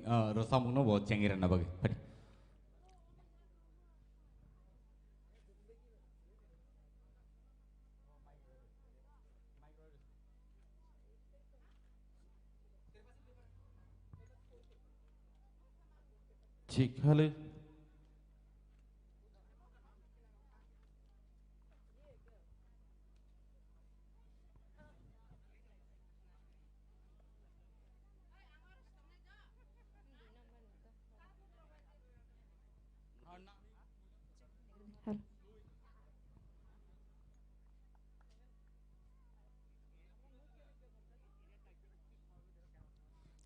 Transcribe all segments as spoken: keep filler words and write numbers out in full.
ah, rwchapmungno bo chengwi rwna bagwi. Phadi. Chik hali.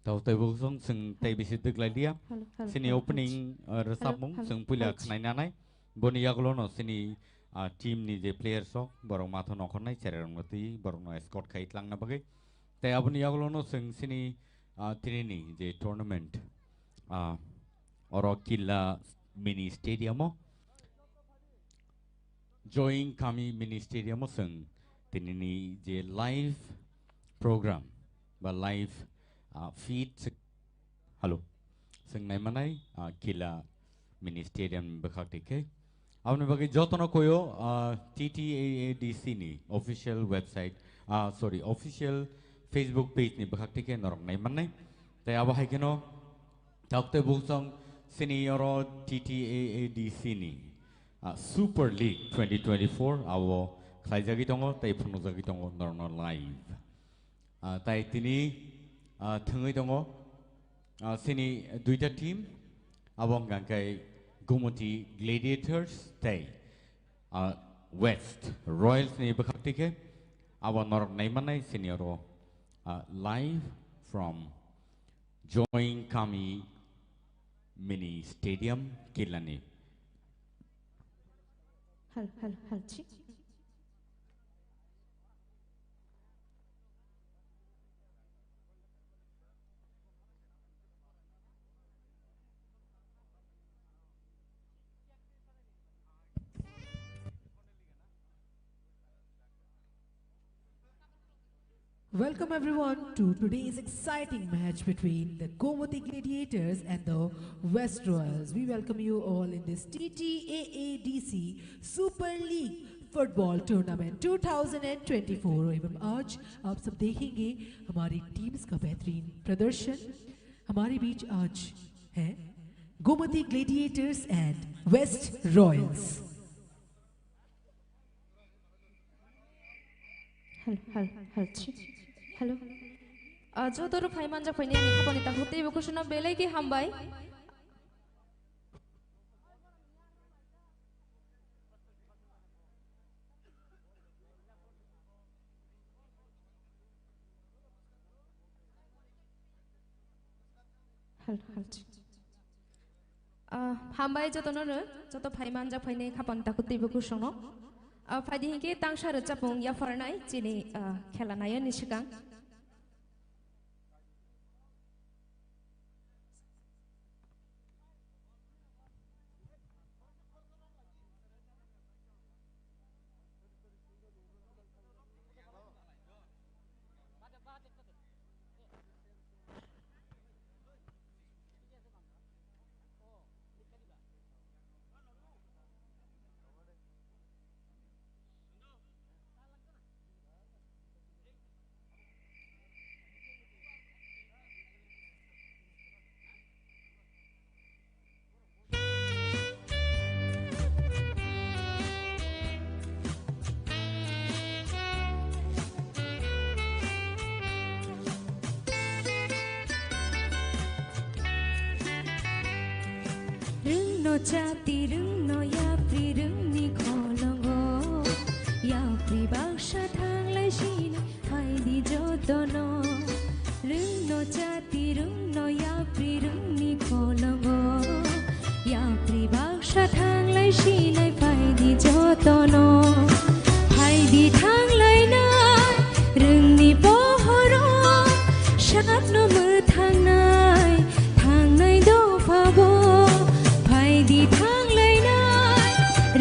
Tau tei bo song seng tei bisi dwklai liya. Hello, hello, Sini hello, opening, hello. Uh, rwchapmung Hello, hello, seng puila hello. Khnaina nai. Boni yagulo no sini, uh, team ni je players rok borok matha nokhornai cherai rok no twi borok no escort khai tlangna bagwi. Tei aboni yagulo no seng sini, uh, tini ni je tournament, uh, oro Killa mini stadium o Join Kami mini stadium o seng tini ni je live program ba live, ah, feed se-, hello, seng naimanai, ah, Killa mini stadium bwkhak twi khe. Aboni bagwi jotono koyo, ah, T T A A D C ni official website, ah, sorry, official Facebook page ni bwkhak twi khe norok naimannai. Tei abo hai kheno Tok tei buksong sini oro T T A A D C ni, ah, Super League twenty twenty-four abo khlaijagwi tongo tei phunukjagwi tongo norokno live. Ah, tai tini, ah, thwngwi tongo, ah, sini duita team, abo hwnkha khe Gumoti Gladiators tei, ah, West Royals ni bwkhak twi khe abo norok naimannai sini oro, ah, live from Join Kami mini stadium Killani. Hal, hal, hal, chi. Welcome everyone to today's exciting match between the Gomati Gladiators and the West Royals. We welcome you all in this T T A A D C Super League Football Tournament two thousand and twenty-four. एवं आज आप सब देखेंगे हमारी टीम्स का बेहतरीन प्रदर्शन। हमारे बीच आज है Gomati Gladiators and West Royals. Hal, hal, hal, chi. Hello. Ah, joto rok phai manjak phaini ani khapangni takhuk tei bo kusuno belai khe hambai. Hal, hal, chi. Ah, hambai jotono no, joto phai manjak phaini khapang takhuk tei bo kusongno. Ah, phaidi hinkhe tangsa rwchapmung yapharnai chini, ah, khela nayani swkang. Rwngno chati, rwngno yapri, rwngni kholongo. Yapri baksa thanglai sinai, phaidi jotono. Rwngno chati, rwngno yapri, rwngni kholongo. Yapri baksa thanglai sinai, phaidi jotono. Phaidi thanglainai, rwngni pohoro, sakno mwthangnai. Thangnai dophabo phaidi thanglainai,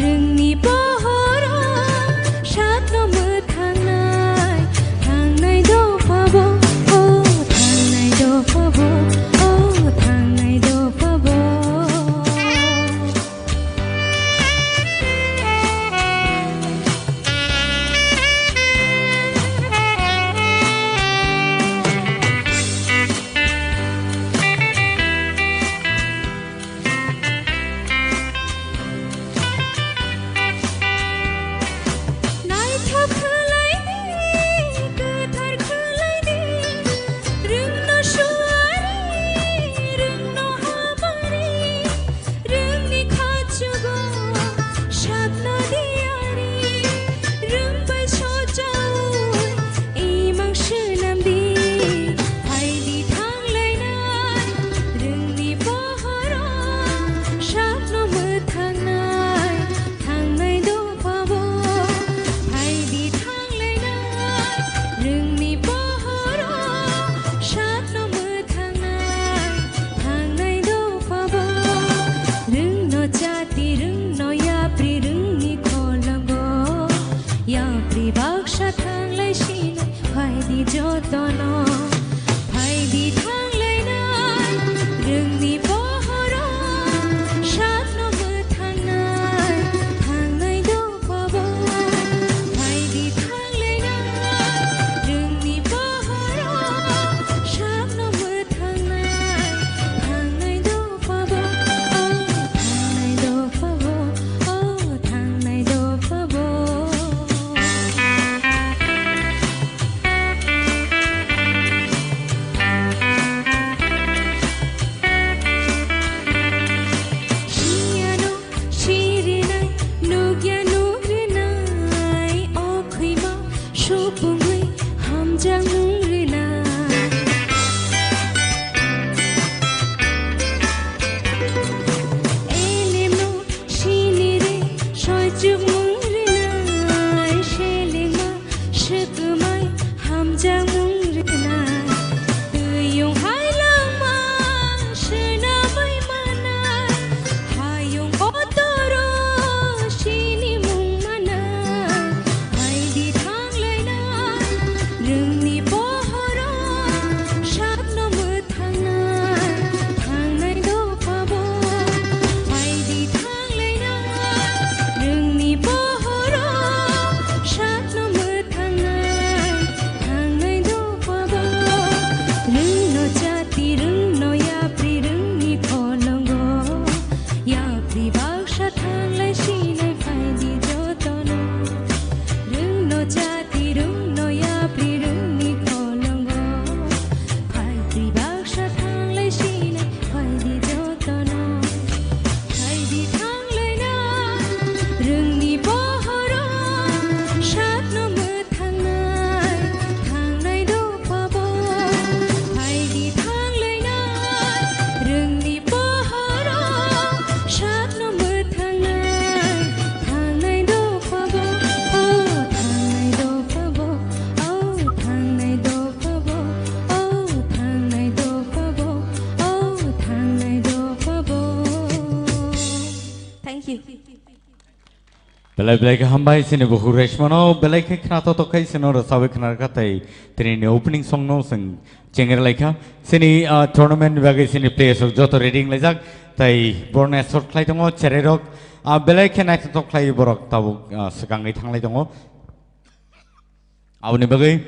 rwngni pohoro sakno mwthangnai. Thangnai dophabo, o thangnai dophabo, o thangnai Ni bohoro sakno mwthangnai, thangnai dophabo, phaidi thanglainai. Rwngni bohoro sakno mwthangnai, thangnai dophabo, o thangnai dophabo, o thangnai dophabo. Siyano sirinai, nugya nugrinai, o khwima supungwi hamjakmung rinai. Elemno siniri soichukmung rinai, selengma swkmai hamjakmung rinai. Twi yung hai langma swnamwi manai, hayung otoro sinimung manai. Phaidi thanglainai, rwngni bohoro sakno mwthangnai, thangnai dophabo. Phaidi thanglainai, rwngni bohoro sakno mwthangnai, thangnai dophabo. Rwngno chati, rwngno yapri, rwngni kholongo yapri baksa thanglai sinai phaidi jotono. Rwngno chati, rwngno yapri, rwngni kholongo. Phaidi baksa thanglai sinai phaidi jotono. Phaidi thanglaina, rwngni bohoro sakno mwthangnai, thangnai dophabo. Phaidi thanglaina, rwngni bohoro sakno mwthangnai, thangnai dophabo, o thangnai dophabo, o thangnai dophabo, o thangnai dophabo, o thangnai dophabo. Thank you. Belai belai khe hambai chini bukhuk reshmano, belai khe khna to tokhai sino rwchawi khna rwkha tei tini ni opening song no chwng chengri laikha. Chini, ah, tournament ni bagwi chini players rok joto ready wnglaijak tei borok no escort khlai tongo cherai rok, ah, belai khe naithotok khlai borok tabuk, ah, swkangwi thanglai tongo. Aboni bagwi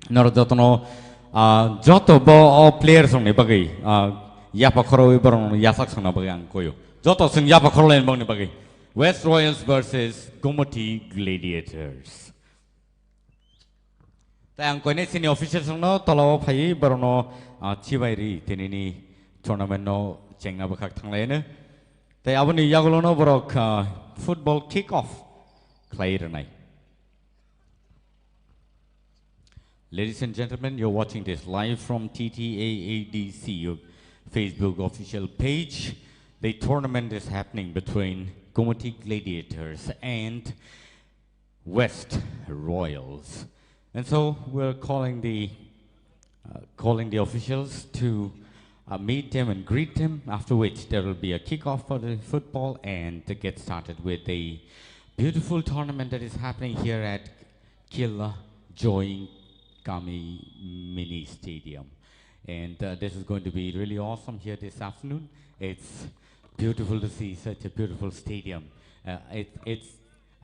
norok jotono, ah, joto bo o players rokni bagwi, ah, yapha khorwi borokno yachak songna bagwi ang koyo. Joto chwng yapha khorlaini bagwi. West Royals versus Gomoti Gladiators. Tai ang koinai chini officials rokno tolao phaiwi borokno, ah, chibai ri tinini tournament no chengna bwkhak thanglaiano. Tai aboni yagulono borok, ah, football kick off khlai rwnai. Ladies and gentlemen, you're watching this live from T T A A D C, your Facebook official page. The tournament is happening between Gomoti Gladiators and West Royals. And so we're calling the, uh, calling the officials to, uh, meet them and greet them, after which there will be a kickoff for the football and to get started with the beautiful tournament that is happening here at Killa Joy Kami Mini Stadium. And, uh, this is going to be really awesome here this afternoon. It's beautiful to see such a beautiful stadium. Uh, it, it's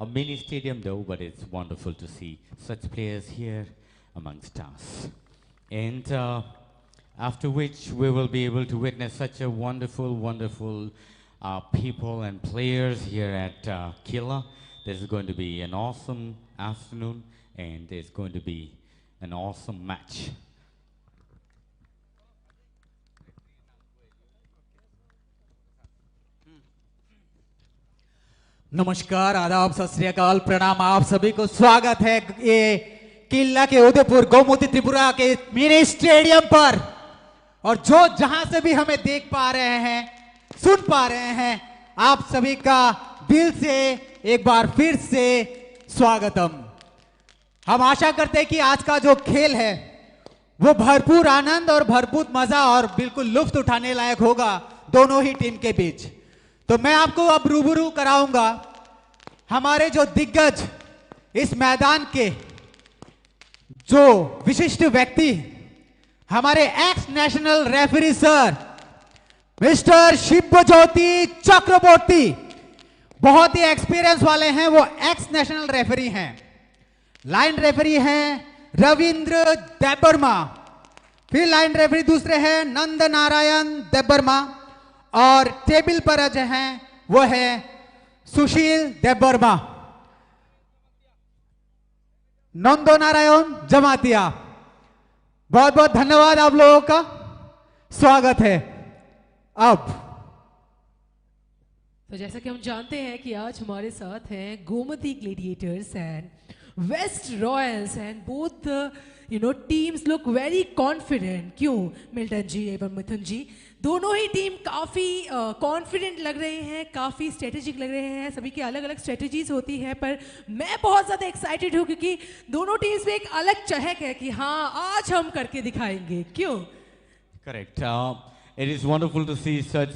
a mini stadium though, but it's wonderful to see such players here amongst us. And, uh, after which we will be able to witness such a wonderful, wonderful, uh, people and players here at, uh, Killa. This is going to be an awesome afternoon, and it's going to be an awesome match. नमस्कार, आदाब, सत श्री अकाल, प्रणाम, आप सभी को स्वागत है ये किला के उदयपुर गोमती त्रिपुरा के मिनी स्टेडियम पर। और जो जहां से भी हमें देख पा रहे हैं, सुन पा रहे हैं, आप सभी का दिल से एक बार फिर से स्वागतम। हम आशा करते हैं कि आज का जो खेल है, वो भरपूर आनंद और भरपूर मजा और बिल्कुल लुत्फ उठाने लायक होगा दोनों ही टीम के बीच। तो मैं आपको अब रूबरू कराऊंगा हमारे जो दिग्गज इस मैदान के, जो विशिष्ट व्यक्ति, हमारे ex national referee sir, mister Shivjyoti Chakraborty बहुत ही एक्सपीरियंस वाले हैं, वो एक्स नेशनल रेफरी हैं। लाइन रेफरी हैं रविंद्र देबबर्मा, फिर लाइन रेफरी दूसरे हैं नंद नारायण देबबर्मा, और टेबल पर जो हैं वो है सुशील देबबर्मा। नंद नारायण जमातिया, बहुत बहुत धन्यवाद आप लोगों का, स्वागत है। अब तो जैसा कि हम जानते हैं कि आज हमारे साथ हैं Gomati Gladiators and West Royals and both you know teams look very confident. क्यों मिल्टन जी एवं मिथुन जी, दोनों ही टीम काफ़ी कॉन्फिडेंट लग रहे हैं, काफ़ी स्ट्रेटेजिक लग रहे हैं। सभी के अलग अलग स्ट्रेटेजीज होती है, पर मैं बहुत ज़्यादा एक्साइटेड हूँ क्योंकि दोनों टीम्स में एक अलग चहक है कि हाँ, आज हम करके दिखाएंगे। क्यों? Correct. Uh, it is wonderful to see such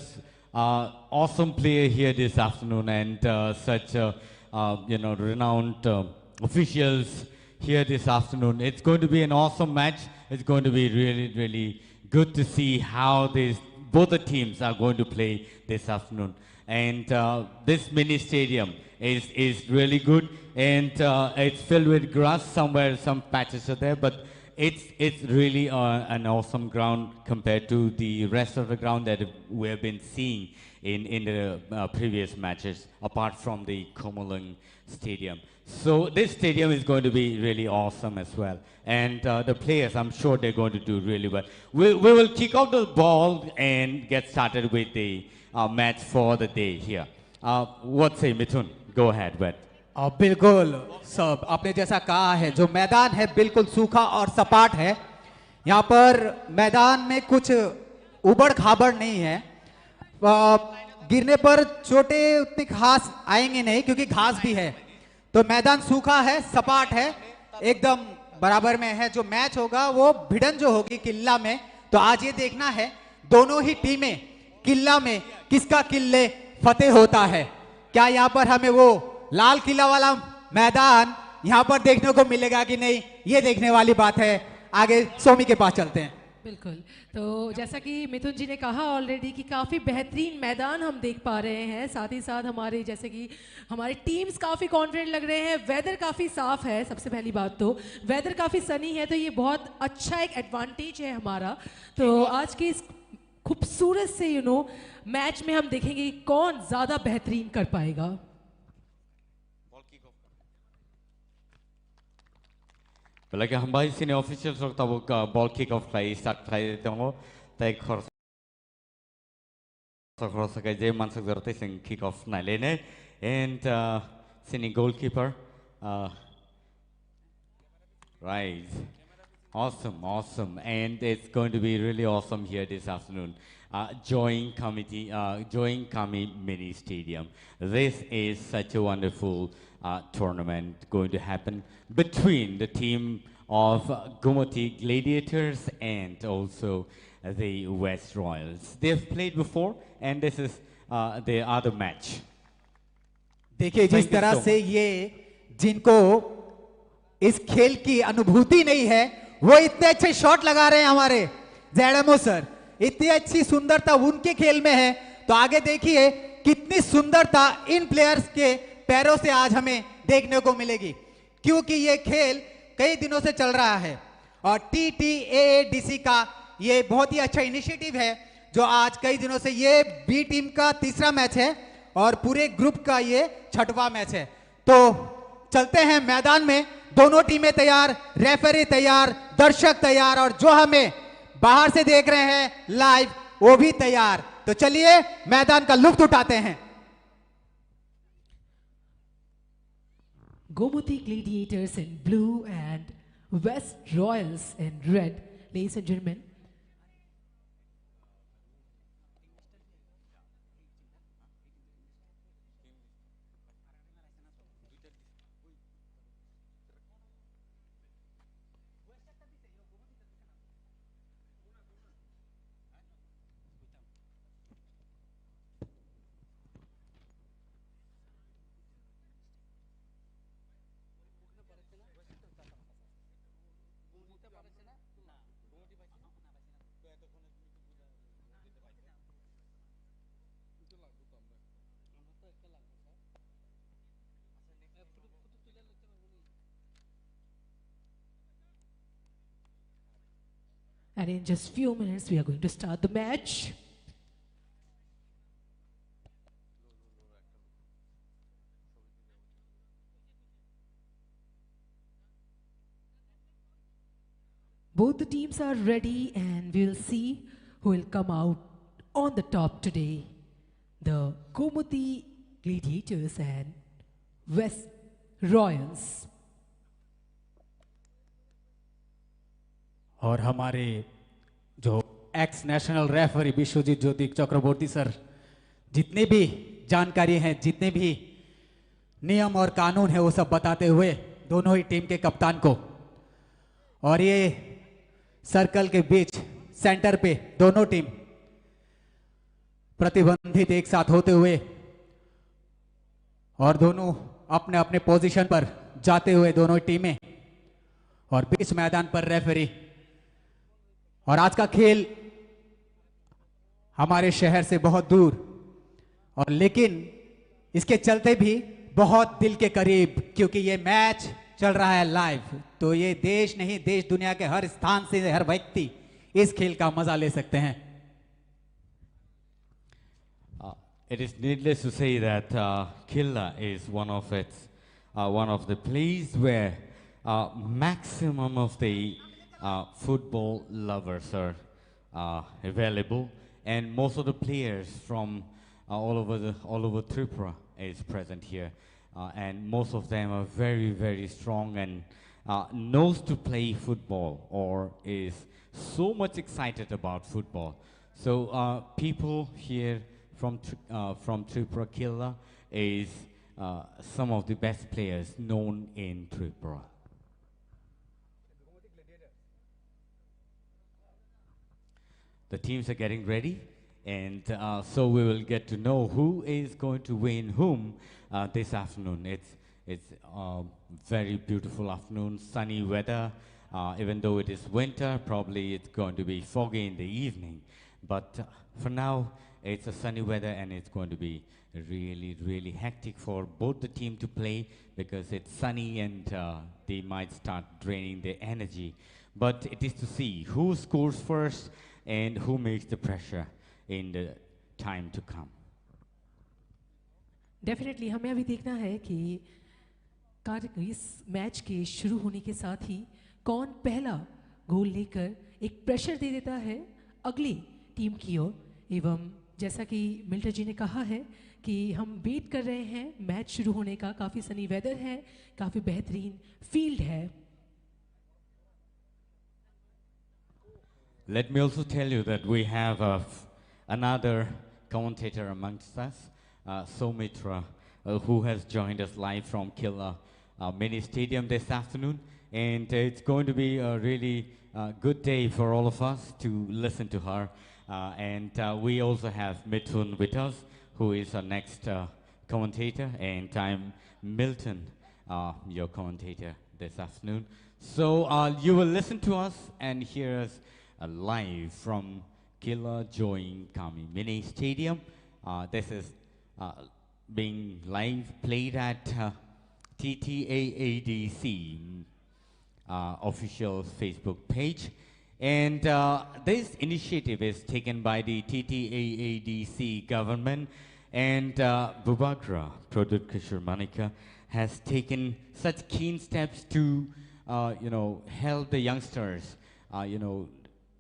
uh, awesome player here this afternoon and uh, such uh, uh, you know renowned uh, officials here this afternoon. It's going to be an awesome match. It's going to be really, really good to see how these both the teams are going to play this afternoon. And uh, this mini stadium is is really good, and uh, it's filled with grass. Somewhere, some patches are there, but it's it's really uh, an awesome ground compared to the rest of the ground that we have been seeing in in the uh, previous matches, apart from the Khumulwng Stadium. So this stadium is going to be really awesome as well, and uh, the players, I'm sure they're going to do really well. We we will kick off the ball and get started with the uh, match for the day here. Uh, what say, Mithun? Go ahead, but आ, बिल्कुल सब आपने जैसा कहा है, जो मैदान है बिल्कुल सूखा और सपाट है। यहाँ पर मैदान में कुछ उबड़ खाबड़ नहीं है। आ, गिरने पर चोटें उतनी खास आएंगे नहीं, क्योंकि घास भी है। तो मैदान सूखा है, सपाट है, एकदम बराबर में है। जो मैच होगा वो भिड़न जो होगी किल्ला में, तो आज ये देखना है दोनों ही टीमें किल्ला में किसका किल्ले फतेह होता है। क्या यहाँ पर हमें वो लाल किला वाला मैदान यहाँ पर देखने को मिलेगा कि नहीं, ये देखने वाली बात है। आगे सोमी के पास चलते हैं। बिल्कुल। तो जैसा कि मिथुन जी ने कहा ऑलरेडी कि काफ़ी बेहतरीन मैदान हम देख पा रहे हैं, साथ ही साथ हमारे जैसे कि हमारे टीम्स काफ़ी कॉन्फिडेंट लग रहे हैं। वेदर काफ़ी साफ़ है, सबसे पहली बात तो वेदर काफ़ी सनी है, तो ये बहुत अच्छा एक एडवांटेज है हमारा। तो आज के इस खूबसूरत से यू नो मैच में हम देखेंगे कि कौन ज़्यादा बेहतरीन कर पाएगा। Belai khe hambai, chini officials rok tabuk uh, ball kick off khlai start khlai tongo, tei khorsa khorsa khe je mansuk jora tei chwng kick off nai le ne, and uh, chini goalkeeper uh, right. Awesome, awesome. And it's going to be really awesome here this afternoon. Uh, Join Committee, uh, Join Kami Mini Stadium. This is such a wonderful uh, tournament going to happen between the team of uh, Gumoti Gladiators and also the West Royals. They've played before, and this is uh, the other match. देखिए, जिस तरह से ये जिनको इस खेल की अनुभूति नहीं है, वो इतने अच्छे शॉट लगा रहे हैं हमारे जैडमो सर। इतनी अच्छी सुंदरता उनके खेल में है, तो आगे देखिए कितनी सुंदरता इन प्लेयर्स के पैरों से आज हमें देखने को मिलेगी, क्योंकि ये खेल कई दिनों से चल रहा है और टीटीएएडीसी का ये बहुत ही अच्छा इनिशिएटिव है, जो आज कई दिनों से, ये बी टीम का तीसरा मैच है और पूरे ग्रुप का ये छठवां मैच है। तो चलते हैं मैदान में, दोनों टीमें तैयार, रेफरी तैयार, दर्शक तैयार, और जो हमें बाहर से देख रहे हैं लाइव, वो भी तैयार। तो चलिए मैदान का लुत्फ उठाते हैं। Gomati Gladiators in blue and West Royals in red. Ladies and gentlemen, And in just few minutes, we are going to start the match. Both the teams are ready, and we'll see who will come out on the top today. The Gomati Gladiators and West Royals. और हमारे जो x national referee Vishwajeet ज्योति चक्रवर्ती सर जितने भी जानकारी हैं, जितने भी नियम और कानून है, वो सब बताते हुए दोनों ही टीम के कप्तान को, और ये सर्कल के बीच सेंटर पे दोनों टीम प्रतिबंधित एक साथ होते हुए और दोनों अपने अपने पोजीशन पर जाते हुए दोनों टीमें, और बीच मैदान पर रेफरी। और आज का खेल हमारे शहर से बहुत दूर, और लेकिन इसके चलते भी बहुत दिल के करीब, क्योंकि ये मैच चल रहा है लाइव। तो ये देश नहीं, देश दुनिया के हर स्थान से हर व्यक्ति इस खेल का मजा ले सकते हैं। Uh, it is needless to say that uh, Khilla is one of its uh, one of the place where uh, maximum of the uh, football lovers are uh, available, and most of the players from uh, all over the all over Tripura is present here, uh, and most of them are very, very strong and uh, knows to play football or is so much excited about football. So uh, people here from Tri- uh, from Tripura Khilla is uh, some of the best players known in Tripura. The teams are getting ready, and uh, so we will get to know who is going to win whom uh, this afternoon. It's it's uh, very beautiful afternoon, sunny weather. Uh, even though it is winter, probably it's going to be foggy in the evening. But uh, for now, it's a sunny weather, and it's going to be really, really hectic for both the team to play because it's sunny and uh, they might start draining their energy. But it is to see who scores first and who makes the pressure in the time to come. Definitely हमें अभी देखना है कि कार्य इस मैच के शुरू होने के साथ ही कौन पहला गोल लेकर एक प्रेशर दे देता है अगली टीम की ओर। एवं जैसा कि मिल्टर जी ने कहा है कि हम वेट कर रहे हैं मैच शुरू होने का। काफ़ी सनी वेदर है, काफ़ी बेहतरीन फील्ड है। Let me also tell you that we have uh, another commentator amongst us, uh, Soumitra, uh, who has joined us live from Khilla uh, Mini Stadium this afternoon. And uh, it's going to be a really uh, good day for all of us to listen to her. Uh, and uh, we also have Mithun with us, who is our next uh, commentator. And I'm Milton, uh, your commentator this afternoon. So uh, you will listen to us and hear us uh, live from Khilla Join Kami Mini Stadium. Uh, this is uh, being live played at uh, T T A A D C uh, official Facebook page. And uh, this initiative is taken by the T T A A D C government. And uh, Bubagra, Pradyut Kishore Manikya, has taken such keen steps to, uh, you know, help the youngsters, uh, you know,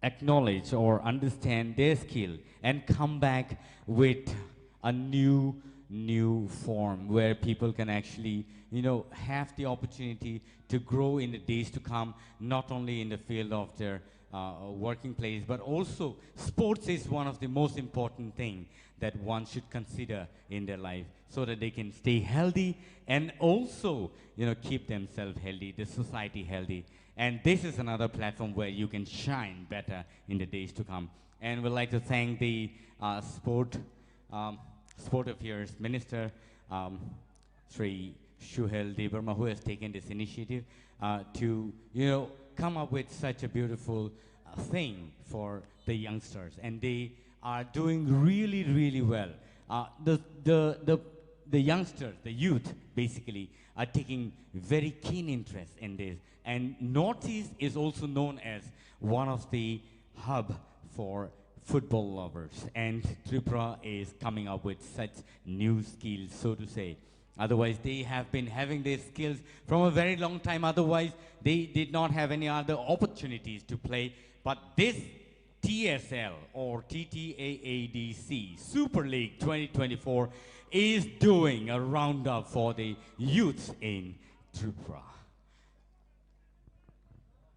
acknowledge or understand their skill and come back with a new, new form where people can actually, you know, have the opportunity to grow in the days to come, not only in the field of their uh, working place, but also sports is one of the most important thing that one should consider in their life so that they can stay healthy and also, you know, keep themselves healthy, the society healthy. And this is another platform where you can shine better in the days to come. And we'd like to thank the uh, sport, um, sport affairs minister, um, Sri Suhel Debbarma, who has taken this initiative uh, to, you know, come up with such a beautiful uh, thing for the youngsters, and they are doing really, really well. Uh, the, the, the, the youngsters, the youth, basically, are taking very keen interest in this. And Northeast is also known as one of the hub for football lovers, and Tripura is coming up with such new skills, so to say. Otherwise, they have been having these skills from a very long time. Otherwise, they did not have any other opportunities to play. But this T S L or T T A A D C Super League twenty twenty-four is doing a roundup for the youths in Tripura.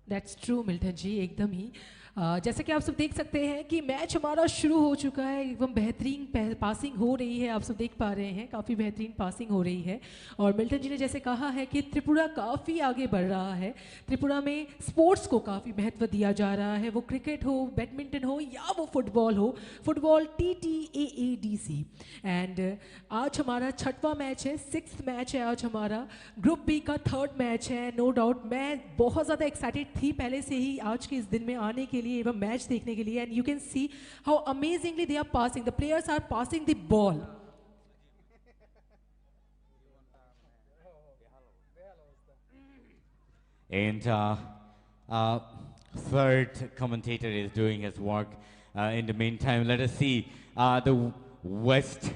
That's true, Milton ji, एकदम ही। अ, जैसा कि आप सब देख सकते हैं कि मैच हमारा शुरू हो चुका है, एकदम बेहतरीन पासिंग हो रही है, आप सब देख पा रहे हैं, काफ़ी बेहतरीन पासिंग हो रही है। और मिल्टन जी ने जैसे कहा है कि त्रिपुरा काफ़ी आगे बढ़ रहा है, त्रिपुरा में स्पोर्ट्स को काफ़ी महत्व दिया जा रहा है, वो क्रिकेट हो, बैडमिंटन हो या वो फुटबॉल हो, football, T T A A D C. And आज हमारा छठवां मैच है, सिक्स्थ मैच है आज हमारा, ग्रुप बी का थर्ड मैच है। नो डाउट, मैं बहुत ज़्यादा एक्साइटेड थी पहले से ही आज के इस दिन में आने के लिए एवं मैच देखने के लिए। And you can see how amazingly they are passing, the players are passing the ball. And uh, uh, third commentator is doing his work. Uh, in the meantime, let us see uh, the West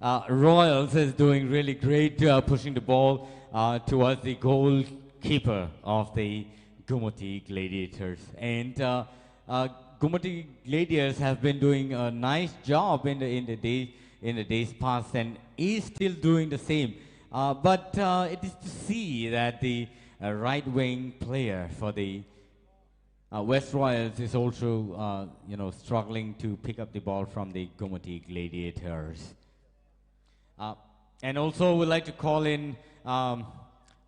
uh, Royals is doing really great, uh, pushing the ball uh, towards the goalkeeper of the Gumoti Gladiators. And uh, uh, Gumoti Gladiators have been doing a nice job in the in the day in the days past, and is still doing the same. Uh, but uh, it is to see that the uh, right wing player for the uh, West Royals is also, uh, you know, struggling to pick up the ball from the Gumoti Gladiators. Uh, and also, we'd like to call in um,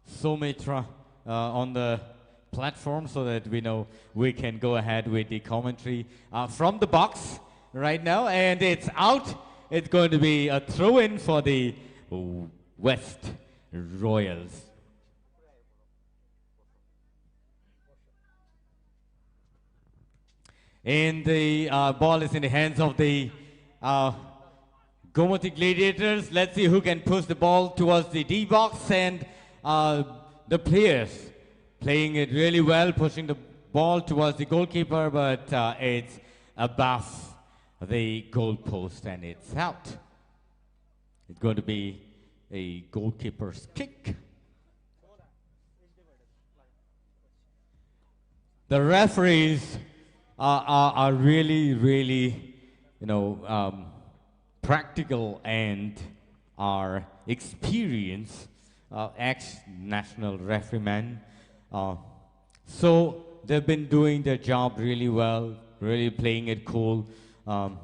Sumitra uh, on the platform so that we know we can go ahead with the commentary uh, from the box right now. And it's out. It's going to be a throw in for the West Royals. And the uh, ball is in the hands of the uh, Gomati Gladiators. Let's see who can push the ball towards the D box, and uh, the players playing it really well, pushing the ball towards the goalkeeper, but uh, it's above the goalpost and it's out. It's going to be a goalkeeper's kick. The referees are, are, are really, really, you know, um, practical and are experienced uh, ex-national refereemen. Uh, so they've been doing their job really well, really playing it cool um,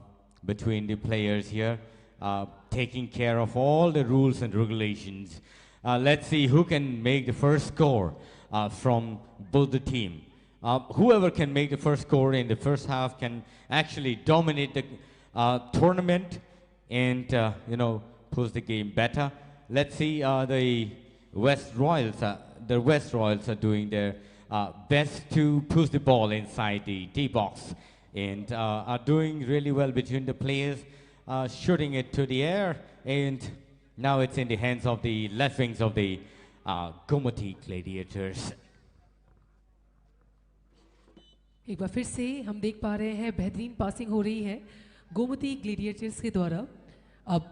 between the players here, uh, taking care of all the rules and regulations. Uh, let's see who can make the first score uh, from both the team. Uh, whoever can make the first score in the first half can actually dominate the uh, tournament and uh, you know, push the game better. Let's see uh, the West Royals. Uh, the West Royals are doing their uh, best to push the ball inside the D box and uh, are doing really well between the players, uh, shooting it to the air, and now it's in the hands of the left wings of the uh, Gomati Gladiators. एक बार फिर से हम देख पा रहे हैं बेहतरीन पासिंग हो रही है गोमती ग्लेडिएटर्स के द्वारा। अब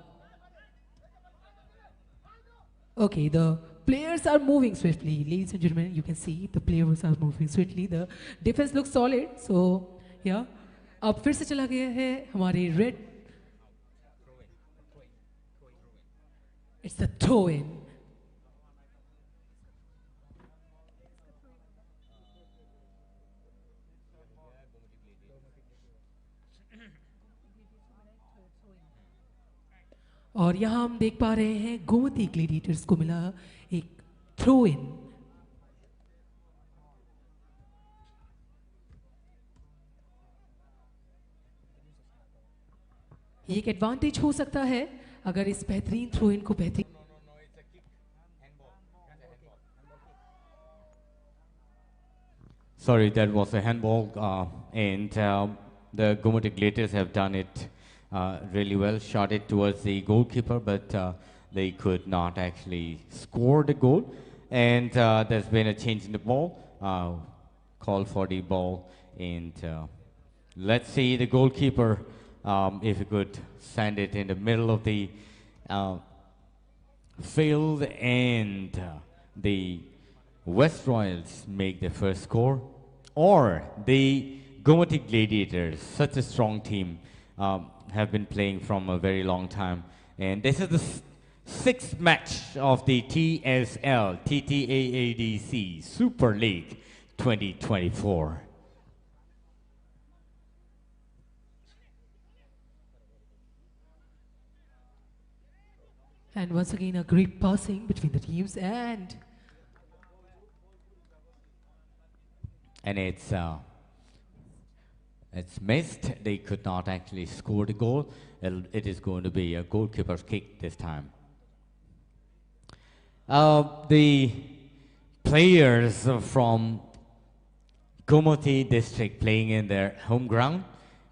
okay, the players are moving swiftly, ladies and gentlemen, you can see the players are moving swiftly, the defense looks solid. So yeah, अब फिर से चला गया है हमारे red, it's the throw in. और यहाँ हम देख पा रहे हैं गोमती ग्लेडिएटर्स को मिला एक थ्रो इन। ये एक एडवांटेज हो सकता है अगर इस बेहतरीन थ्रो इन को बेहतरीन Sorry, that was a handball, uh, and uh, the Gomati Gladiators have done it uh, really well. Shot it towards the goalkeeper, but uh, they could not actually score the goal. And uh, there's been a change in the ball. Uh, call for the ball, and uh, Let's see the goalkeeper, um, if he could send it in the middle of the, uh, field, and, uh, the West Royals make the first score, or the Gomati Gladiators, such a strong team, um, have been playing from a very long time. And this is the s-, sixth match of the T S L, T T A A D C Super League twenty twenty-four. And once again, a great passing between the teams, and And it's, uh, it's missed. They could not actually score the goal. It, it is going to be a goalkeeper's kick this time. Uh, the players from Gomati district playing in their home ground,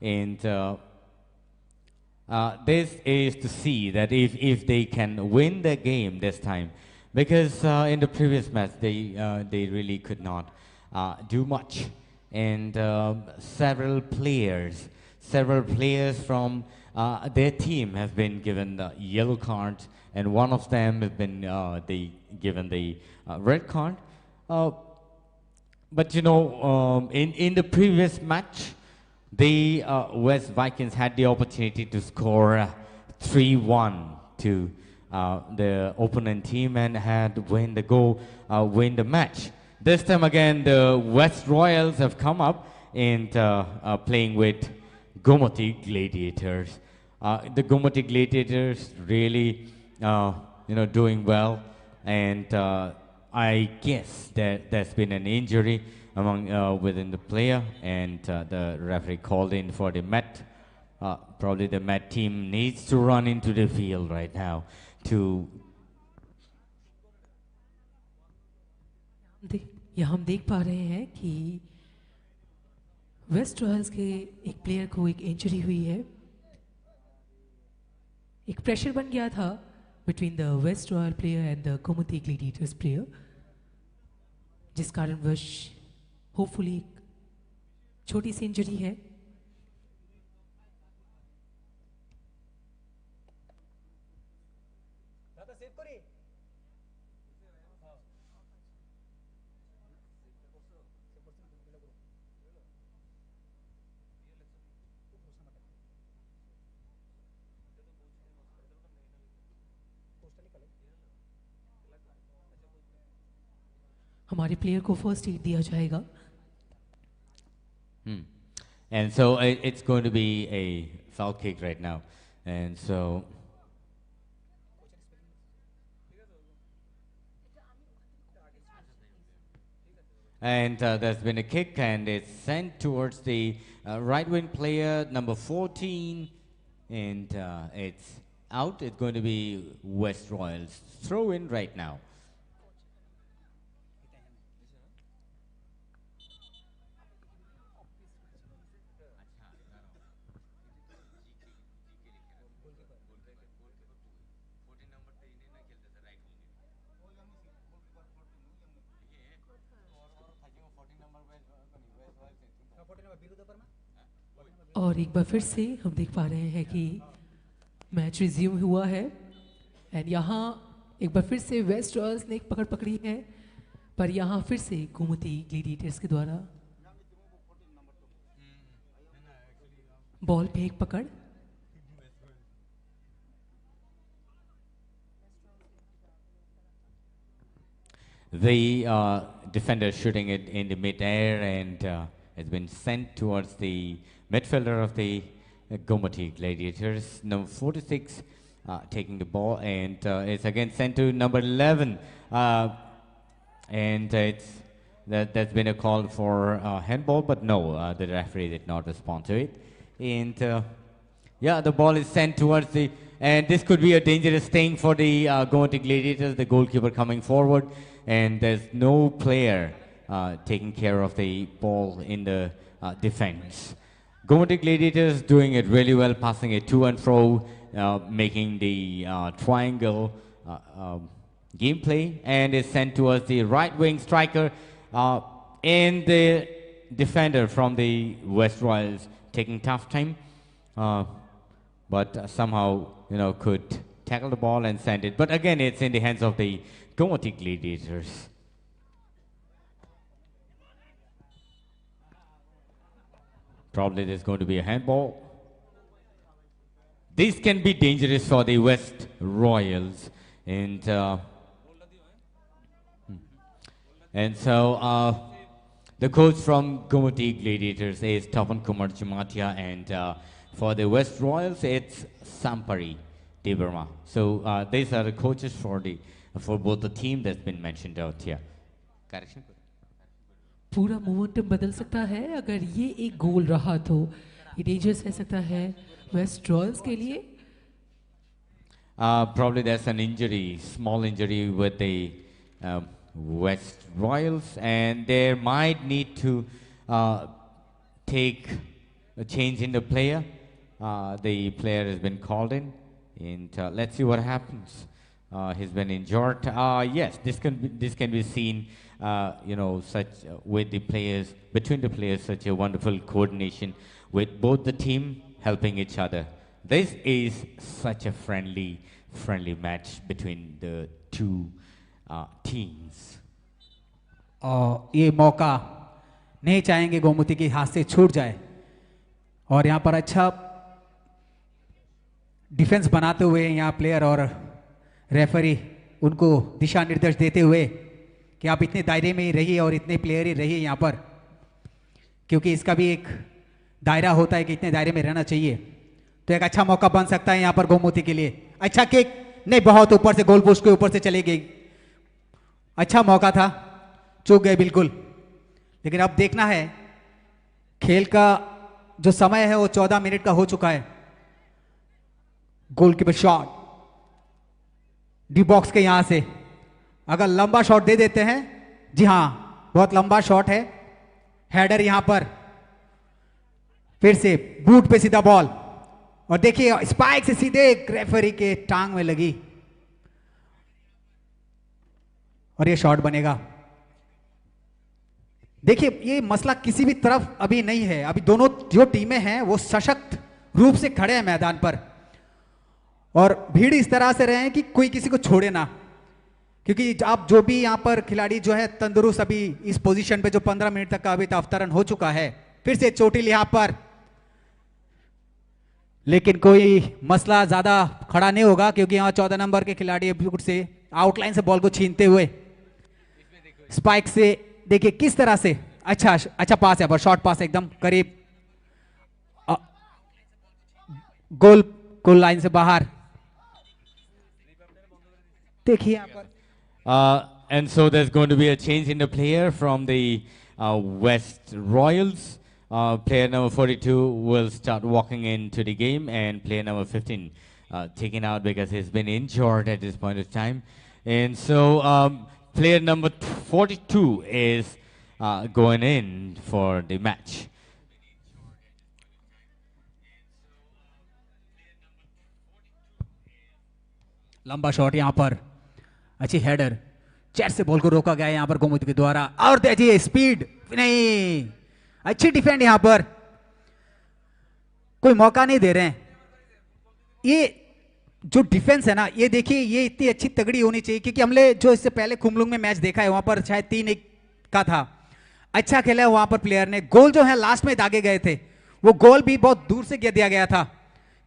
and, uh, uh, this is to see that if, if they can win the game this time, because, uh, in the previous match they, uh, they really could not, uh, do much, and, um, several players, several players from, uh, their team have been given the yellow card, and one of them have been, uh, they given the, uh, red card. Uh, but you know, um, in, in the previous match, the, uh, West Vikings had the opportunity to score, uh, three one to, uh, the opponent team and had win the goal, uh, win the match. This time again, the West Royals have come up and, uh, uh, playing with Gomati Gladiators. Uh, the Gomati Gladiators really, uh, you know, doing well, and, uh, I guess that there's been an injury among, uh, within the player, and, uh, the referee called in for the mat. Uh, probably the mat team needs to run into the field right now to दे- यहाँ हम देख पा रहे हैं कि waste Royals के एक प्लेयर को एक इंजरी हुई है। एक प्रेशर बन गया था between the West Royal player and the Gomati Gladiators player, जिस कारणवश होपफुली एक छोटी सी इंजरी है। हमारे प्लेयर को फर्स्ट एड दिया जाएगा। Hmm. And so it, it's going to be a foul kick right now. And so And, uh, there's been a kick, and it's sent towards the, uh, right wing player, number fourteen, and, uh, it's out. It's going to be West Royals throw in right now. और एक बार फिर से हम देख पा रहे हैं कि मैच रिज्यूम हुआ है। एंड यहाँ एक बार फिर से वेस्ट रॉयल्स ने एक पकड़ पकड़ी है, पर यहाँ फिर से गोमती ग्लेडिएटर्स के द्वारा बॉल पे एक पकड़। The, uh, defender shooting it in the mid-air, and, uh, it's been sent towards the midfielder of the, uh, Gomati Gladiators, number forty-six, uh, taking the ball, and, uh, it's again sent to number eleven, uh, and it's that, that's been a call for, uh, handball, but no, uh, the referee did not respond to it, and, uh, yeah, the ball is sent towards the, and this could be a dangerous thing for the, uh, Gomati Gladiators, the goalkeeper coming forward, and there's no player, uh, taking care of the ball in the, uh, defense. Gomati Gladiators doing it really well, passing it to and fro, uh, making the, uh, triangle, uh, um, gameplay, and is sent towards the right wing striker, uh, and the defender from the West Royals taking tough time, uh, but somehow, you know, could tackle the ball and send it. But again, it's in the hands of the Gomati Gladiators. Probably there's going to be a handball. This can be dangerous for the West Royals. And, uh, hmm. And so, uh, the coach from Gomati Gladiators is Tapan Kumar Jamatia, and, uh, for the West Royals, it's Sampari Debbarma. So, uh, these are the coaches for the, for both the team that's been mentioned out here. Correction. पूरा मोमेंटम बदल सकता है अगर ये एक गोल रहा तो। ये डेंजरस रह सकता है वेस्ट रॉयल्स के लिए। Uh, probably there's an injury, small injury with the, um, West Royals, and they might need to, uh, take a change in the player. Uh, the player has been called in, and, uh, let's see what happens. Uh, he's been injured. Uh, yes, this can be, this can be seen, uh, you know, such, uh, with the players, between the players, such a wonderful coordination with both the team helping each other. This is such a friendly, friendly match between the two, uh, teams. और ये मौका नहीं चाहेंगे गोमती के हाथ से छूट जाए। और यहाँ पर अच्छा डिफेंस बनाते हुए यहाँ प्लेयर और रेफरी उनको दिशा निर्देश देते हुए कि आप इतने दायरे में ही रहिए और इतने प्लेयर ही रहिए यहाँ पर, क्योंकि इसका भी एक दायरा होता है कि इतने दायरे में रहना चाहिए। तो एक अच्छा मौका बन सकता है यहाँ पर गोमती के लिए। अच्छा किक, नहीं, बहुत ऊपर से, गोल पोस्ट के ऊपर से चली गई। अच्छा मौका था, चूक गए बिल्कुल। लेकिन अब देखना है, खेल का जो समय है वो चौदह मिनट का हो चुका है। गोलकीपर शॉट, डी बॉक्स के यहाँ से अगर लंबा शॉट दे देते हैं, जी हाँ, बहुत लंबा शॉट है, हेडर यहाँ पर, फिर से बूट पे सीधा बॉल, और देखिए स्पाइक से सीधे रेफरी के टांग में लगी और ये शॉट बनेगा। देखिए, ये मसला किसी भी तरफ अभी नहीं है। अभी दोनों जो टीमें हैं, वो सशक्त रूप से खड़े हैं मैदान पर, और भीड़ इस तरह से रहे हैं कि कोई किसी को छोड़े ना, क्योंकि आप जो भी यहाँ पर खिलाड़ी जो है तंदुरुस्त, अभी इस पोजीशन पे जो पन्द्रह मिनट तक का अभी तो अवतरण हो चुका है, फिर से चोटिल यहाँ पर, लेकिन कोई मसला ज्यादा खड़ा नहीं होगा, क्योंकि यहाँ चौदह नंबर के खिलाड़ी अभी से आउटलाइन से बॉल को छीनते हुए स्पाइक से, देखिए किस तरह से, अच्छा, अच्छा पास है, पर शॉर्ट पास एकदम करीब, अ, गोल, गोल लाइन से बाहर। देखिए यहाँ पर Uh, and so there's going to be a change in the player from the, uh, West Royals. Uh, player number forty-two will start walking into the game, and player number fifteen, uh, taken out because he's been injured at this point of time. And so, um, player number forty-two is, uh, going in for the match. लंबा शॉट यहाँ पर, अच्छी header, chest से बॉल को रोका गया यहाँ पर गोमती के द्वारा, और देखिए स्पीड नहीं, अच्छी डिफेंड यहाँ पर, कोई मौका नहीं दे रहे हैं। ये जो डिफेंस है ना, ये देखिए, ये इतनी अच्छी तगड़ी होनी चाहिए, क्योंकि हमने जो इससे पहले खुमलुंग में मैच देखा है, वहां पर शायद तीन एक का था, अच्छा खेला है वहां पर प्लेयर ने। गोल जो है लास्ट में दागे गए थे, वो गोल भी बहुत दूर से गिर दिया गया था,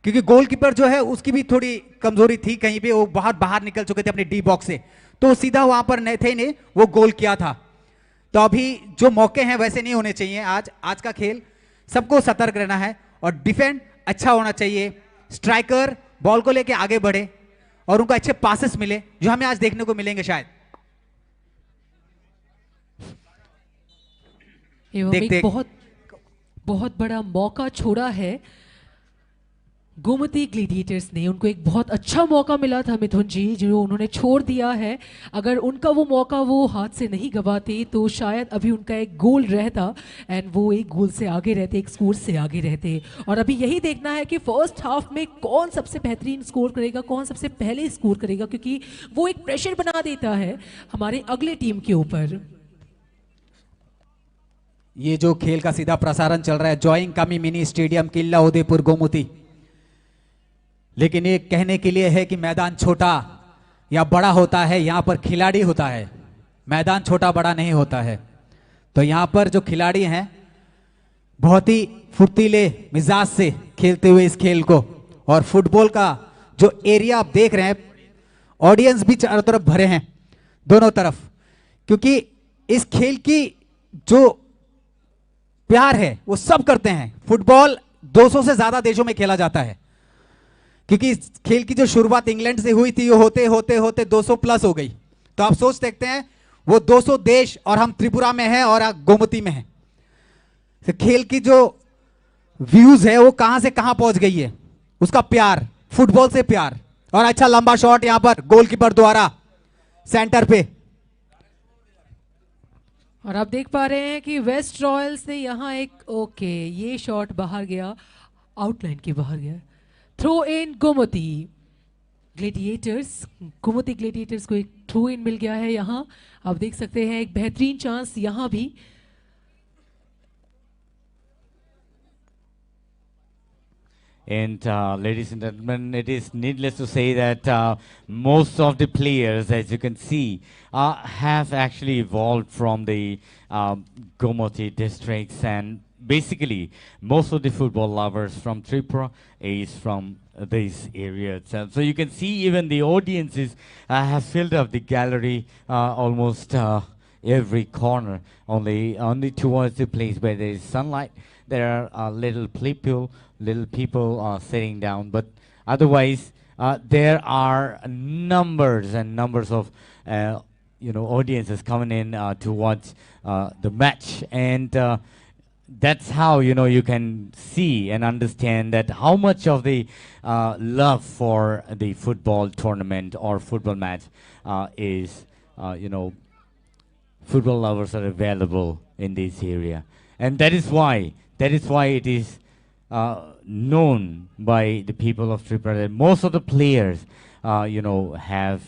क्योंकि गोलकीपर जो है उसकी भी थोड़ी कमजोरी थी कहीं पे, वो बहुत बाहर निकल चुके थे अपने डी बॉक्स से, तो वो सीधा वहां पर नहीं थे, ने वो गोल किया था। तो अभी जो मौके हैं वैसे नहीं होने चाहिए। आज, आज का खेल सबको सतर्क रहना है और डिफेंड अच्छा होना चाहिए। स्ट्राइकर बॉल को लेके आगे बढ़े और उनको अच्छे पासेस मिले, जो हमें आज देखने को मिलेंगे शायद। एवं देख, एक देख। बहुत बहुत बड़ा मौका छोड़ा है गोमती ग्लेडिएटर्स ने। उनको एक बहुत अच्छा मौका मिला था मिथुन जी, जो उन्होंने छोड़ दिया है। अगर उनका वो मौका वो हाथ से नहीं गवाते तो शायद अभी उनका एक गोल रहता एंड वो एक गोल से आगे रहते, एक स्कोर से आगे रहते। और अभी यही देखना है कि फर्स्ट हाफ में कौन सबसे बेहतरीन स्कोर करेगा, कौन सबसे पहले स्कोर करेगा, क्योंकि वो एक प्रेशर बना देता है हमारे अगले टीम के ऊपर। ये जो खेल का सीधा प्रसारण चल रहा है, जॉइंग कमी मिनी स्टेडियम, किला उदयपुर, गोमती। लेकिन ये कहने के लिए है कि मैदान छोटा या बड़ा होता है, यहाँ पर खिलाड़ी होता है, मैदान छोटा बड़ा नहीं होता है। तो यहाँ पर जो खिलाड़ी हैं, बहुत ही फुर्तीले मिजाज से खेलते हुए इस खेल को, और फुटबॉल का जो एरिया आप देख रहे हैं, ऑडियंस भी चारों तरफ भरे हैं, दोनों तरफ, क्योंकि इस खेल की जो प्यार है वो सब करते हैं। फुटबॉल दो सौ से ज्यादा देशों में खेला जाता है, क्योंकि इस खेल की जो शुरुआत इंग्लैंड से हुई थी, वो होते होते होते दो सौ प्लस हो गई। तो आप सोच सकते हैं, वो दो सौ देश और हम त्रिपुरा में हैं और आप गोमती में हैं। तो खेल की जो व्यूज है वो कहां से कहां पहुंच गई है, उसका प्यार, फुटबॉल से प्यार। और अच्छा लंबा शॉट यहाँ पर गोलकीपर द्वारा सेंटर पे। और आप देख पा रहे हैं कि वेस्ट रॉयल्स ने यहाँ एक, ओके, ये शॉट बाहर गया, आउटलाइन के बाहर गया। थ्रो इन गोमती ग्लेडिएटर्स। गोमती ग्लेडिएटर्स को एक थ्रो इन मिल गया है यहाँ। आप देख सकते हैं एक बेहतरीन चांस यहाँ भी। And uh, ladies and gentlemen, it is needless to say that uh, most of the players, as you can see, uh, have actually evolved from the um, Gomoti districts, and basically most of the football lovers from Tripura is from this area itself. So you can see even the audiences uh, have filled up the gallery uh, almost uh, every corner. Only only towards the place where there is sunlight, there are uh, little people, little people uh, sitting down. But otherwise, uh, there are numbers and numbers of uh, you know audiences coming in uh, to watch uh, the match, and uh, that's how you know you can see and understand that how much of the uh, love for the football tournament or football match uh, is uh, you know football lovers are available in this area, and that is why that is why it is uh, known by the people of Tripura that most of the players, uh, you know, have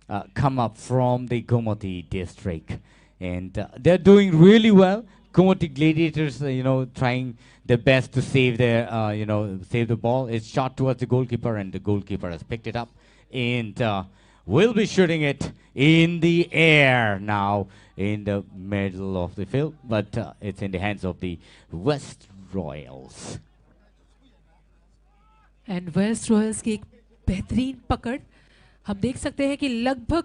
uh, come up from the Gomati district, and uh, they're doing really well. Gomati Gladiators, uh, you know, trying their best to save their, uh, you know, save the ball. It's shot towards the goalkeeper, and the goalkeeper has picked it up, and uh, will be shooting it in the air now in the middle of the field, but uh, it's in the hands of the West Royals. And West Royals की एक बेहतरीन पकड़। हम देख सकते हैं कि लगभग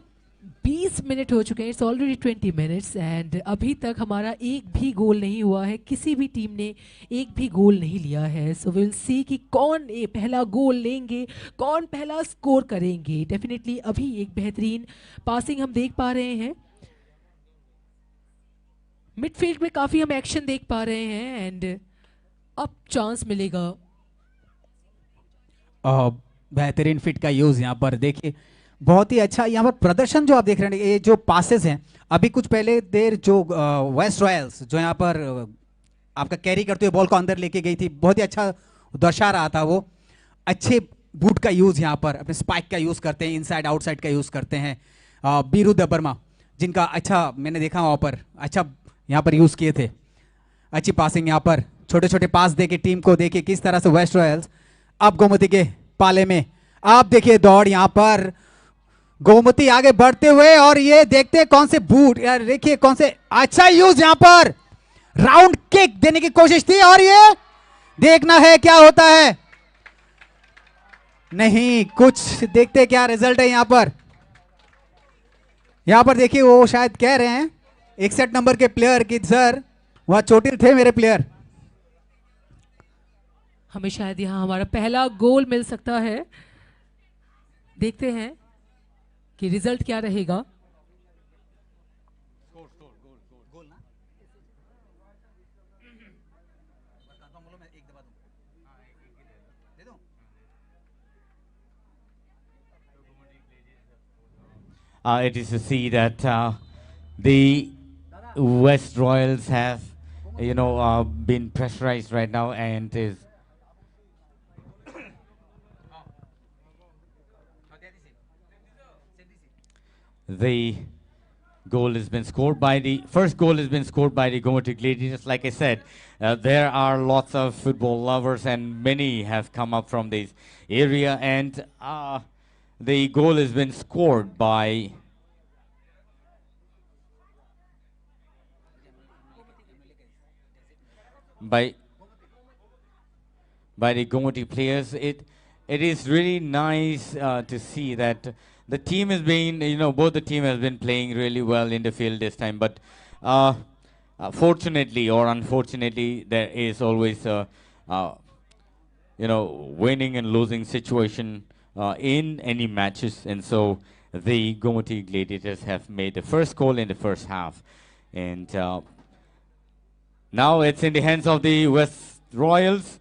बीस मिनट हो चुके हैं, it's already twenty minutes, and अभी तक हमारा एक भी गोल नहीं हुआ है, किसी भी टीम ने एक भी गोल नहीं लिया है। सो विल सी कि कौन ये पहला गोल लेंगे, कौन पहला स्कोर करेंगे। डेफिनेटली अभी एक बेहतरीन पासिंग हम देख पा रहे हैं, मिडफील्ड में काफी हम एक्शन देख पा रहे हैं, एंड अब चांस मिलेगा। अ, बेहतरीन फिट का यूज यहाँ पर देखिए, बहुत ही अच्छा यहाँ पर प्रदर्शन जो आप देख रहे हैं, ये जो पासेस हैं, अभी कुछ पहले देर जो वेस्ट रॉयल्स जो यहाँ पर अ, आपका कैरी करते हुए बॉल को अंदर लेके गई थी, बहुत ही अच्छा दर्शा रहा था वो। अच्छे बूट का यूज यहाँ पर, अपने स्पाइक का यूज करते हैं, इनसाइड आउटसाइड का यूज करते हैं। अ, बीरू देबर्मा, जिनका अच्छा मैंने देखा वहाँ पर, अच्छा यहाँ पर यूज किए थे, अच्छी पासिंग यहाँ पर, छोटे छोटे पास देके टीम को, देखिए किस तरह से वेस्ट रॉयल्स अब गोमती के पाले में। आप देखिए दौड़ यहाँ पर, गोमती आगे बढ़ते हुए, और ये देखते हैं कौन से बूट, यार देखिए कौन से, अच्छा यूज यहाँ पर, राउंड किक देने की कोशिश थी, और ये देखना है क्या होता है। नहीं, कुछ देखते हैं क्या रिजल्ट है यहाँ पर। यहाँ पर देखिए, वो शायद कह रहे हैं इकसठ नंबर के प्लेयर कि सर, वहाँ चोटिल थे मेरे प्लेयर। हमें शायद यहाँ हमारा पहला गोल मिल सकता है। देखते हैं कि रिजल्ट क्या रहेगा। Uh, it is to see that uh, the West Royals have, you know, uh, been pressurized right now, and is the goal has been scored by the first goal has been scored by the Gomoti Gladiators. Like I said, uh, there are lots of football lovers, and many have come up from this area. And uh, the goal has been scored by by by the Gomoti players. It it is really nice uh, to see that the team has been, you know, both the team has been playing really well in the field this time. But uh, uh, fortunately or unfortunately, there is always a, uh, you know, winning and losing situation uh, in any matches, and so the Gomoti Gladiators have made the first goal in the first half, and uh, now it's in the hands of the West Royals.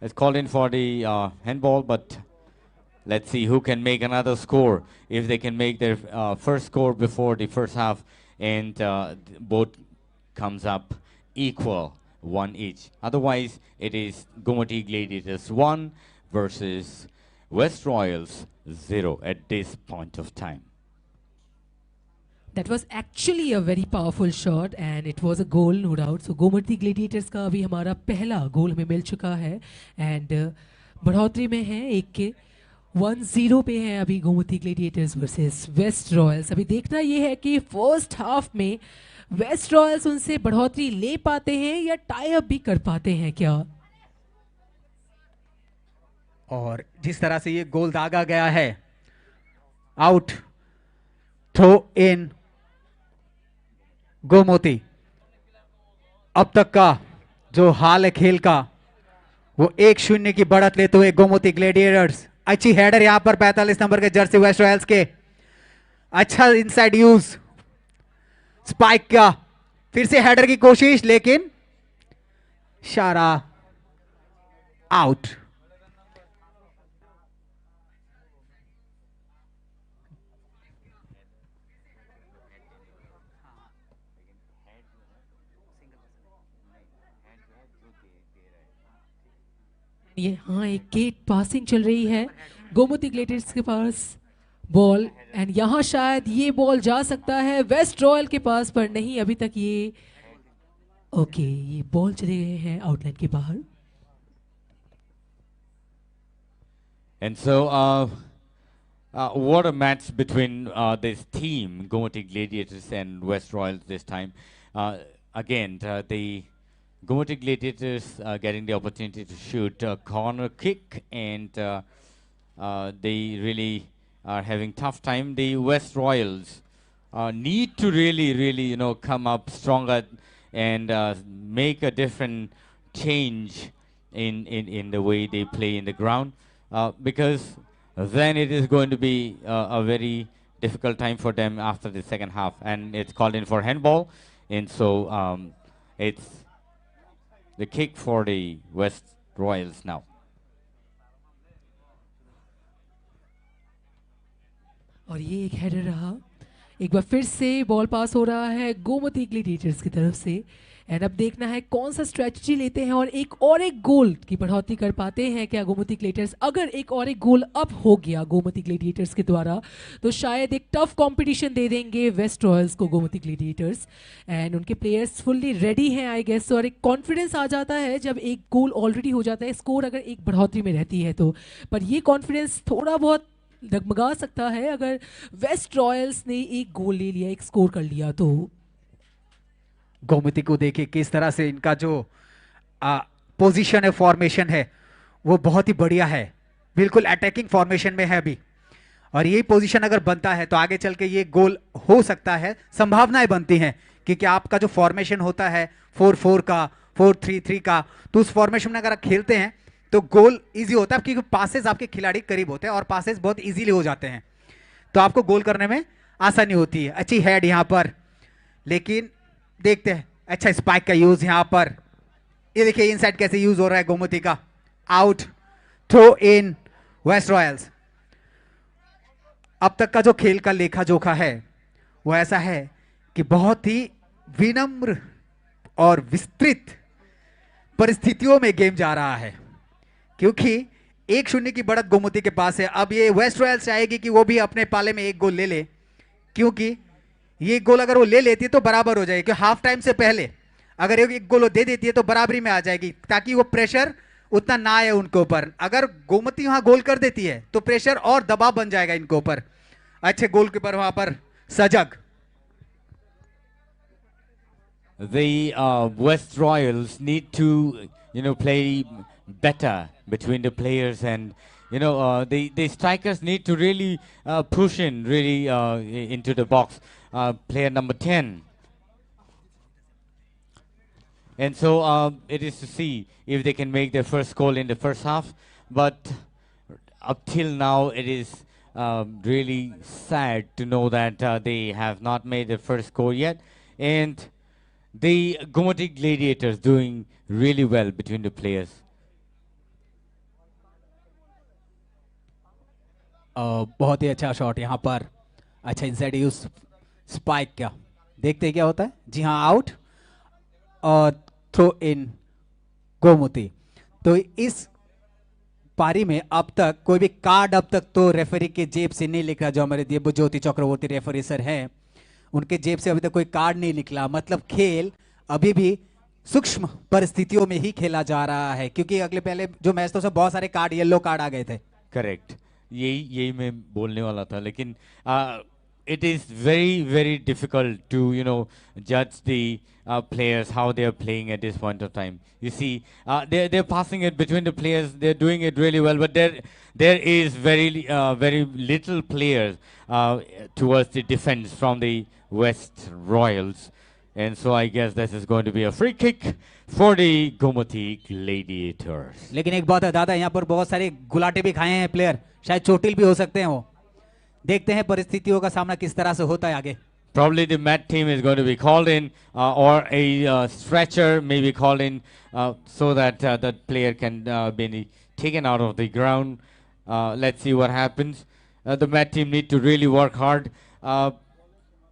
It's called in for the uh, handball, but let's see who can make another score. If they can make their uh, first score before the first half, and uh, both comes up equal, one each. Otherwise, it is Gomoti Gladiators one versus West Royals zero at this point of time. That was actually a very powerful shot and it was a goal, no doubt. So Gomoti Gladiators का अभी हमारा पहला गोल हमें मिल चुका है एंड बढ़ोतरी में है एक के वन जीरो पे है अभी Gomti gladiators versus West Royals. अभी देखना ये है कि फर्स्ट हाफ में वेस्ट रॉयल्स उनसे बढ़ोतरी ले पाते हैं या टाई अप भी कर पाते हैं क्या। और जिस तरह से ये गोल दागा गया है, आउट, थ्रो इन गोमती। अब तक का जो हाल है खेल का, वो एक शून्य की बढ़त लेते हुए गोमती ग्लेडिएटर्स। अच्छी हेडर यहाँ पर पैंतालीस नंबर के जर्सी वेस्ट रॉयल्स के, अच्छा इनसाइड यूज स्पाइक का, फिर से हेडर की कोशिश, लेकिन इशारा आउट। ये हाँ एक गेट पासिंग चल रही है गोमती ग्लेडिएटर्स के पास बॉल एंड यहाँ शायद ये बॉल जा सकता है वेस्ट रॉयल के पास पर नहीं अभी तक ये ओके ये बॉल चले गए हैं आउटलाइन के बाहर। And so, uh, uh, what a match between uh, this team, Gomoti Gladiators and West Royals this time. Uh, again, uh, the Gomoti Gladiators uh, getting the opportunity to shoot a corner kick, and uh, uh, they really are having tough time. The West Royals uh, need to really, really, you know, come up stronger and uh, make a different change in, in, in the way they play in the ground, uh, because then it is going to be uh, a very difficult time for them after the second half, and it's called in for handball, and so um, it's the kick for the West Royals now. और ये एक हेडर रहा। एक बार फिर से ball pass हो रहा है गोमती ग्लेडिएटर्स की तरफ से। एंड अब देखना है कौन सा स्ट्रेटजी लेते हैं और एक और एक गोल की बढ़ोतरी कर पाते हैं क्या गोमती ग्लेडिएटर्स। अगर एक और एक गोल अप हो गया गोमती ग्लेडिएटर्स के द्वारा तो शायद एक टफ कंपटीशन दे देंगे वेस्ट रॉयल्स को गोमती ग्लेडिएटर्स। एंड उनके प्लेयर्स फुल्ली रेडी हैं आई गेस। और एक कॉन्फिडेंस आ जाता है जब एक गोल ऑलरेडी हो जाता है स्कोर अगर एक बढ़ोतरी में रहती है तो। पर ये कॉन्फिडेंस थोड़ा बहुत डगमगा सकता है अगर वेस्ट रॉयल्स ने एक गोल ले लिया एक स्कोर कर लिया तो। गोमती को देखिए किस तरह से इनका जो पोजीशन है, फॉर्मेशन है, वो बहुत ही बढ़िया है। बिल्कुल अटैकिंग फॉर्मेशन में है अभी। और यही पोजीशन अगर बनता है तो आगे चल के ये गोल हो सकता है, संभावनाएं बनती हैं। क्योंकि आपका जो फॉर्मेशन होता है फोर फोर का, फोर थ्री थ्री का, तो उस फॉर्मेशन में अगर आप खेलते हैं तो गोल ईजी होता है, क्योंकि पासेस आपके खिलाड़ी करीब होते हैं और पासेस बहुत ईजीली हो जाते हैं, तो आपको गोल करने में आसानी होती है। अच्छी हेड यहाँ पर, लेकिन देखते हैं, अच्छा स्पाइक का यूज यहाँ पर। ये देखिए इनसाइड कैसे यूज हो रहा है गोमती का। Out, throw in West Royals. अब तक का जो खेल का लेखा जोखा है वो ऐसा है कि बहुत ही विनम्र और विस्तृत परिस्थितियों में गेम जा रहा है, क्योंकि एक शून्य की बढ़त गोमती के पास है। अब ये वेस्ट रॉयल्स चाहेगी कि वो भी अपने पाले में एक गोल ले ले, क्योंकि ये गोल अगर वो ले लेती है तो बराबर हो जाएगी, क्योंकि हाफ टाइम से पहले अगर एक, एक गोल वो दे देती है तो बराबरी में आ जाएगी, ताकि वो प्रेशर उतना ना आए उनके ऊपर। अगर गोमती वहाँ गोल कर देती है तो प्रेशर और दबाव बन जाएगा इनके ऊपर। अच्छे गोलकीपर वहाँ पर सजग। The uh, West Royals need to, you know, play better between the players, and you know, uh, the the strikers need to really uh, push in really uh, i- into the box. Uh, player number ten. And so uh, it is to see if they can make their first goal in the first half. But up till now, it is um, really sad to know that uh, they have not made their first goal yet. And the Gumati Gladiators doing really well between the players. अ, बहुत ही अच्छा शॉट यहाँ पर। अच्छा, inside use spike का, देखते हैं क्या होता है। जी हाँ, आउट और थ्रो इन गोमती। तो इस पारी में अब तक कोई भी कार्ड, अब तक तो रेफरी के जेब से नहीं निकला, जो हमारे दिव्य ज्योति चक्रवर्ती रेफरी सर हैं, उनके जेब से अभी तक कोई कार्ड नहीं निकला। मतलब खेल अभी भी सूक्ष्म परिस्थितियों में ही खेला जा रहा है, क्योंकि अगले पहले जो मैच था उसमें बहुत सारे कार्ड, येलो कार्ड आ गए थे। करेक्ट, यही यही मैं बोलने वाला था, लेकिन uh, it is very very difficult to, you know, judge the uh, players, how they are playing at this point of time. You see, uh, they they're passing it between the players. They're doing it really well, but there there is very uh, very little players uh, towards the defense from the West Royals, and so I guess this is going to be a free kick for the Gomati Gladiators. लेकिन एक बात है दादा, यहाँ पर बहुत सारे गुलाटे भी खाए हैं प्लेयर, शायद चोटिल भी हो सकते हैं वो। देखते हैं परिस्थितियों का सामना किस तरह से होता है आगे। Probably the mat team is going to be called in, uh, or a uh, stretcher may be called in, uh, so that uh, that player can uh, be taken out of the ground. Uh, let's see what happens. Uh, the mat team need to really work hard. Uh,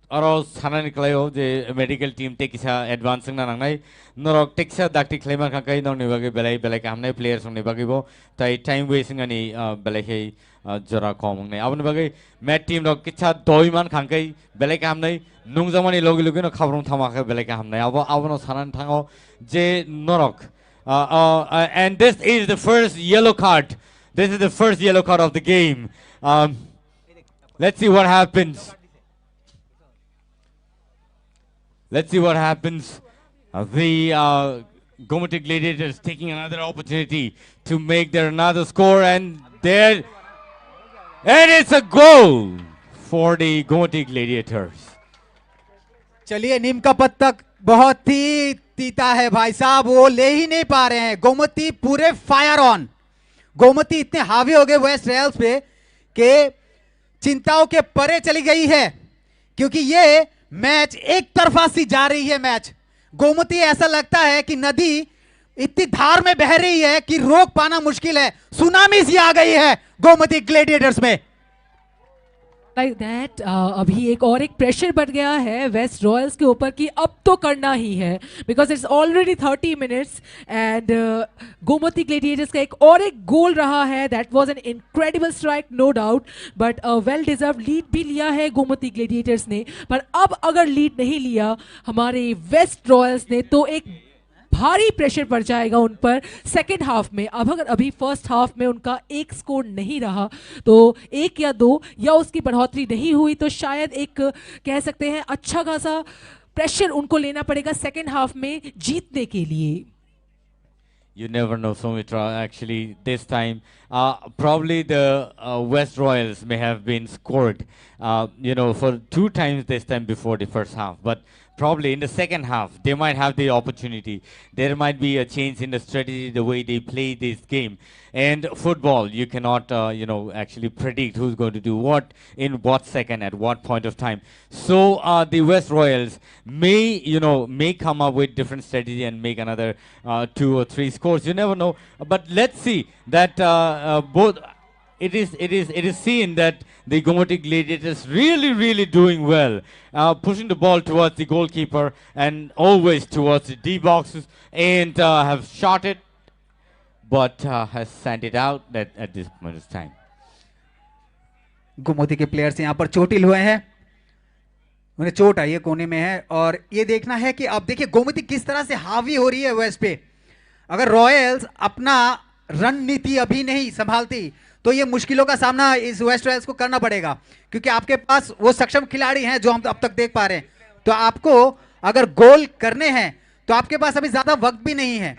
aro sanani khlaio je medical team tei kisa advance wngna nangnai, norok tei kisa dakti khlai mankha khe nokni bagwi belai belai kahamnai players rokni bagwi bo, tai time waste wngnani uh, belai khe uh, jora kom wngnai. Aboni bagwi mat team rok kisa doi mankha khe belai kahamnai, nungjakmani logi logi no khabrung thama khe belai kahamnai. Abo abono sanani thango je norok uh, uh, uh, and this is the first yellow card. This is the first yellow card of the game. Um, let's see what happens. Let's see what happens. Uh, the uh, Gomati Gladiators taking another opportunity to make their another score, and there, and it's a goal for the Gomati Gladiators. चलिए, नीम का पत्ता बहुत ही तीता है भाई साहब, वो ले ही नहीं पा रहे हैं। गोमती पूरे फायर ऑन। गोमती इतने हावी हो गए वेस्ट रॉयल्स पे कि चिंताओं के परे चली गई है, क्योंकि ये मैच एक तरफा सी जा रही है। मैच गोमती ऐसा लगता है कि नदी इतनी धार में बह रही है कि रोक पाना मुश्किल है। सुनामी सी आ गई है गोमती ग्लेडिएटर्स में। Like that. अभी एक और एक प्रेशर बढ़ गया है वेस्ट रॉयल्स के ऊपर कि अब तो करना ही है, because it's already thirty minutes and Gomati gladiators का एक और एक गोल रहा है। That was an incredible strike, no doubt, but well deserved lead भी लिया है गोमती ग्लेडिएटर्स ने। पर अब अगर लीड नहीं लिया हमारे वेस्ट रॉयल्स ने तो एक भारी प्रेशर पड़ जाएगा उन पर सेकेंड हाफ में। अब अगर अभी फर्स्ट हाफ में उनका एक स्कोर नहीं रहा तो एक या दो या उसकी बढ़ोतरी नहीं हुई तो शायद एक कह सकते हैं अच्छा खासा प्रेशर उनको लेना पड़ेगा सेकेंड हाफ में जीतने के लिए। You never know, Soumitra. Actually, this time, uh, probably the uh, West Royals may have been scored, uh, you know, for two times this time before the first half. But probably in the second half, they might have the opportunity. There might be a change in the strategy, the way they play this game. And football, you cannot, uh, you know, actually predict who's going to do what in what second at what point of time. So uh, the West Royals may, you know, may come up with different strategy and make another uh, two or three scores. You never know. But let's see that uh, uh, both. It is, it is, it is seen that the Gomati Gladiators really, really doing well, uh, pushing the ball towards the goalkeeper and always towards the D boxes, and uh, have shot it, but uh, has sent it out at, at this point of time. Gomti के प्लेयर्स यहाँ पर चोटिल हुए हैं। उन्हें चोट आई है, कोने में है। और ये देखना है कि अब देखिए गोमती किस तरह से हावी हो रही है वेस्ट पे। अगर रॉयल्स अपना रणनीति अभी नहीं संभालती तो ये मुश्किलों का सामना इस वेस्ट रॉयल्स को करना पड़ेगा, क्योंकि आपके पास वो सक्षम खिलाड़ी हैं जो हम अब तक देख पा रहे हैं। तो आपको अगर गोल करने हैं तो आपके पास अभी ज़्यादा वक्त भी नहीं है,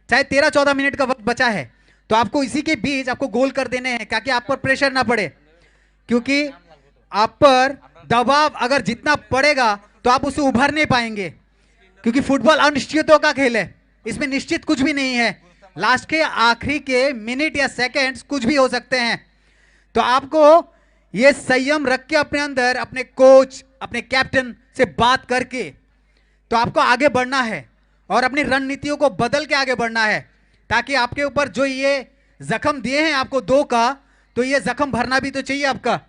चाहे तेरह चौदह मिनट का वक्त बचा है, तो आपको इसी के बीच आपको गोल कर देने हैं ताकि आप पर प्रेशर ना पड़े, क्योंकि आप पर दबाव अगर जितना पड़ेगा तो आप उससे उभर नहीं पाएंगे, क्योंकि फुटबॉल अनिश्चितों का खेल है, इसमें निश्चित कुछ भी नहीं है। लास्ट के आखिरी के मिनट या सेकंड्स कुछ भी हो सकते हैं। तो आपको ये संयम रख के अपने अंदर अपने कोच, अपने कैप्टन से बात करके तो आपको आगे बढ़ना है और अपनी रणनीतियों को बदल के आगे बढ़ना है, ताकि आपके ऊपर जो ये जख्म दिए हैं आपको दो का, तो ये जख्म भरना भी तो चाहिए आपका।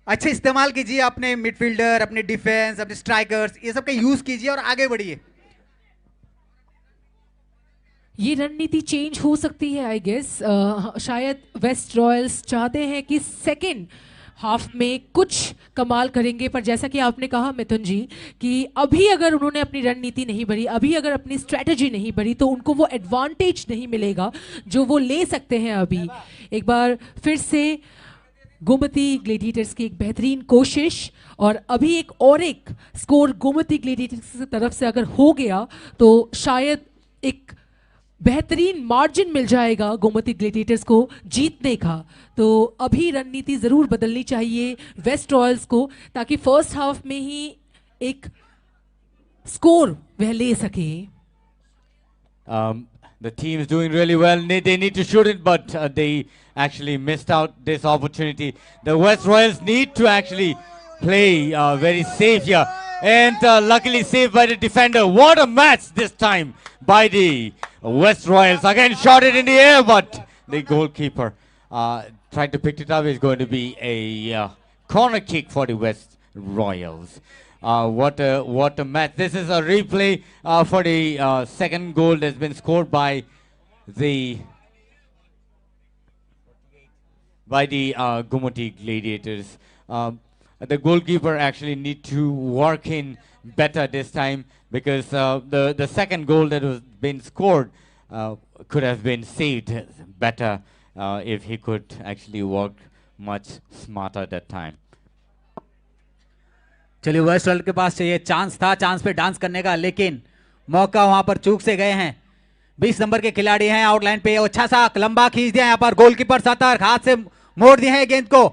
अच्छे इस्तेमाल कीजिए अपने मिडफील्डर, अपने डिफेंस, अपने स्ट्राइकर्स, ये सब का यूज़ कीजिए और आगे बढ़िए। ये रणनीति चेंज हो सकती है, आई गेस। शायद वेस्ट रॉयल्स चाहते हैं कि सेकेंड हाफ में कुछ कमाल करेंगे, पर जैसा कि आपने कहा मिथुन जी कि अभी अगर उन्होंने अपनी रणनीति नहीं बढ़ी, अभी अगर अपनी स्ट्रेटजी नहीं बढ़ी, तो उनको वो एडवांटेज नहीं मिलेगा जो वो ले सकते हैं अभी। एक बार फिर से गोमती ग्लेडिएटर्स की एक बेहतरीन कोशिश, और अभी एक और एक स्कोर गोमती ग्लेडिएटर्स की तरफ से अगर हो गया तो शायद एक बेहतरीन मार्जिन मिल जाएगा गोमती ग्लेडिएटर्स को जीतने का। तो अभी रणनीति ज़रूर बदलनी चाहिए वेस्ट रॉयल्स को, ताकि फर्स्ट हाफ में ही एक स्कोर वह ले सके। Um, the team is doing really well. They, they need to shoot it, but uh, they actually missed out this opportunity. The West Royals need to actually play uh, very safe here. And uh, luckily saved by the defender. What a match this time by the West Royals. Again, shot it in the air, but the goalkeeper uh, trying to pick it up is going to be a uh, corner kick for the West Royals. Uh, what a what a match! This is a replay uh, for the uh, second goal that's been scored by the by the uh, Gumoti Gladiators. Um, the goalkeeper actually need to work in better this time because uh, the the second goal that was been scored uh, could have been saved better uh, if he could actually work much smarter that time. चलिए, waste royal के पास चाहिए, चांस था चांस पे डांस करने का, लेकिन मौका वहां पर चूक से गए हैं। बीस नंबर के खिलाड़ी हैं आउटलाइन पे, अच्छा सा लंबा खींच दिया यहाँ पर, गोलकीपर सतर्क, हाथ से मोड़ दिया है गेंद को।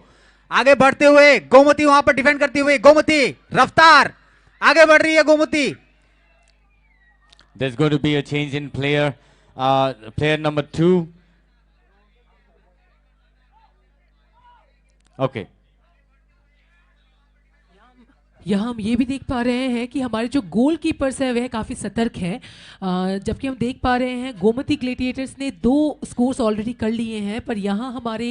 आगे बढ़ते हुए गोमती वहां पर डिफेंड करती हुई, गोमती रफ्तार, आगे बढ़ रही है Gomti. There's going to be a change in player. Uh, player number two. Okay. यहाँ हम ये भी देख पा रहे हैं कि हमारे जो गोलकीपर्स हैं वह काफ़ी सतर्क हैं। अ, जबकि हम देख पा रहे हैं गोमती ग्लेडिएटर्स ने दो स्कोर्स ऑलरेडी कर लिए हैं, पर यहाँ हमारे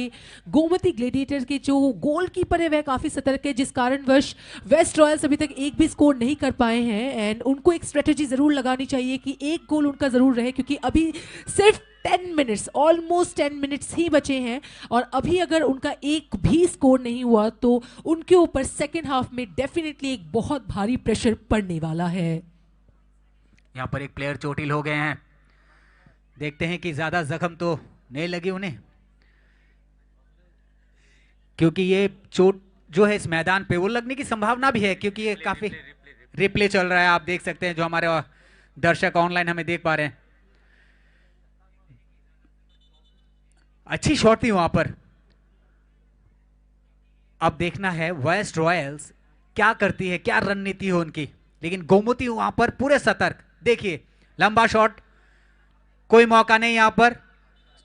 गोमती ग्लेडिएटर्स के जो गोलकीपर है वह काफ़ी सतर्क है, जिस कारणवश वेस्ट रॉयल्स अभी तक एक भी स्कोर नहीं कर पाए हैं। एंड उनको एक स्ट्रेटजी ज़रूर लगानी चाहिए कि एक गोल उनका ज़रूर रहे, क्योंकि अभी सिर्फ ten minutes, almost ten minutes ही बचे हैं, और अभी अगर उनका एक भी स्कोर नहीं हुआ तो उनके ऊपर सेकेंड हाफ में डेफिनेटली एक बहुत भारी प्रेशर पड़ने वाला है। यहाँ पर एक प्लेयर चोटिल हो गए हैं, देखते हैं कि ज़्यादा जख्म तो नहीं लगी उन्हें, क्योंकि ये चोट जो है इस मैदान पे वो लगने की संभावना भी है, क्योंकि ये काफ़ी रिप्ले चल रहा है। आप देख सकते हैं, जो हमारे दर्शक ऑनलाइन हमें देख पा रहे हैं, अच्छी शॉट थी वहां पर। अब देखना है वेस्ट रॉयल्स क्या करती है, क्या रणनीति है उनकी, लेकिन गोमती वहां पर पूरे सतर्क। देखिए, लंबा शॉट, कोई मौका नहीं यहां पर,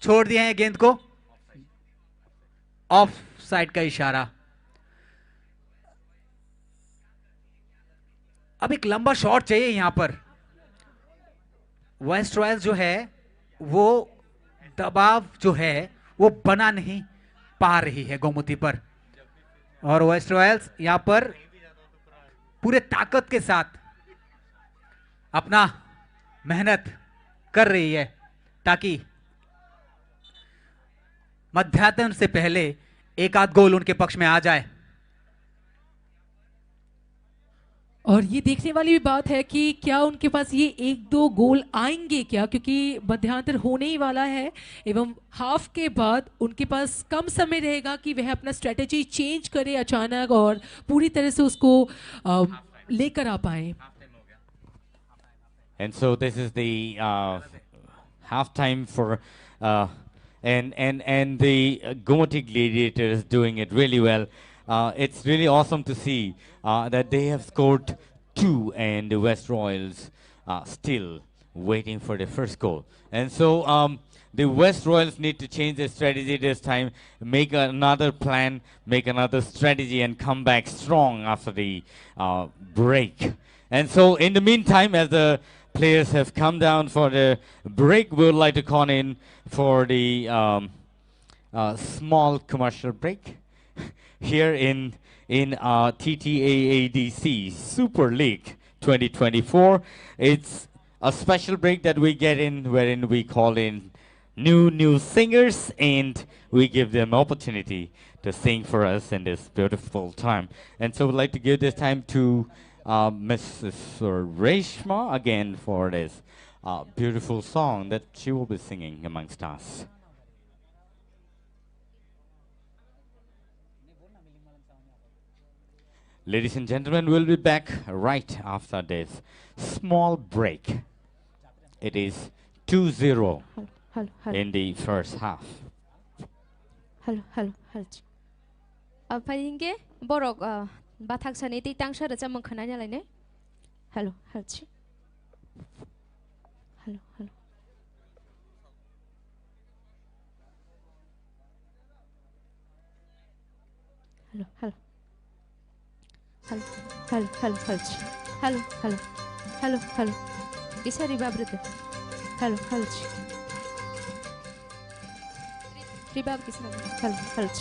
छोड़ दिए हैं गेंद को, ऑफ साइड का इशारा। अब एक लंबा शॉट चाहिए यहां पर। वेस्ट रॉयल्स जो है वो दबाव जो है वो बना नहीं पा रही है गोमती पर, और वेस्ट रॉयल्स यहां पर पूरे ताकत के साथ अपना मेहनत कर रही है, ताकि मध्याह्न से पहले एक आध गोल उनके पक्ष में आ जाए। और ये देखने वाली भी बात है कि क्या उनके पास ये एक दो गोल आएंगे क्या, क्योंकि मध्यांतर होने ही वाला है एवं हाफ के बाद उनके पास कम समय रहेगा कि वह अपना स्ट्रेटजी चेंज करे अचानक और पूरी तरह से उसको, अ, लेकर आ पाए। And so this is the, uh, halftime for, uh, and, and, and the, uh, Gumoti Gladiators doing it really well. Uh, it's really awesome to see, uh, that they have scored two and the West Royals, uh, still waiting for the first goal. And so, um, the West Royals need to change their strategy this time, make another plan, make another strategy, and come back strong after the, uh, break. And so, in the meantime, as the players have come down for the break, we would like to call in for the, um, uh, small commercial break here in, in, uh, T T A A D C Super League twenty twenty-four. It's a special break that we get in, wherein we call in new, new singers, and we give them opportunity to sing for us in this beautiful time. And so we'd like to give this time to, uh, Missus Reshma again for this, uh, beautiful song that she will be singing amongst us. Ladies and gentlemen, we'll be back right after this small break. It is two zero Hello, hello, hello. in the first half. Hello, hello, hello. Ah, phai hingke borok, ah, bathak sani tei tangsa rwchapmung khwnai nalai ne. Hello, hello. Hello, hello. Hello, hello. Hello, hello, hello, hello. Hello, hello. Hello, hello. Kisa ribab rite. Hello, hello. Ribab kisa. Hello, hello.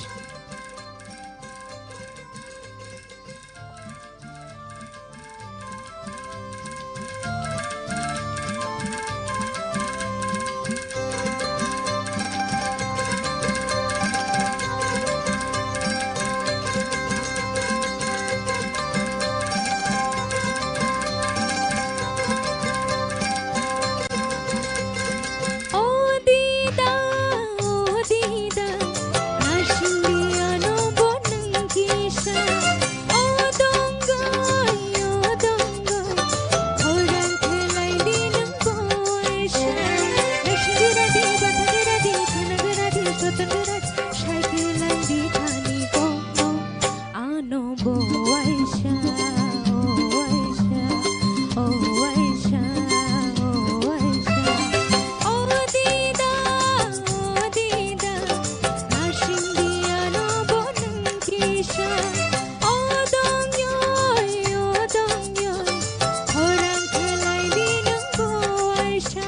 O dida, o dida, nasing dia no bonang kisa. O dongoi, o dongoi, khorang khelai di nang boisa. Nasing dira di, batang dira di, khanang dira di, sotang dira di, sai khelai di thani bo. Ano bo waisa, o waisa, o waisa, o waisa. O dida, o dida, nasing dia no bonang kisa. O dongyoi, o dongyoi, khorang khelai di nang bo waisa.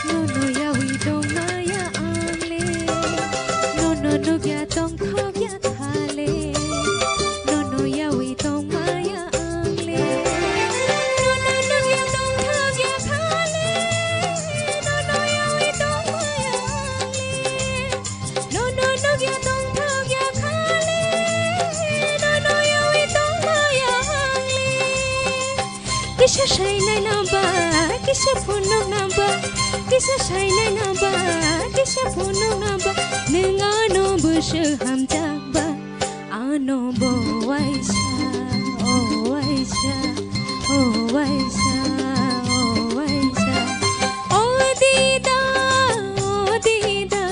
Nono yawi tongmaya angle, nono nukya tongthokya thale. Nono yawi tongmaya angle, nono nukya tongthokya thale. Nono yawi tongmaya angle, nono nukya tongthokya thale. Nono yawi tongmaya angle. Kisa sainai namba, kisa phunuk namba, kisa sainai namba, kisa phunuk namba, nwng ano bwswk hamjakba, ano bo waisa, o waisa, o waisa, o waisa. O dida, o dida,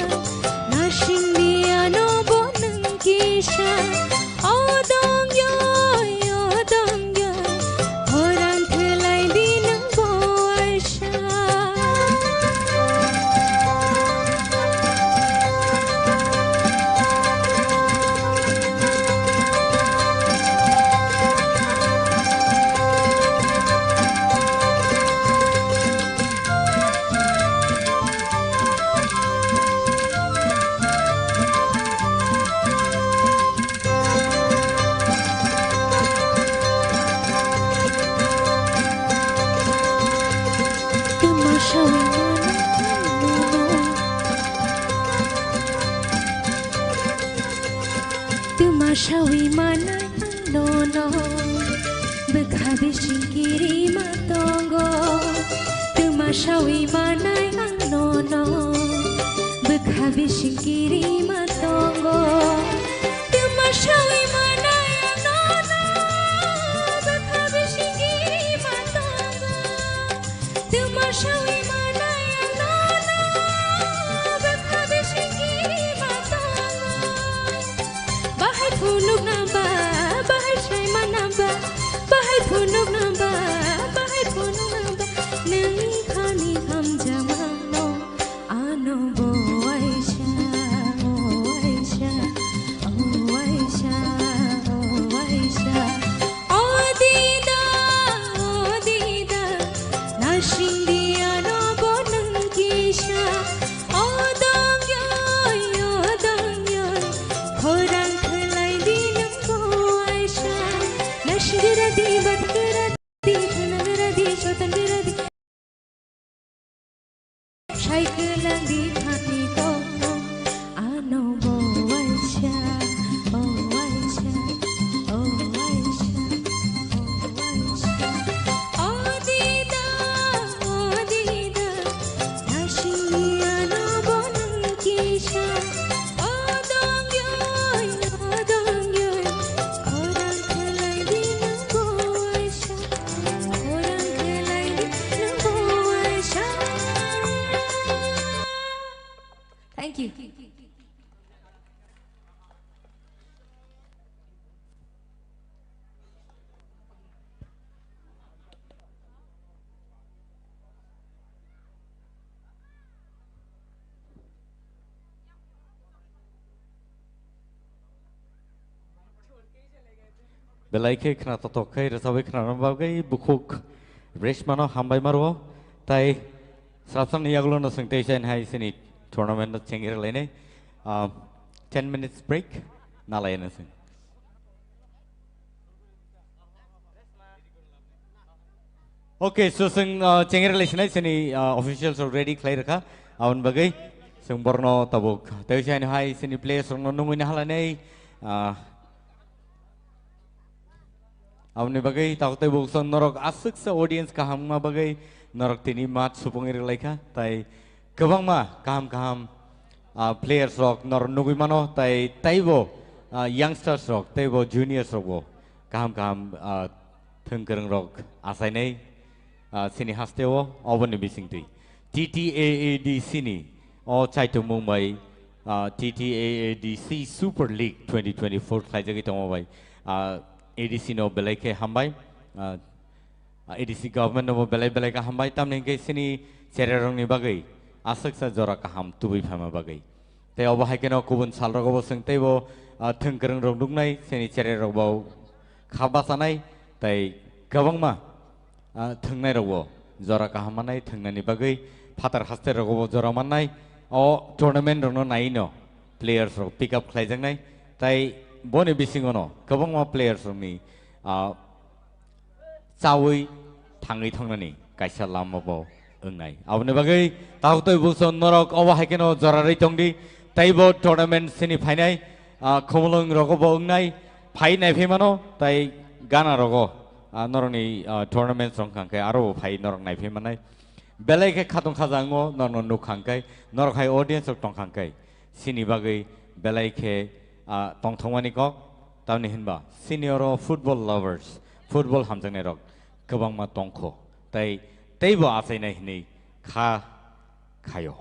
nasing di ano bo nwng kisa. O dongyoi, o dongyoi, khorang khelai di nang bo waisa. Sawi manai ang nono, bwkha bising kirima tongo. Tuma sawi manai ang nono, bwkha bising kirima tongo. Tuma sawi manai ang nono, bwkha bising kirima tongo. Tuma sawi manai ang nono, bwkha bising kirima tongo. Bahai phunuk namba, bahai saima namba, bahai phunuk namba, bahai phunuk namba. Nini khani hamjama no, ano bo waisa, o waisa, o waisa, o waisa. O dida, o dida, nasing di ano bo nang kisa. O dong yoi, o dong yoi, khorang khlai di nang bo waisa. Nasing gra di, bat gra di, khunang gra di, sotan gra di. Sai khlai di khani tong, ano bo waisa, o waisa, o waisa, o waisa. O dida, o dida, nasing di ano bo nang kisa. O dong yoi, o dong yoi, khorang khlai di nang bo waisa. Thank you. Belai khe khna totok khe rwchabwi khnana bagwi bukhuk rest mano hambai maro. Tai srapsani yagulo no swng tei chain hai sini tournament no chengir lainai. Ah, ten minutes break nalai na swng. Okay, so swng, uh, chengir lai sinai sini, uh, officials rok ready khlai rwkha. Aboni bagwi swng borno tabuk. Tei se ani hai sini players rok no nungwi na hala nei. Uh, aboni bagwi tabuk tei buk swng norok aswk sa audience kaham wngma bagwi norok tini match supungwi rwlai kha. Tai kwbangma kaham kaham, ah, players rok nor nugwi mano, tai teibo, ah, youngsters rok, teibo juniors rok bo kaham kaham, ah, thwng kwrwng rok achainai, ah, sini hasteo, oboni bisingtwi T T A A D C ni o chaitumung bai, ah, T T A A D C Super League twenty twenty-four khlaijagwi tongma bai, ah, A D C no belai khe hambai, ah, A D C government no bo belai belai kaham bai, tamni hwnkhe sini chererokni bagwi aswksa jora kaham tubui phaima bagwi. Tei obo hai kheno kubun salrogo bo chwng teibo, ah, thwng kwrwng rok nuknai, sini chererok bo kha bachanai, tei kwbangma, ah, thwngnai rok bo jora kaham manai, thwngnani bagwi phatar haste rogo bo jora mannai. O tournament rokno naiwi no players rok pick up khlaijaknai, tei boni bisingo no kwbangma players rokni, ah, chawi thangwi thangnani kaisa lama bo wngnai. Aboni bagwi takhuk tei bukchon norok obo hai kheno jorarwi tongdi, teibo tournament sini phainai, ah, khumulwng rogo bo wngnai, phai naiphaimano, tei gana rogo, ah, norokni, ah, tournament rok hwnkha khe aro bo phai norok naiphaimannai. Belai khe khatong khajango norokno nukha hwnkhe, norok hai audience rok tongkha hwnkhe. Sini bagwi belai khe, ah, tongthokmani kok, tamni hinba sini oro football lovers, football hamjaknairok kwbangma tongkho, tei teibo achainai hinwi kha khaio.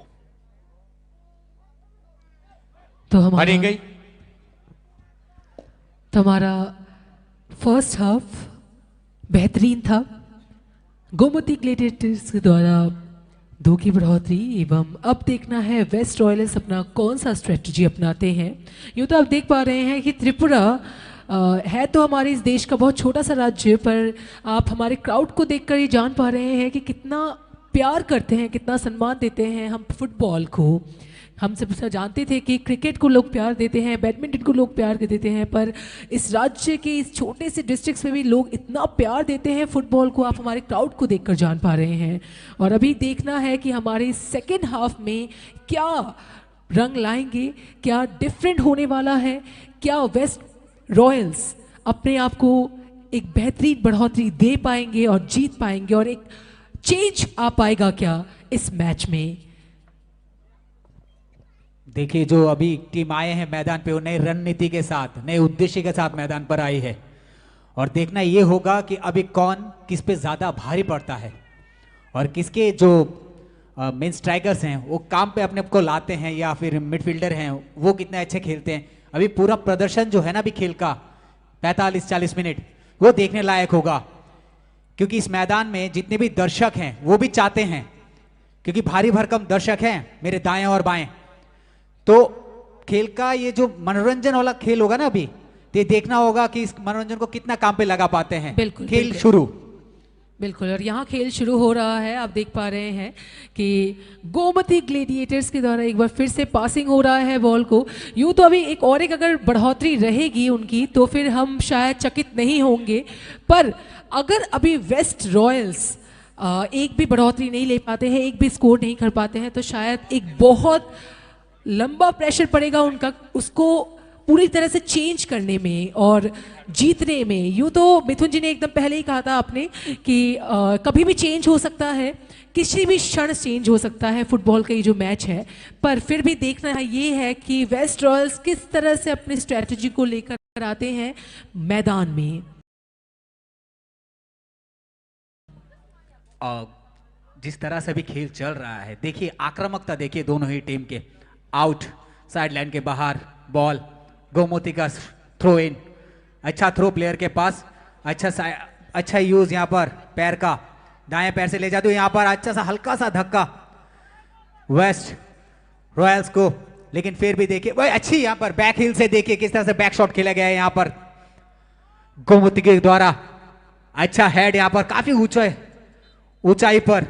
तो हमारा, Phaidi hwnkhe? तो हमारा first half बेहतरीन था। गोमती ग्लेडिएटर्स के द्वारा दो की बढ़ोतरी एवं अब देखना है वेस्ट रॉयल्स अपना कौन सा स्ट्रेटजी अपनाते हैं। यूं तो आप देख पा रहे हैं कि त्रिपुरा, अ, है तो हमारे इस देश का बहुत छोटा सा राज्य, पर आप हमारे क्राउड को देखकर ये जान पा रहे हैं कि कितना प्यार करते हैं, कितना सम्मान देते हैं हम फुटबॉल को। हम सब सब जानते थे कि क्रिकेट को लोग प्यार देते हैं, बैडमिंटन को लोग प्यार देते हैं, पर इस राज्य के इस छोटे से डिस्ट्रिक्ट में भी लोग इतना प्यार देते हैं फुटबॉल को, आप हमारे क्राउड को देखकर जान पा रहे हैं। और अभी देखना है कि हमारे सेकेंड हाफ में क्या रंग लाएंगे, क्या डिफरेंट होने वाला है, क्या वेस्ट रॉयल्स अपने आप को एक बेहतरीन बढ़ोतरी दे पाएंगे और जीत पाएंगे और एक चेंज आ पाएगा क्या इस मैच में? देखिए, जो अभी टीम आए हैं मैदान पे, वो नई रणनीति के साथ, नए उद्देश्य के साथ मैदान पर आई है और देखना ये होगा कि अभी कौन किस पे ज़्यादा भारी पड़ता है और किसके जो मेन स्ट्राइकर्स हैं वो काम पे अपने को लाते हैं या फिर मिडफील्डर हैं वो कितने अच्छे खेलते हैं। अभी पूरा प्रदर्शन जो है ना अभी खेल का, पैंतालीस चालीस मिनट, वो देखने लायक होगा, क्योंकि इस मैदान में जितने भी दर्शक हैं वो भी चाहते हैं, क्योंकि भारी भरकम दर्शक हैं मेरे दाएं और बाएं। तो खेल का ये जो मनोरंजन वाला खेल होगा ना अभी, तो ये देखना होगा कि इस मनोरंजन को कितना काम पे लगा पाते हैं। बिल्कुल, खेल बिल्कुल। शुरू। बिल्कुल, और यहाँ खेल शुरू हो रहा है। आप देख पा रहे हैं कि गोमती ग्लेडिएटर्स के द्वारा एक बार फिर से पासिंग हो रहा है बॉल को। यूं तो अभी एक और एक अगर बढ़ोतरी रहेगी उनकी तो फिर हम शायद चकित नहीं होंगे, पर अगर अभी वेस्ट रॉयल्स अ, एक भी बढ़ोतरी नहीं ले पाते हैं, एक भी स्कोर नहीं कर पाते हैं, तो शायद एक बहुत लंबा प्रेशर पड़ेगा उनका, उसको पूरी तरह से चेंज करने में और जीतने में। यूं तो मिथुन जी ने एकदम पहले ही कहा था आपने कि अ, कभी भी चेंज हो सकता है, किसी भी क्षण चेंज हो सकता है फुटबॉल का ये जो मैच है, पर फिर भी देखना ये है कि वेस्ट रॉयल्स किस तरह से अपनी स्ट्रेटजी को लेकर आते हैं मैदान में। और जिस तरह से अभी खेल चल रहा है, देखिए आक्रामकता, देखिए दोनों ही टीम के। आउट साइड लाइन के बाहर बॉल, गोमती का थ्रो इन, अच्छा थ्रो प्लेयर के पास, अच्छा सा, अच्छा यूज यहाँ पर पैर का, दाएं पैर से ले जाते हुए यहाँ पर अच्छा सा हल्का सा धक्का वेस्ट रॉयल्स को। लेकिन फिर भी देखिए वही अच्छी यहाँ पर बैक हील से, देखिए किस तरह से बैक शॉट खेला गया है यहाँ पर गोमती के द्वारा। अच्छा हेड यहाँ पर काफी ऊंचा, ऊंचाई पर।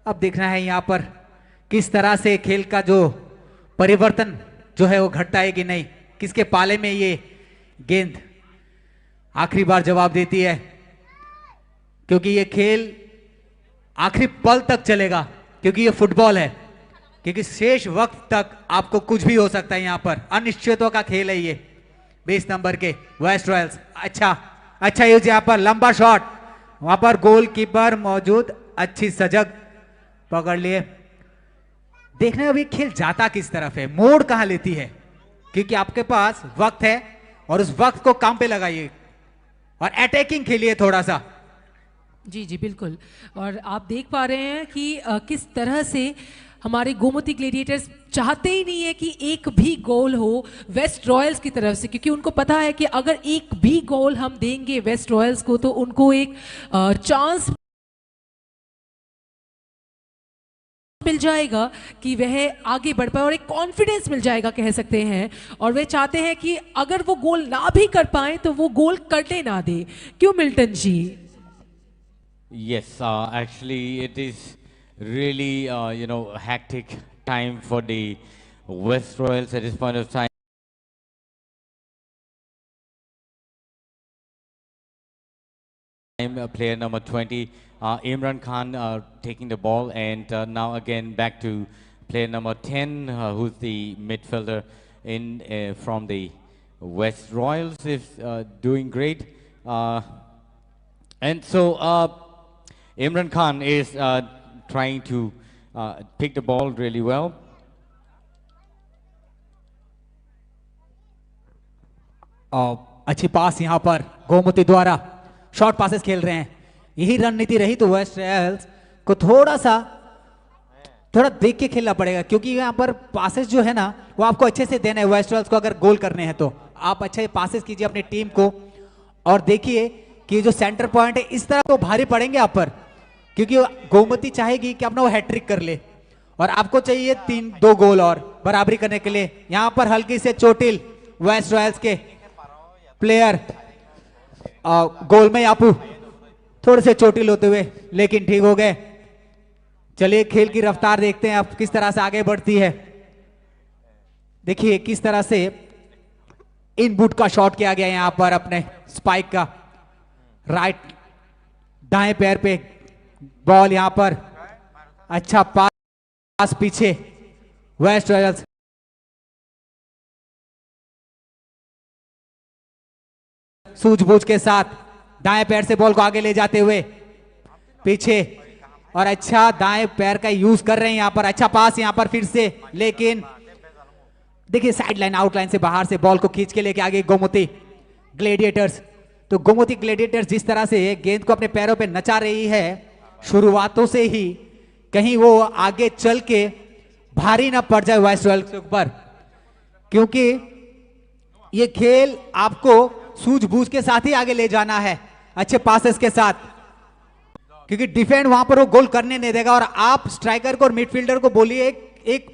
अब देखना है यहाँ पर किस तरह से खेल का जो परिवर्तन जो है वो घटता है कि नहीं, किसके पाले में ये गेंद आखिरी बार जवाब देती है, क्योंकि ये खेल आखिरी पल तक चलेगा, क्योंकि ये फुटबॉल है, क्योंकि शेष वक्त तक आपको कुछ भी हो सकता है। यहाँ पर अनिश्चितों का खेल है ये। बीस नंबर के वेस्ट रॉयल्स, अच्छा, अच्छा यूज यहाँ पर, लंबा शॉट, वहां पर गोलकीपर मौजूद, अच्छी सजग पकड़ लिए। देखना है अभी खेल जाता किस तरफ है, मोड़ कहाँ लेती है, क्योंकि आपके पास वक्त है और उस वक्त को काम पे लगाइए और अटैकिंग खेलिए थोड़ा सा। जी जी बिल्कुल। और आप देख पा रहे हैं कि अ, किस तरह से हमारे गोमती ग्लेडिएटर्स चाहते ही नहीं है कि एक भी गोल हो वेस्ट रॉयल्स की तरफ से, क्योंकि उनको पता है कि अगर एक भी गोल हम देंगे वेस्ट रॉयल्स को तो उनको एक चांस मिल जाएगा कि वह आगे बढ़ पाए और एक कॉन्फिडेंस मिल जाएगा कह सकते हैं। और वे चाहते हैं कि अगर वो गोल ना भी कर पाए तो वो गोल करने ना दे। क्यों Milton ji? Yes, uh, actually, it is really, uh, you know, a hectic time for the West Royals at this point of time. Time, uh, player number twenty, uh, Imran Khan, uh, taking the ball, and uh, now again back to player number ten, uh, who's the midfielder in uh, from the West Royals, is uh, doing great. Uh, and so uh, Imran Khan is uh, trying to uh, pick the ball really well. और अच्छी पास यहाँ पर गोमती द्वारा short passes खेल रहे हैं। यही रणनीति रही तो वेस्ट रॉयल्स को थोड़ा सा, थोड़ा देख के खेलना पड़ेगा, क्योंकि यहाँ पर पासेस जो है ना, वो आपको अच्छे से देना है। वेस्ट रॉयल्स को अगर गोल करने हैं तो आप अच्छे पासेस कीजिए अपनी टीम को। और देखिए कि जो सेंटर पॉइंट है, इस तरह तो भारी पड़ेंगे आप पर, क्योंकि गोमती चाहेगी कि अपना वो हैट्रिक कर ले और आपको चाहिए तीन, दो गोल और बराबरी करने के लिए। यहाँ पर हल्की से चोटिल वेस्ट रॉयल्स के प्लेयर, अ, गोल में आपू थोड़े से चोटिल होते हुए, लेकिन ठीक हो गए। चलिए, खेल की रफ्तार देखते हैं अब किस तरह से आगे बढ़ती है। देखिए किस तरह से इन बूट का शॉट किया गया यहाँ पर अपने स्पाइक का, राइट, दाएं पैर पे बॉल यहाँ पर। अच्छा पास पीछे, वेस्ट रॉयल्स। सूझबूझ के साथ दाएं पैर से बॉल को आगे ले जाते हुए पीछे, और अच्छा दाएं पैर का यूज़ कर रहे हैं यहाँ पर। अच्छा पास यहाँ पर फिर से, लेकिन देखिए साइड लाइन, आउट लाइन से बाहर से बॉल को खींच के लेके आगे गोमती ग्लेडिएटर्स। तो गोमती ग्लेडिएटर्स जिस तरह से गेंद को अपने पैरों पे नचा रही है शुरुआतों से ही, कहीं वो आगे चल के भारी ना पड़ जाए वेस्ट रॉयल्स के ऊपर, क्योंकि ये खेल आपको सूझबूझ के साथ ही आगे ले जाना है, अच्छे पासेस के साथ, क्योंकि डिफेंड वहां पर वो गोल करने नहीं देगा। और आप स्ट्राइकर को और मिडफील्डर को बोलिए, एक, एक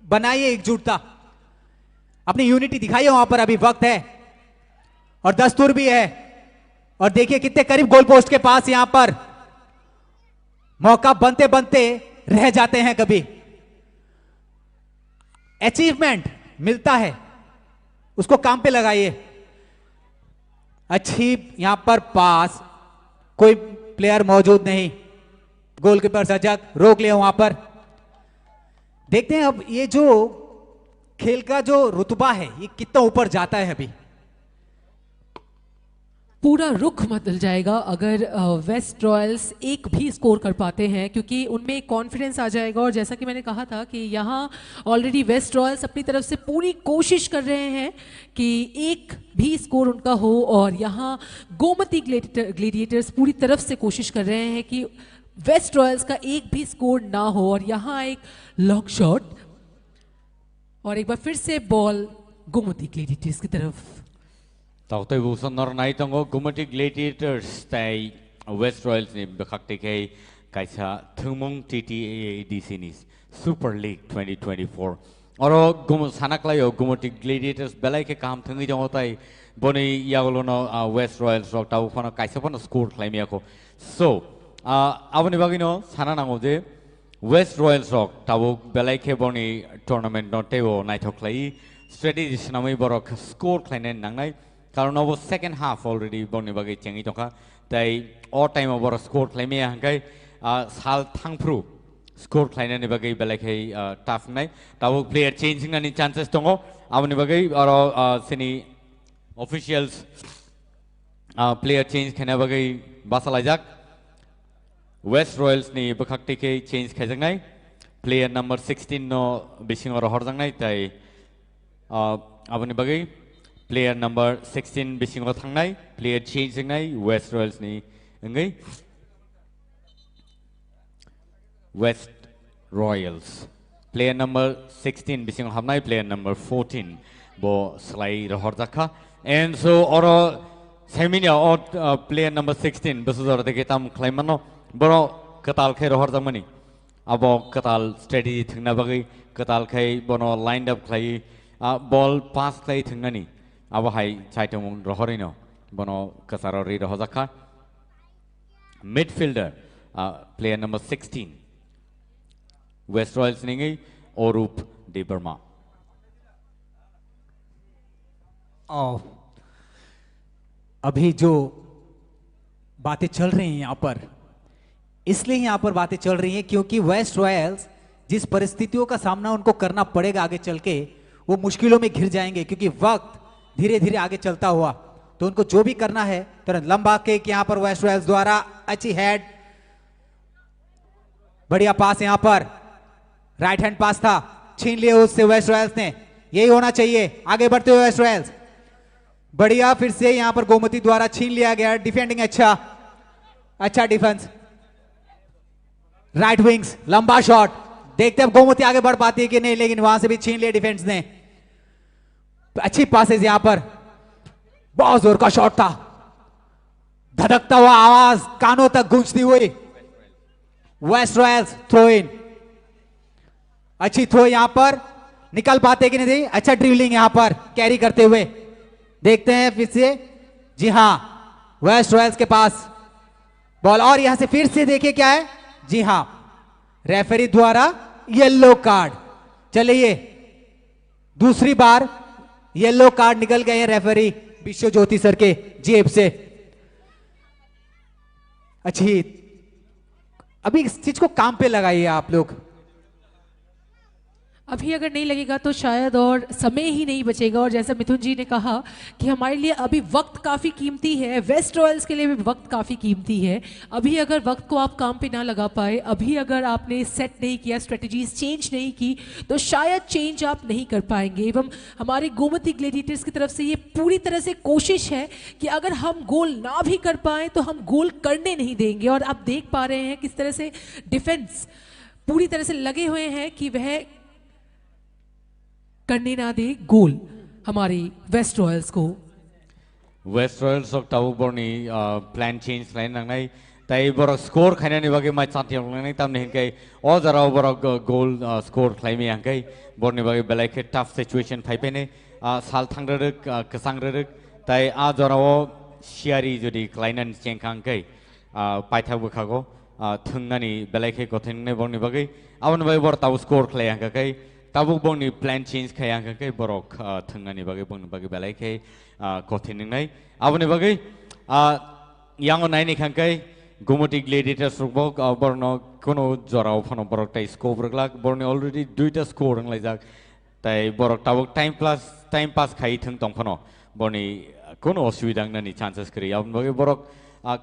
बनाइए एकजुटता, अपनी यूनिटी दिखाइए, वहां पर अभी वक्त है और दस्तूर भी है। और देखिए कितने करीब गोल पोस्ट के पास यहां पर मौका बनते बनते रह जाते हैं कभी। अचीवमेंट मिलता है, उसको काम पे लगाइए। अच्छी यहां पर पास, कोई प्लेयर मौजूद नहीं, गोलकीपर सजग, रोक लिया वहां पर। देखते हैं अब ये जो खेल का जो रुतबा है, ये कितना ऊपर जाता है अभी। पूरा रुख बदल जाएगा अगर अ, वेस्ट रॉयल्स एक भी स्कोर कर पाते हैं, क्योंकि उनमें एक कॉन्फिडेंस आ जाएगा। और जैसा कि मैंने कहा था कि यहाँ ऑलरेडी वेस्ट रॉयल्स अपनी तरफ से पूरी कोशिश कर रहे हैं कि एक भी स्कोर उनका हो, और यहाँ गोमती ग्लेडिएटर्स पूरी तरफ से कोशिश कर रहे हैं कि वेस्ट रॉयल्स का एक भी स्कोर ना हो। और यहाँ एक लॉन्ग शॉट, और एक बार फिर से बॉल गोमती ग्लेडिएटर्स की तरफ। Toktai busa nor nai tongo Gumati Gladiators tai West Royals ni bwkhak twi khai kaisa thwngmung T T A A D C ni Super League twenty twenty-four. Oro gumo sana klaio Gumati Gladiators belai khe kaham thwngwi tongo tai boni yagulono ah, West Royals rok tabuk phano kaisa phano score khlaimiyakho. So ah, aboni bagwino sana nango je West Royals rok tabuk belai khe boni tournament no teibo naithok khlai strategy swnamwi borok score khlainai nangnai. Karon obo second half already borokni bagwi chengwi tongkha. Tai o time o borok score khlaimaya hwnkhe ah, sal thangphru score khlainani bagwi belai khe ah, tough wngnai. Tabuk player change wngnani chances tongo. Aboni bagwi oro ah, chini officials ah, player change khaina bagwi basa laijak. West Royals ni bwkhak twi khe change khaijaknai. Player number sixteen no bisingo rohorjaknai tai ah, aboni bagwi player number sixteen bisingo thangnai player change wngnai West Royals ni wngwi West Royals. Player number sixteen bisingo habnai player number fourteen bo slai rohorjakha. And so oro saimanya o uh, player number sixteen bwsajora deke tam khlaimano boro kwtal khe rohorjakmani. Abo kwtal strategy thwngna bagwi kwtal khai bono lined up khlai ah, ball pass khlai thwngnani abo hai chaitomung rohorino bono kwcharo ri rohojakha. Midfielder ah, player number sixteen West Royals ningwi Orup Debbarma. Oh, अभी जो बातें चल रही हैं यहाँ पर, इसलिए यहाँ पर बातें चल रही हैं क्योंकि वेस्ट रॉयल्स जिस परिस्थितियों का सामना उनको करना पड़ेगा आगे चल के, वो मुश्किलों में घिर जाएंगे क्योंकि वक्त धीरे धीरे आगे चलता हुआ, तो उनको जो भी करना है तुरंत। लंबा किक यहाँ पर वेस्ट रॉयल्स द्वारा, अच्छी हेड, बढ़िया पास यहाँ पर, राइट हैंड पास था, छीन लिए उससे वेस्ट रॉयल्स ने। यही होना चाहिए आगे बढ़ते हुए वेस्ट रॉयल्स। बढ़िया, फिर से यहाँ पर गोमती द्वारा छीन लिया गया, डिफेंडिंग अच्छा, अच्छा डिफेंस। राइट विंग्स, लंबा शॉट, देखते हैं अब गोमती आगे बढ़ पाती है कि नहीं, लेकिन वहां से भी छीन लिया डिफेंस ने। अच्छी पासेस यहाँ पर, बहुत जोर का शॉट था, धधकता हुआ आवाज कानों तक गूंजती हुई। वेस्ट रॉयल्स थ्रो इन, अच्छी थ्रो यहाँ पर, निकल पाते कि नहीं, अच्छा ड्रिबलिंग यहाँ पर कैरी करते हुए। देखते हैं फिर से, जी हाँ, वेस्ट रॉयल्स के पास बॉल। और यहाँ से फिर से देखिए क्या है, जी हाँ, रेफरी द्वारा येलो कार्ड। चलिए, दूसरी बार येलो कार्ड निकल गए हैं रेफरी विश्व ज्योति सर के जेब से। अच्छी, अभी इस चीज को काम पे लगाइए आप लोग। अभी अगर नहीं लगेगा तो शायद और समय ही नहीं बचेगा। और जैसा मिथुन जी ने कहा कि हमारे लिए अभी वक्त काफ़ी कीमती है, वेस्ट रॉयल्स के लिए भी वक्त काफ़ी कीमती है। अभी अगर वक्त को आप काम पे ना लगा पाए, अभी अगर आपने सेट नहीं किया, स्ट्रेटजीज चेंज नहीं की, तो शायद चेंज आप नहीं कर पाएंगे। एवं हमारे गोमती ग्लेडिएटर्स की तरफ से ये पूरी तरह से कोशिश है कि अगर हम गोल ना भी कर पाए तो हम गोल करने नहीं देंगे। और आप देख पा रहे हैं किस तरह से डिफेंस पूरी तरह से लगे हुए हैं कि वह करने ना दे गोल हमारी वेस्ट रॉयल्स को। West Royals rok tabuk borni plan change khlai nangnai, tai borok score khainani bagwi mai chanti nangnai, tamni hinkhe o jora o borok goal score khlai maya hinkhe borni bagwi belai khe tough situation phai phai nai. Sal thang rwrwk, kwchang rwrwk, tai a jora o siyari jodi khlainani chengkha hinkhe paithak bwkhago thwngnani belai khe kothin wngnai borokni bagwi. Aboni bagwi borok tabuk score khlai ya hwnkha khe, tabuk bongni plan change khai ya hwnkha khe borok thwngnani bagwi bongni bagwi belai khe kothin wngnai. Aboni bagwi yango naini kha khe Gumoti Gladiators rok bo borokno kunu jorao phano borok tai scope rwglak, borokni already duita score wnglaijak. Tai borok tabuk time plus time pass khai thwng tong phano borni kunu osubida wngnani chances kwrwi. Aboni bagwi borok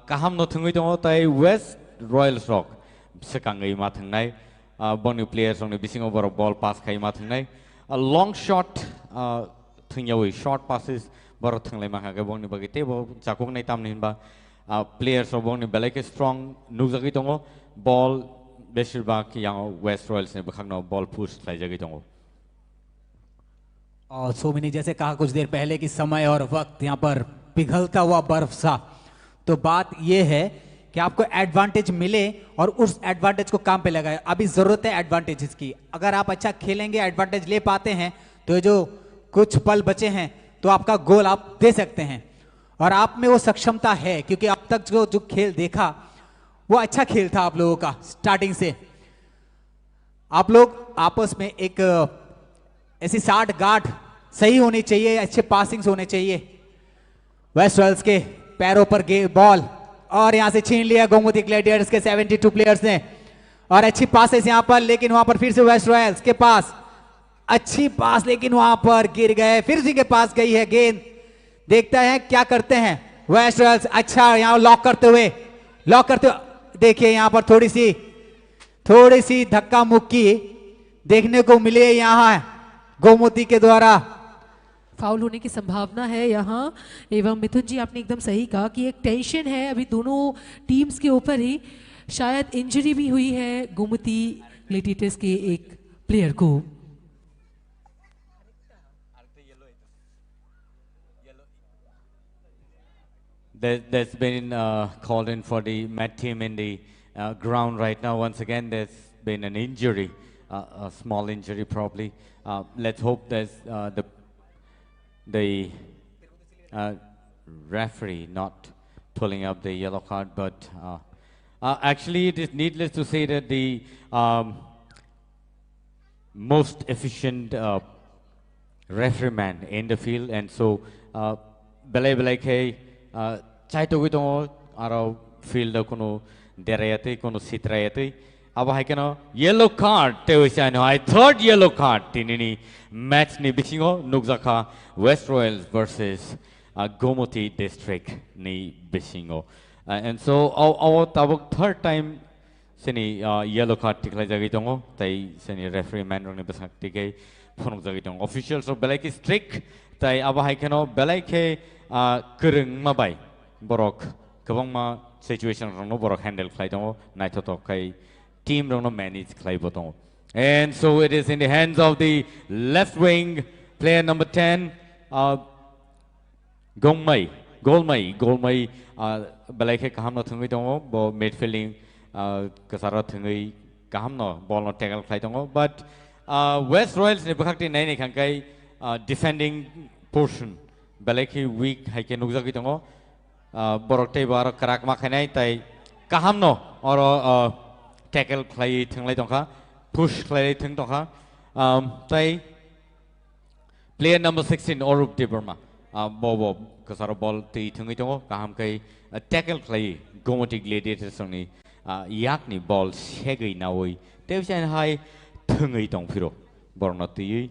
kaham no thwngwi tongo, tai West Royals rok swkangwi ma thwngnai. Borni players rokni bisingo borok ball pass khai ma thwngnai. Long shot thwngyawi short passes borok thwnglai mankha khe borni bagwi teibo jakuknai, tamni hinba players rok borni belai khe strong nukjagwi tongo. Ball beshirbak yang West Royals ni bwkhakno ball push khlaijagwi tongo. और सोमी ने जैसे कहा कुछ देर पहले कि समय और वक्त यहाँ पर पिघलता हुआ बर्फ सा, तो बात ये है कि आपको एडवांटेज मिले और उस एडवांटेज को काम पे लगाए। अभी ज़रूरत है एडवांटेजेस की। अगर आप अच्छा खेलेंगे, एडवांटेज ले पाते हैं, तो ये जो कुछ पल बचे हैं, तो आपका गोल आप दे सकते हैं। और आप में वो सक्षमता है, क्योंकि अब तक जो जो खेल देखा, वो अच्छा खेल था आप लोगों का स्टार्टिंग से। आप लोग आपस में एक ऐसी साठ गांठ सही होनी चाहिए, अच्छे पासिंग्स होने चाहिए। वेस्ट रॉयल्स के पैरों पर गे बॉल और यहाँ से छीन लिया गोमती ग्लेडिएटर्स के सेवेंटी टू प्लेयर्स ने। और अच्छी पासेस यहाँ पर, लेकिन वहाँ पर फिर से वेस्ट रॉयल्स के पास अच्छी पास, लेकिन वहाँ पर गिर गए। फिर उसी के पास गई है गेंद, देखते हैं क्या करते हैं वेस्ट रॉयल्स। अच्छा, यहाँ लॉक करते हुए, लॉक करते हुए, देखिए यहाँ पर थोड़ी सी थोड़ी सी धक्का मुक्की देखने को मिली है यहाँ गोमती के द्वारा। फाउल होने की संभावना है यहाँ। एवं मिथुन जी, आपने एकदम सही कहा कि एक टेंशन है अभी दोनों टीम्स के ऊपर ही। शायद इंजरी भी हुई है गोमती ग्लेडिएटर्स के एक प्लेयर को। There, there's been uh, called in for the Met team in the uh, ground right now. Once again, there's been an injury, uh, a small injury probably. Uh, let's hope there's uh, the the uh, referee not pulling up the yellow card, but uh, uh, actually, it is needless to say that the um, most efficient uh, referee man in the field, and so uh, belai belai khe uh, chaitogwi tongo, aro field o kunu derayatwi, kunu sitrayatwi. Abo hai kheno yellow card tei waisa ano hai third yellow card tinini match ni bisingo nukjakha West Royals versus uh, Gomoti district ni bisingo. Uh, and so, o, o tabuk third time sini uh, yellow card tikhlai jagwi tongo, tei sini referee man rokni bwsak tikhe phunuk jagwi tongo. Officials rok belai khe strict, tei abo hai kheno belai khe uh, kwrwngma bai borok kwbangma situation rokno borok handle khlai tongo, naithothok khai team rokno manage khlai bo tongo. And so it is in the hands of the left wing player number ten, uh, Gongmai, Golmai, Golmai, uh, belai khe kaham no thwngwi tongo, bo midfielding uh, kwcharo thwngwi kaham no ball no tackle khlai tongo, but uh, West Royals ni bwkhak twi naini khangkai uh, defending portion belai khe weak hai khe nukjagwi tongo. Uh, borok tei bo aro kwrak ma khainai, tai kaham no oro uh, tackle khlaiwi thwnglai tongkha, push khlaiwi thwng tongkha. Um, tai player number sixteen, Orup Debbarma, uh, bo bo kwcharo ball twi thwngwi tongo, kaham khe uh, tackle khlaiwi Gomoti Gladiators ni uh, yakni ball segwi nawi tei bwsai hai thwngwi tong phiro. Borno tiyui.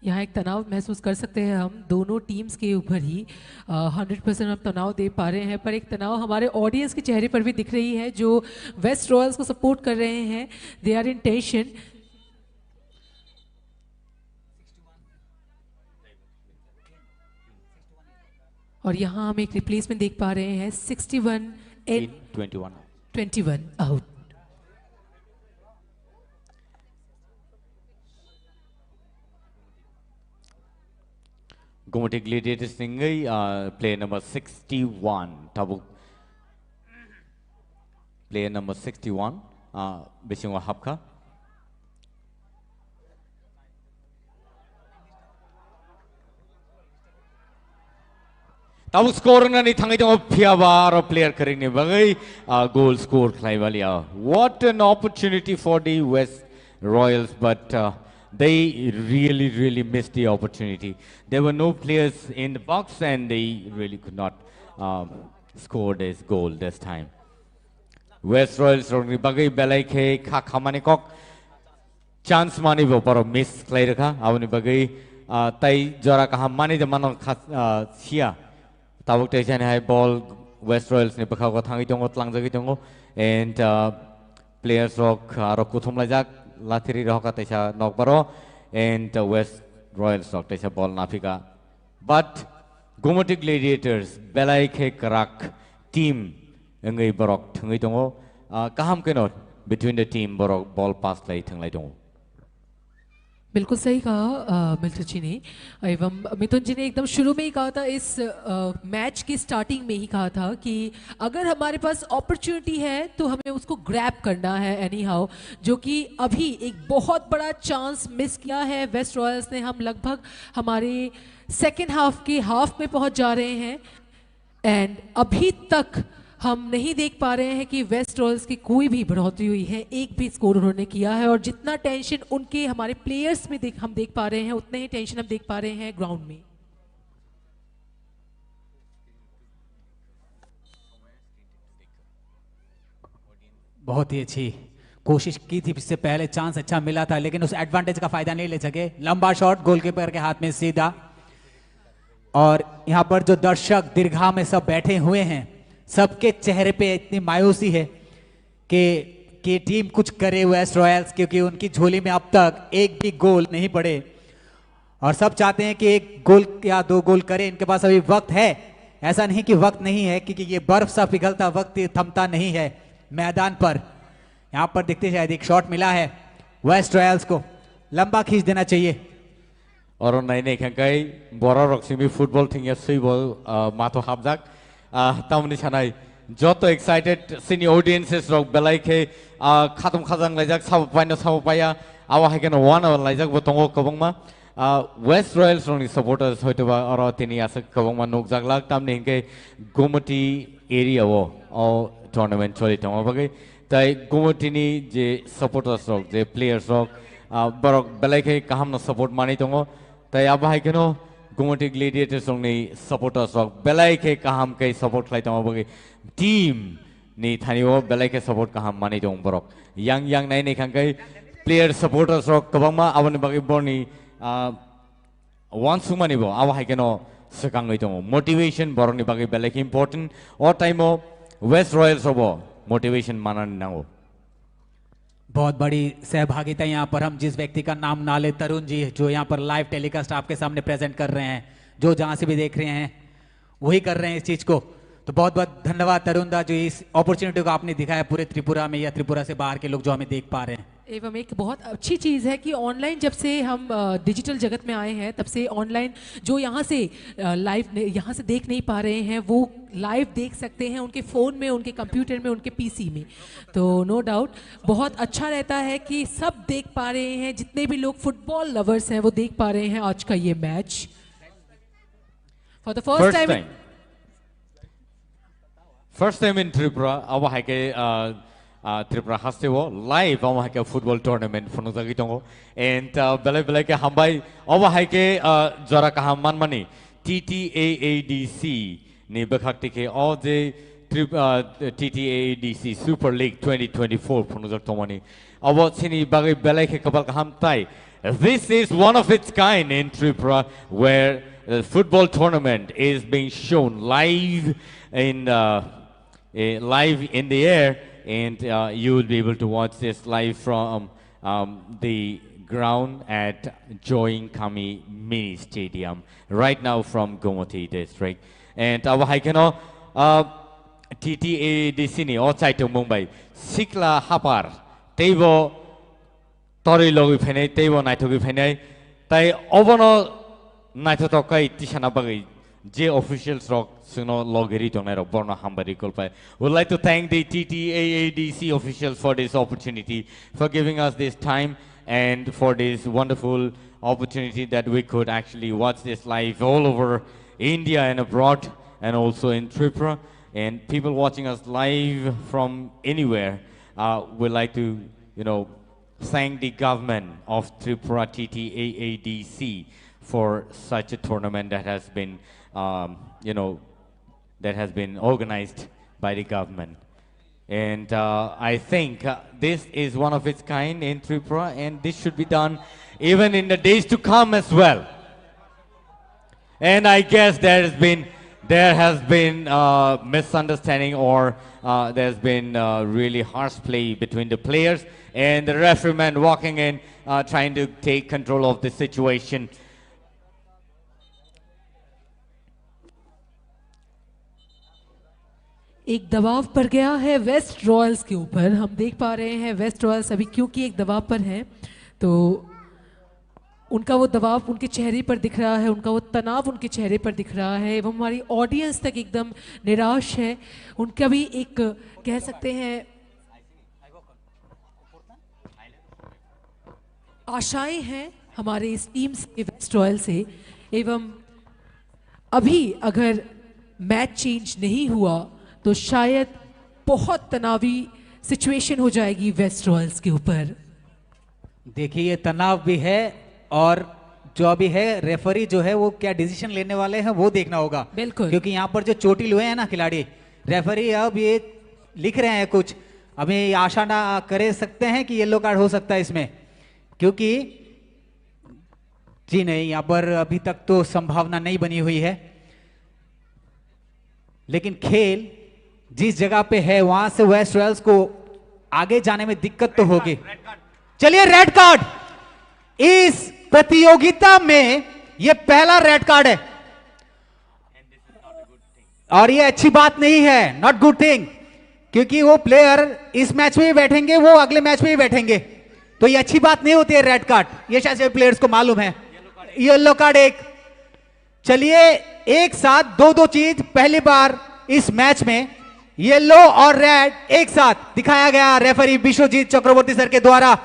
यहाँ एक तनाव महसूस कर सकते हैं हम दोनों टीम्स के ऊपर ही। हंड्रेड परसेंट हम तनाव दे पा रहे हैं, पर एक तनाव हमारे ऑडियंस के चेहरे पर भी दिख रही है, जो वेस्ट रॉयल्स को सपोर्ट कर रहे हैं। They are in tension। और यहाँ हम एक रिप्लेसमेंट देख पा रहे हैं, sixty one in, twenty one. Twenty one out. Gumoti Gladiators ni wngwi, uh, player number sixty-one. Tabuk player number sixty-one, uh, bisingo hapkha. Tabuk score wngnani thangwi tongo, phiyaba aro player kwrwngni bagwi, ah, goal score khlai balia. What an opportunity for the West Royals, but, uh, they really, really missed the opportunity. There were no players in the box and they really could not, um, score this goal this time. West Royals rokni bagwi belai khe kha khamani kok. Chance mani bo borok miss khlai rwkha, aboni bagwi, ah, tai jora kaham mani de mano kha, ah, sia. Tabuk teisa ni hai ball West Royals ni bwkhago thangwi tongo, tlangjagwi tongo, and, ah, players rok aro kuthum laijak, lathiri rohoka teisa nokbaro, and, ah, West Royals rok teisa ball naphika. But Gumoti Gladiators belai khe kwrak team wngwi borok thwngwi tongo. Ah, kaham kheno between the team borok ball pass khlai thwnglai tongo. बिल्कुल सही कहा, अ, मिल्टन जी ने। एवं मिथुन जी ने एकदम शुरू में ही कहा था, इस, अ, मैच के स्टार्टिंग में ही कहा था कि अगर हमारे पास अपॉर्चुनिटी है तो हमें उसको ग्रैब करना है एनी हाउ, जो कि अभी एक बहुत बड़ा चांस मिस किया है वेस्ट रॉयल्स ने। हम लगभग हमारे सेकेंड हाफ के हाफ में पहुंच जा रहे हैं। एंड अभी तक हम नहीं देख पा रहे हैं कि वेस्ट रॉयल्स की कोई भी बढ़ोतरी हुई है, एक भी स्कोर उन्होंने किया है। और जितना टेंशन उनके, हमारे प्लेयर्स में देख, हम देख पा रहे हैं, उतने ही टेंशन हम देख पा रहे हैं ग्राउंड में। बहुत ही अच्छी कोशिश की थी, इससे पहले चांस अच्छा मिला था, लेकिन उस एडवांटेज का फायदा नहीं ले सके। लंबा शॉट गोलकीपर के हाथ में सीधा। और यहाँ पर जो दर्शक दीर्घा में सब बैठे हुए हैं, सबके चेहरे पे इतनी मायूसी है कि, कि टीम कुछ करे वेस्ट रॉयल्स, क्योंकि उनकी झोली में अब तक एक भी गोल नहीं पड़े। और सब चाहते हैं कि एक गोल या दो गोल करें, इनके पास अभी वक्त है। ऐसा नहीं कि वक्त नहीं है, क्योंकि ये बर्फ सा पिघलता वक्त ये थमता नहीं है मैदान पर। यहाँ पर देखते शायद एक शॉट मिला है वेस्ट रॉयल्स को, लंबा खींच देना चाहिए। Oro nai nai khe kai borok rok simi football thwngya swi bo, ah, matho hapjak. Ah, tamoni sanai joto excited sini audiences rok belai khe, ah, khatum khajang laijak, sabo paino sabo paya, abo hai kheno one hour laijak bo tongo kwbangma. Ah, West Royals rokni supporters hoitoba oro tini aswk kwbangma nukjak lak, tamni hinkhe Gumoti area o, o tournament choli tongma bagwi. Tai Gumotini je supporters rok, je players rok, ah, borok belai khe kaham no support manwi tongo. Tai abo hai kheno Gumoti Gladiators rokni supporters rok belai khe kaham khe support khlai tongma bagwi team ni thani o belai khe support kaham manwi tongo borok. Yang yang nai nai khang khe player supporters rok kwbangma, aboni bagwi borni, ah, uansukmani bo abo hai kheno swkangwi tongo. Motivation borokni bagwi belai khe important. O time o West Royals o bo motivation manani nango. बहुत बड़ी सहभागिता यहाँ पर हम जिस व्यक्ति का नाम ना ले, तरुण जी, जो यहाँ पर लाइव टेलीकास्ट आपके सामने प्रेजेंट कर रहे हैं, जो जहाँ से भी देख रहे हैं, वही कर रहे हैं इस चीज को। तो बहुत बहुत धन्यवाद तरुण दा, जो इस अपॉर्चुनिटी को आपने दिखाया पूरे त्रिपुरा में या त्रिपुरा से बाहर के लोग जो हमें देख पा रहे हैं। एवं एक बहुत अच्छी चीज़ है कि ऑनलाइन जब से हम, अ, डिजिटल जगत में आए हैं, तब से ऑनलाइन जो यहाँ से, अ, लाइव ने-, यहाँ से देख नहीं पा रहे हैं, वो लाइव देख सकते हैं उनके फ़ोन में, उनके कंप्यूटर में, उनके पीसी में। तो नो डाउट बहुत अच्छा रहता है कि सब देख पा रहे हैं, जितने भी लोग फुटबॉल लवर्स हैं वो देख पा रहे हैं आज का ये match. For the first First time in time. First time in Tripura, abo hai khe, ah, ah, Tripura haste o live abo hai khe football tournament phunukjagwi tongo. And, ah, belai belai khe hambai, abo hai khe, ah, jora kaham manmani T T A A D C ni bwkhak twi khe o je Trip, uh, T T A A D C Super League twenty twenty-four phunukjak tongmani. Abo chini bagwi belai khe kwbal kaham tai. This is one of its kind in Tripura, where the football tournament is being shown live in, uh, eh, live in the air, and, uh, you will be able to watch this live from, um, the ground at Joy Kami Mini Stadium right now from Gomati District. And abo hai kheno, uh, T T A D C ni o chaitung mung bai sikla hapar teibo torwi logwi phainai, teibo naithogwi phainai, tai obono naithothok khai tisana bagwi je officials rok chwngno logiri tongnai rok borno hambai rikol pai. Would like to thank the T T A A D C officials for this opportunity, for giving us this time and for this wonderful opportunity that we could actually watch this live all over India and abroad and also in Tripura. And people watching us live from anywhere, uh, would like to, you know, thank the government of Tripura T T A A D C for such a tournament that has been, um, you know, that has been organized by the government. And, uh, I think, uh, this is one of its kind in Tripura, and this should be done even in the days to come as well. And I guess there has been, there has been, uh, misunderstanding or, uh, there's been, uh, really harsh play between the players and the refereeman walking in, uh, trying to take control of the situation. एक दबाव पड़ गया है waste Royals के ऊपर। हम देख पा रहे हैं वेस्ट रॉयल्स अभी, क्योंकि एक दबाव पर है, तो उनका वो दबाव उनके चेहरे पर दिख रहा है, उनका वो तनाव उनके चेहरे पर दिख रहा है, एवं हमारी ऑडियंस तक एकदम निराश है। उनका भी एक, कह सकते हैं, आशाएं हैं हमारे इस टीम से, वेस्ट रॉयल से। एवं अभी अगर मैच चेंज नहीं हुआ तो शायद बहुत तनावी सिचुएशन हो जाएगी वेस्ट रॉयल्स के ऊपर। देखिए, ये तनाव भी है और जो अभी है, रेफरी जो है, वो क्या डिसीजन लेने वाले हैं, वो देखना होगा। बिल्कुल। क्योंकि यहाँ पर जो चोटिल हुए हैं ना खिलाड़ी, रेफरी अब ये लिख रहे हैं कुछ, अभी आशा ना करे सकते हैं कि येलो कार्ड हो सकता है इसमें, क्योंकि जी नहीं, यहाँ पर अभी तक तो संभावना नहीं बनी हुई है। लेकिन खेल जिस जगह पे है, वहां से वेस्ट रॉयल्स को आगे जाने में दिक्कत तो होगी। चलिए, रेड कार्ड। इस प्रतियोगिता में ये पहला रेड कार्ड है और ये अच्छी बात नहीं है, नॉट गुड थिंग, क्योंकि वो प्लेयर इस मैच में भी बैठेंगे, वो अगले मैच में भी बैठेंगे, तो ये अच्छी बात नहीं होती है रेड कार्ड। ये शायद सभी प्लेयर्स को मालूम है। येलो कार्ड एक। चलिए, एक साथ दो दो चीज पहली बार इस मैच में, येलो और रेड एक साथ दिखाया गया रेफरी विश्वजीत चक्रवर्ती सर के द्वारा।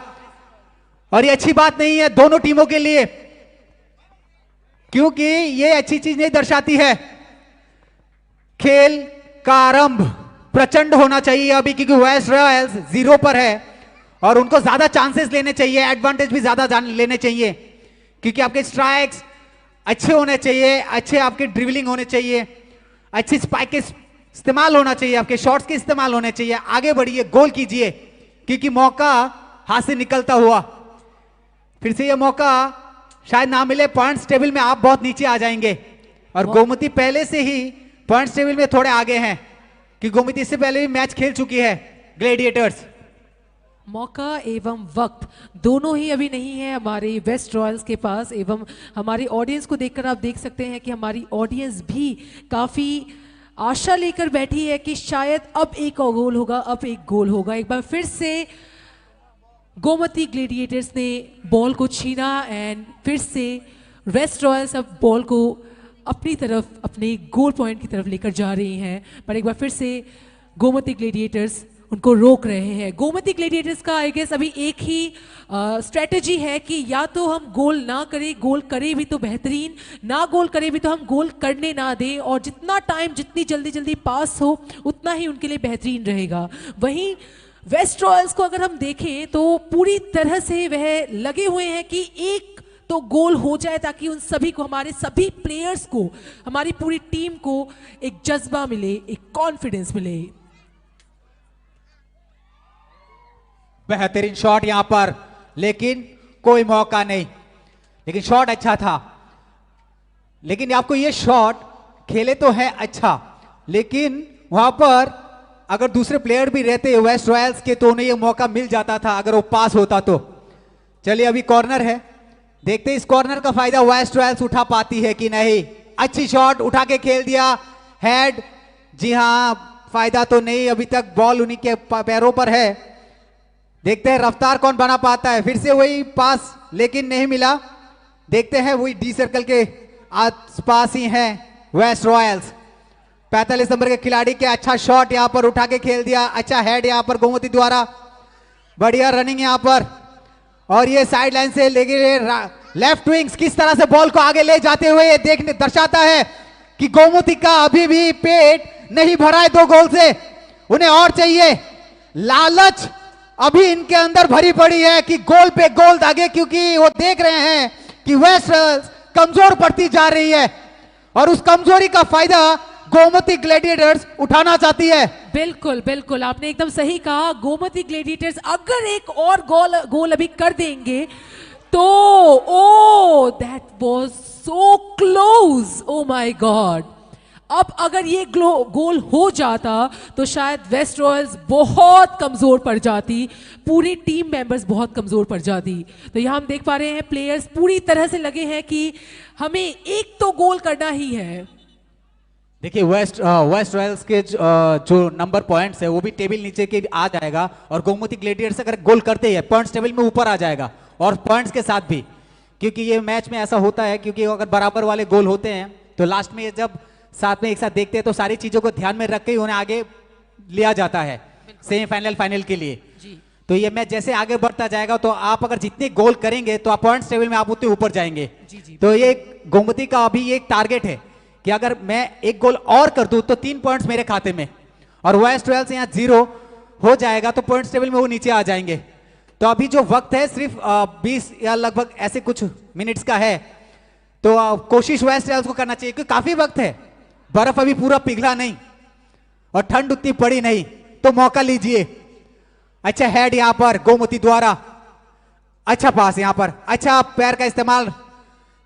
और ये अच्छी बात नहीं है दोनों टीमों के लिए, क्योंकि ये अच्छी चीज नहीं दर्शाती है। खेल का आरंभ प्रचंड होना चाहिए अभी, क्योंकि वेस्ट रॉयल्स जीरो पर है और उनको ज्यादा चांसेस लेने चाहिए, एडवांटेज भी ज्यादा जान लेने चाहिए, क्योंकि आपके स्ट्राइक्स अच्छे होने चाहिए, अच्छे आपके ड्रिबलिंग होने चाहिए, अच्छी स्पाइक के इस्तेमाल होना चाहिए, आपके शॉट्स के इस्तेमाल होने चाहिए। आगे बढ़िए, गोल कीजिए, क्योंकि मौका हाथ से निकलता हुआ, फिर से ये मौका शायद ना मिले। पॉइंट्स टेबल में आप बहुत नीचे आ जाएंगे और गोमती पहले से ही पॉइंट्स टेबल में थोड़े आगे हैं, कि गोमती इससे पहले भी मैच खेल चुकी है ग्लैडिएटर्स। मौका एवं वक्त दोनों ही अभी नहीं है हमारे वेस्ट रॉयल्स के पास। एवं हमारी ऑडियंस को देखकर आप देख सकते हैं कि हमारी ऑडियंस भी काफ़ी आशा लेकर बैठी है कि शायद अब एक और गोल होगा, अब एक गोल होगा। एक बार फिर से गोमती ग्लेडिएटर्स ने बॉल को छीना एंड फिर से वेस्ट रॉयल्स अब बॉल को अपनी तरफ, अपने गोल पॉइंट की तरफ लेकर जा रही हैं। पर एक बार फिर से गोमती ग्लेडिएटर्स उनको रोक रहे हैं। गोमती ग्लेडिएटर्स का, आई गेस, अभी एक ही स्ट्रेटजी है कि या तो हम गोल ना करें, गोल करें भी तो बेहतरीन, ना गोल करें भी तो हम गोल करने ना दें, और जितना टाइम, जितनी जल्दी जल्दी पास हो, उतना ही उनके लिए बेहतरीन रहेगा। वहीं वेस्ट रॉयल्स को अगर हम देखें तो पूरी तरह से वह लगे हुए हैं कि एक तो गोल हो जाए, ताकि उन सभी को, हमारे सभी प्लेयर्स को, हमारी पूरी टीम को एक जज्बा मिले, एक कॉन्फिडेंस मिले। बेहतरीन शॉट यहाँ पर, लेकिन कोई मौका नहीं। लेकिन शॉट अच्छा था। लेकिन आपको ये शॉट खेले तो है अच्छा, लेकिन वहां पर अगर दूसरे प्लेयर भी रहते वेस्ट रॉयल्स के, तो उन्हें ये मौका मिल जाता था अगर वो पास होता तो। चलिए, अभी कॉर्नर है, देखते हैं इस कॉर्नर का फायदा वेस्ट रॉयल्स उठा पाती है कि नहीं। अच्छी शॉट उठा के खेल दिया, हेड। जी हाँ, फायदा तो नहीं, अभी तक बॉल उन्हीं के प- पैरों पर है। देखते हैं रफ्तार कौन बना पाता है। फिर से वही पास, लेकिन नहीं मिला। देखते हैं, वही डी सर्कल के आसपास ही हैं वेस्ट रॉयल्स। पैंतालीस नंबर के खिलाड़ी के अच्छा शॉट यहाँ पर उठा के खेल दिया, अच्छा हेड यहाँ पर गोमती द्वारा, बढ़िया रनिंग यहाँ पर। और ये साइड लाइन से लेके लेफ्ट विंग्स किस तरह से बॉल को आगे ले जाते हुए ये देखने दर्शाता है कि गोमती का अभी भी पेट नहीं भरा है दो गोल से, उन्हें और चाहिए। लालच अभी इनके अंदर भरी पड़ी है कि गोल पे गोल दागे, क्योंकि वो देख रहे हैं कि वेस्ट कमजोर पड़ती जा रही है और उस कमजोरी का फायदा गोमती ग्लैडिएटर्स उठाना चाहती है। बिल्कुल, बिल्कुल, आपने एकदम सही कहा। गोमती ग्लैडिएटर्स अगर एक और गोल गोल अभी कर देंगे तो, ओ, that was so close, oh my God। अब अगर ये ग्लो गोल हो जाता तो शायद वेस्ट रॉयल्स बहुत कमजोर पड़ जाती, पूरी टीम मेंबर्स बहुत कमजोर पड़ जाती। तो यहाँ हम देख पा रहे हैं प्लेयर्स पूरी तरह से लगे हैं कि हमें एक तो गोल करना ही है। देखिए, वेस्ट अ, वेस्ट रॉयल्स के जो, अ, जो नंबर पॉइंट्स है, वो भी टेबल नीचे के आ जाएगा और गोमती ग्लैडिएटर्स अगर गोल करते हैं, पॉइंट्स टेबल में ऊपर आ जाएगा और पॉइंट्स के साथ भी, क्योंकि ये मैच में ऐसा होता है, क्योंकि अगर बराबर वाले गोल होते हैं तो लास्ट में ये जब साथ में एक साथ देखते हैं तो सारी चीज़ों को ध्यान में रख के ही उन्हें आगे लिया जाता है सेमीफाइनल, फाइनल के लिए। जी। तो ये मैच जैसे आगे बढ़ता जाएगा तो आप अगर जितने गोल करेंगे तो आप पॉइंट्स टेबल में आप उतने ऊपर जाएंगे। जी, जी। तो ये गोमती का अभी ये एक टारगेट है कि अगर मैं एक गोल और कर दूं तो तीन पॉइंट्स मेरे खाते में, और वेस्ट रॉयल्स यहाँ जीरो हो जाएगा तो पॉइंट्स टेबल में वो नीचे आ जाएंगे। तो अभी जो वक्त है सिर्फ अ, बीस या लगभग ऐसे कुछ मिनट्स का है। तो अ, कोशिश वेस्ट रॉयल्स को करना चाहिए क्योंकि काफी वक्त है, बर्फ अभी पूरा पिघला नहीं और ठंड उतनी पड़ी नहीं, तो मौका लीजिए। अच्छा हेड यहाँ पर गोमती द्वारा, अच्छा पास यहाँ पर, अच्छा पैर का इस्तेमाल।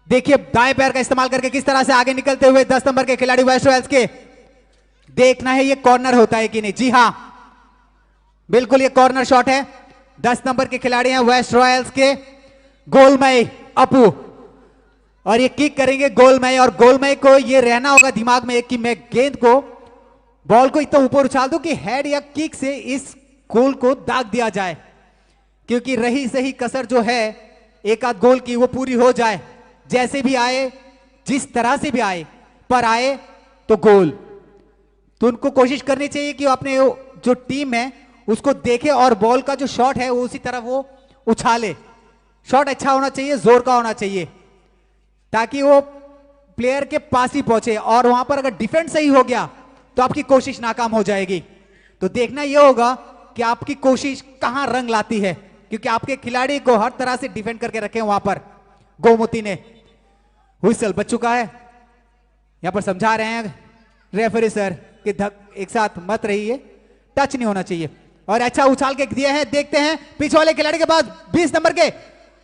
देखिए दाएं पैर का इस्तेमाल करके किस तरह से आगे निकलते हुए दस नंबर के खिलाड़ी वेस्ट रॉयल्स के। देखना है ये कॉर्नर होता है कि नहीं। जी हाँ, बिल्कुल ये कॉर्नर शॉट है। दस नंबर के खिलाड़ी हैं वेस्ट रॉयल्स के, गोलमय अपू, और ये किक करेंगे गोलमय। और गोलमय को ये रहना होगा दिमाग में कि मैं गेंद को, बॉल को इतना ऊपर उछाल दूं कि हेड या किक से इस गोल को दाग दिया जाए, क्योंकि रही सही कसर जो है एक आध गोल की, वो पूरी हो जाए। जैसे भी आए, जिस तरह से भी आए, पर आए तो गोल। तो उनको कोशिश करनी चाहिए कि अपने वो जो टीम है उसको देखे और बॉल का जो शॉट है वो उसी तरह वो उछाले। शॉट अच्छा होना चाहिए, जोर का होना चाहिए, ताकि वो प्लेयर के पास ही पहुंचे। और वहां पर अगर डिफेंस सही हो गया तो आपकी कोशिश नाकाम हो जाएगी। तो देखना यह होगा कि आपकी कोशिश कहां रंग लाती है, क्योंकि आपके खिलाड़ी को हर तरह से डिफेंड करके रखे हैं वहां पर गोमती ने। व्हिसल बज चुका है, यहाँ पर समझा रहे हैं रेफरी सर कि धक एक साथ मत रहिए, टच नहीं होना चाहिए। और अच्छा उछाल के दिया है, देखते हैं पीछे वाले खिलाड़ी के पास, बीस नंबर के,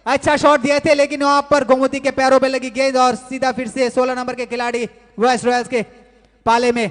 अच्छा शॉट दिए थे लेकिन वहां पर गोमती के पैरों पे लगी गेंद और सीधा फिर से सोलह नंबर के खिलाड़ी वेस्ट रॉयल्स के पाले में।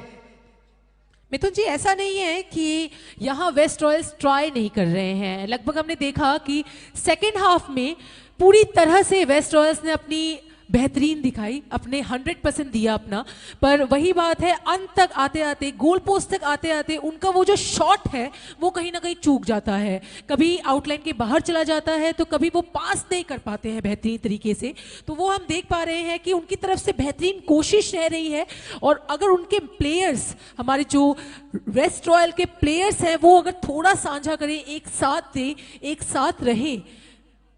मिथुन जी, ऐसा नहीं है कि यहाँ वेस्ट रॉयल्स ट्राई नहीं कर रहे हैं। लगभग हमने देखा कि सेकेंड हाफ में पूरी तरह से वेस्ट रॉयल्स ने अपनी बेहतरीन दिखाई, अपने हंड्रेड परसेंट दिया अपना। पर वही बात है, अंत तक आते आते, गोल पोस्ट तक आते आते उनका वो जो शॉट है, वो कहीं ना कहीं चूक जाता है। कभी आउटलाइन के बाहर चला जाता है, तो कभी वो पास नहीं कर पाते हैं बेहतरीन तरीके से। तो वो हम देख पा रहे हैं कि उनकी तरफ से बेहतरीन कोशिश रह रही है। और अगर उनके प्लेयर्स, हमारे जो वेस्ट रॉयल के प्लेयर्स हैं, वो अगर थोड़ा साझा करें, एक साथ दें, एक साथ रहें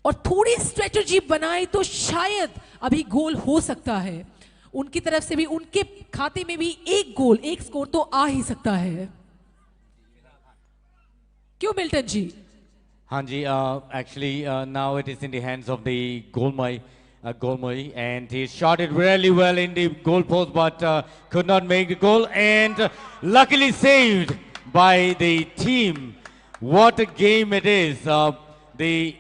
और थोड़ी स्ट्रेटजी बनाए, तो शायद अभी गोल हो सकता है। उनकी तरफ से भी, उनके खाते में भी एक गोल, एक स्कोर तो आ ही सकता है। क्यों Milton ji? Hanji, uh, actually, uh, now it is in the hands of the Golmai. uh, Golmoi, and he shot it really well in the goal post, but uh, could not make the goal, and uh, luckily saved by the team. What a game it is. Uh, the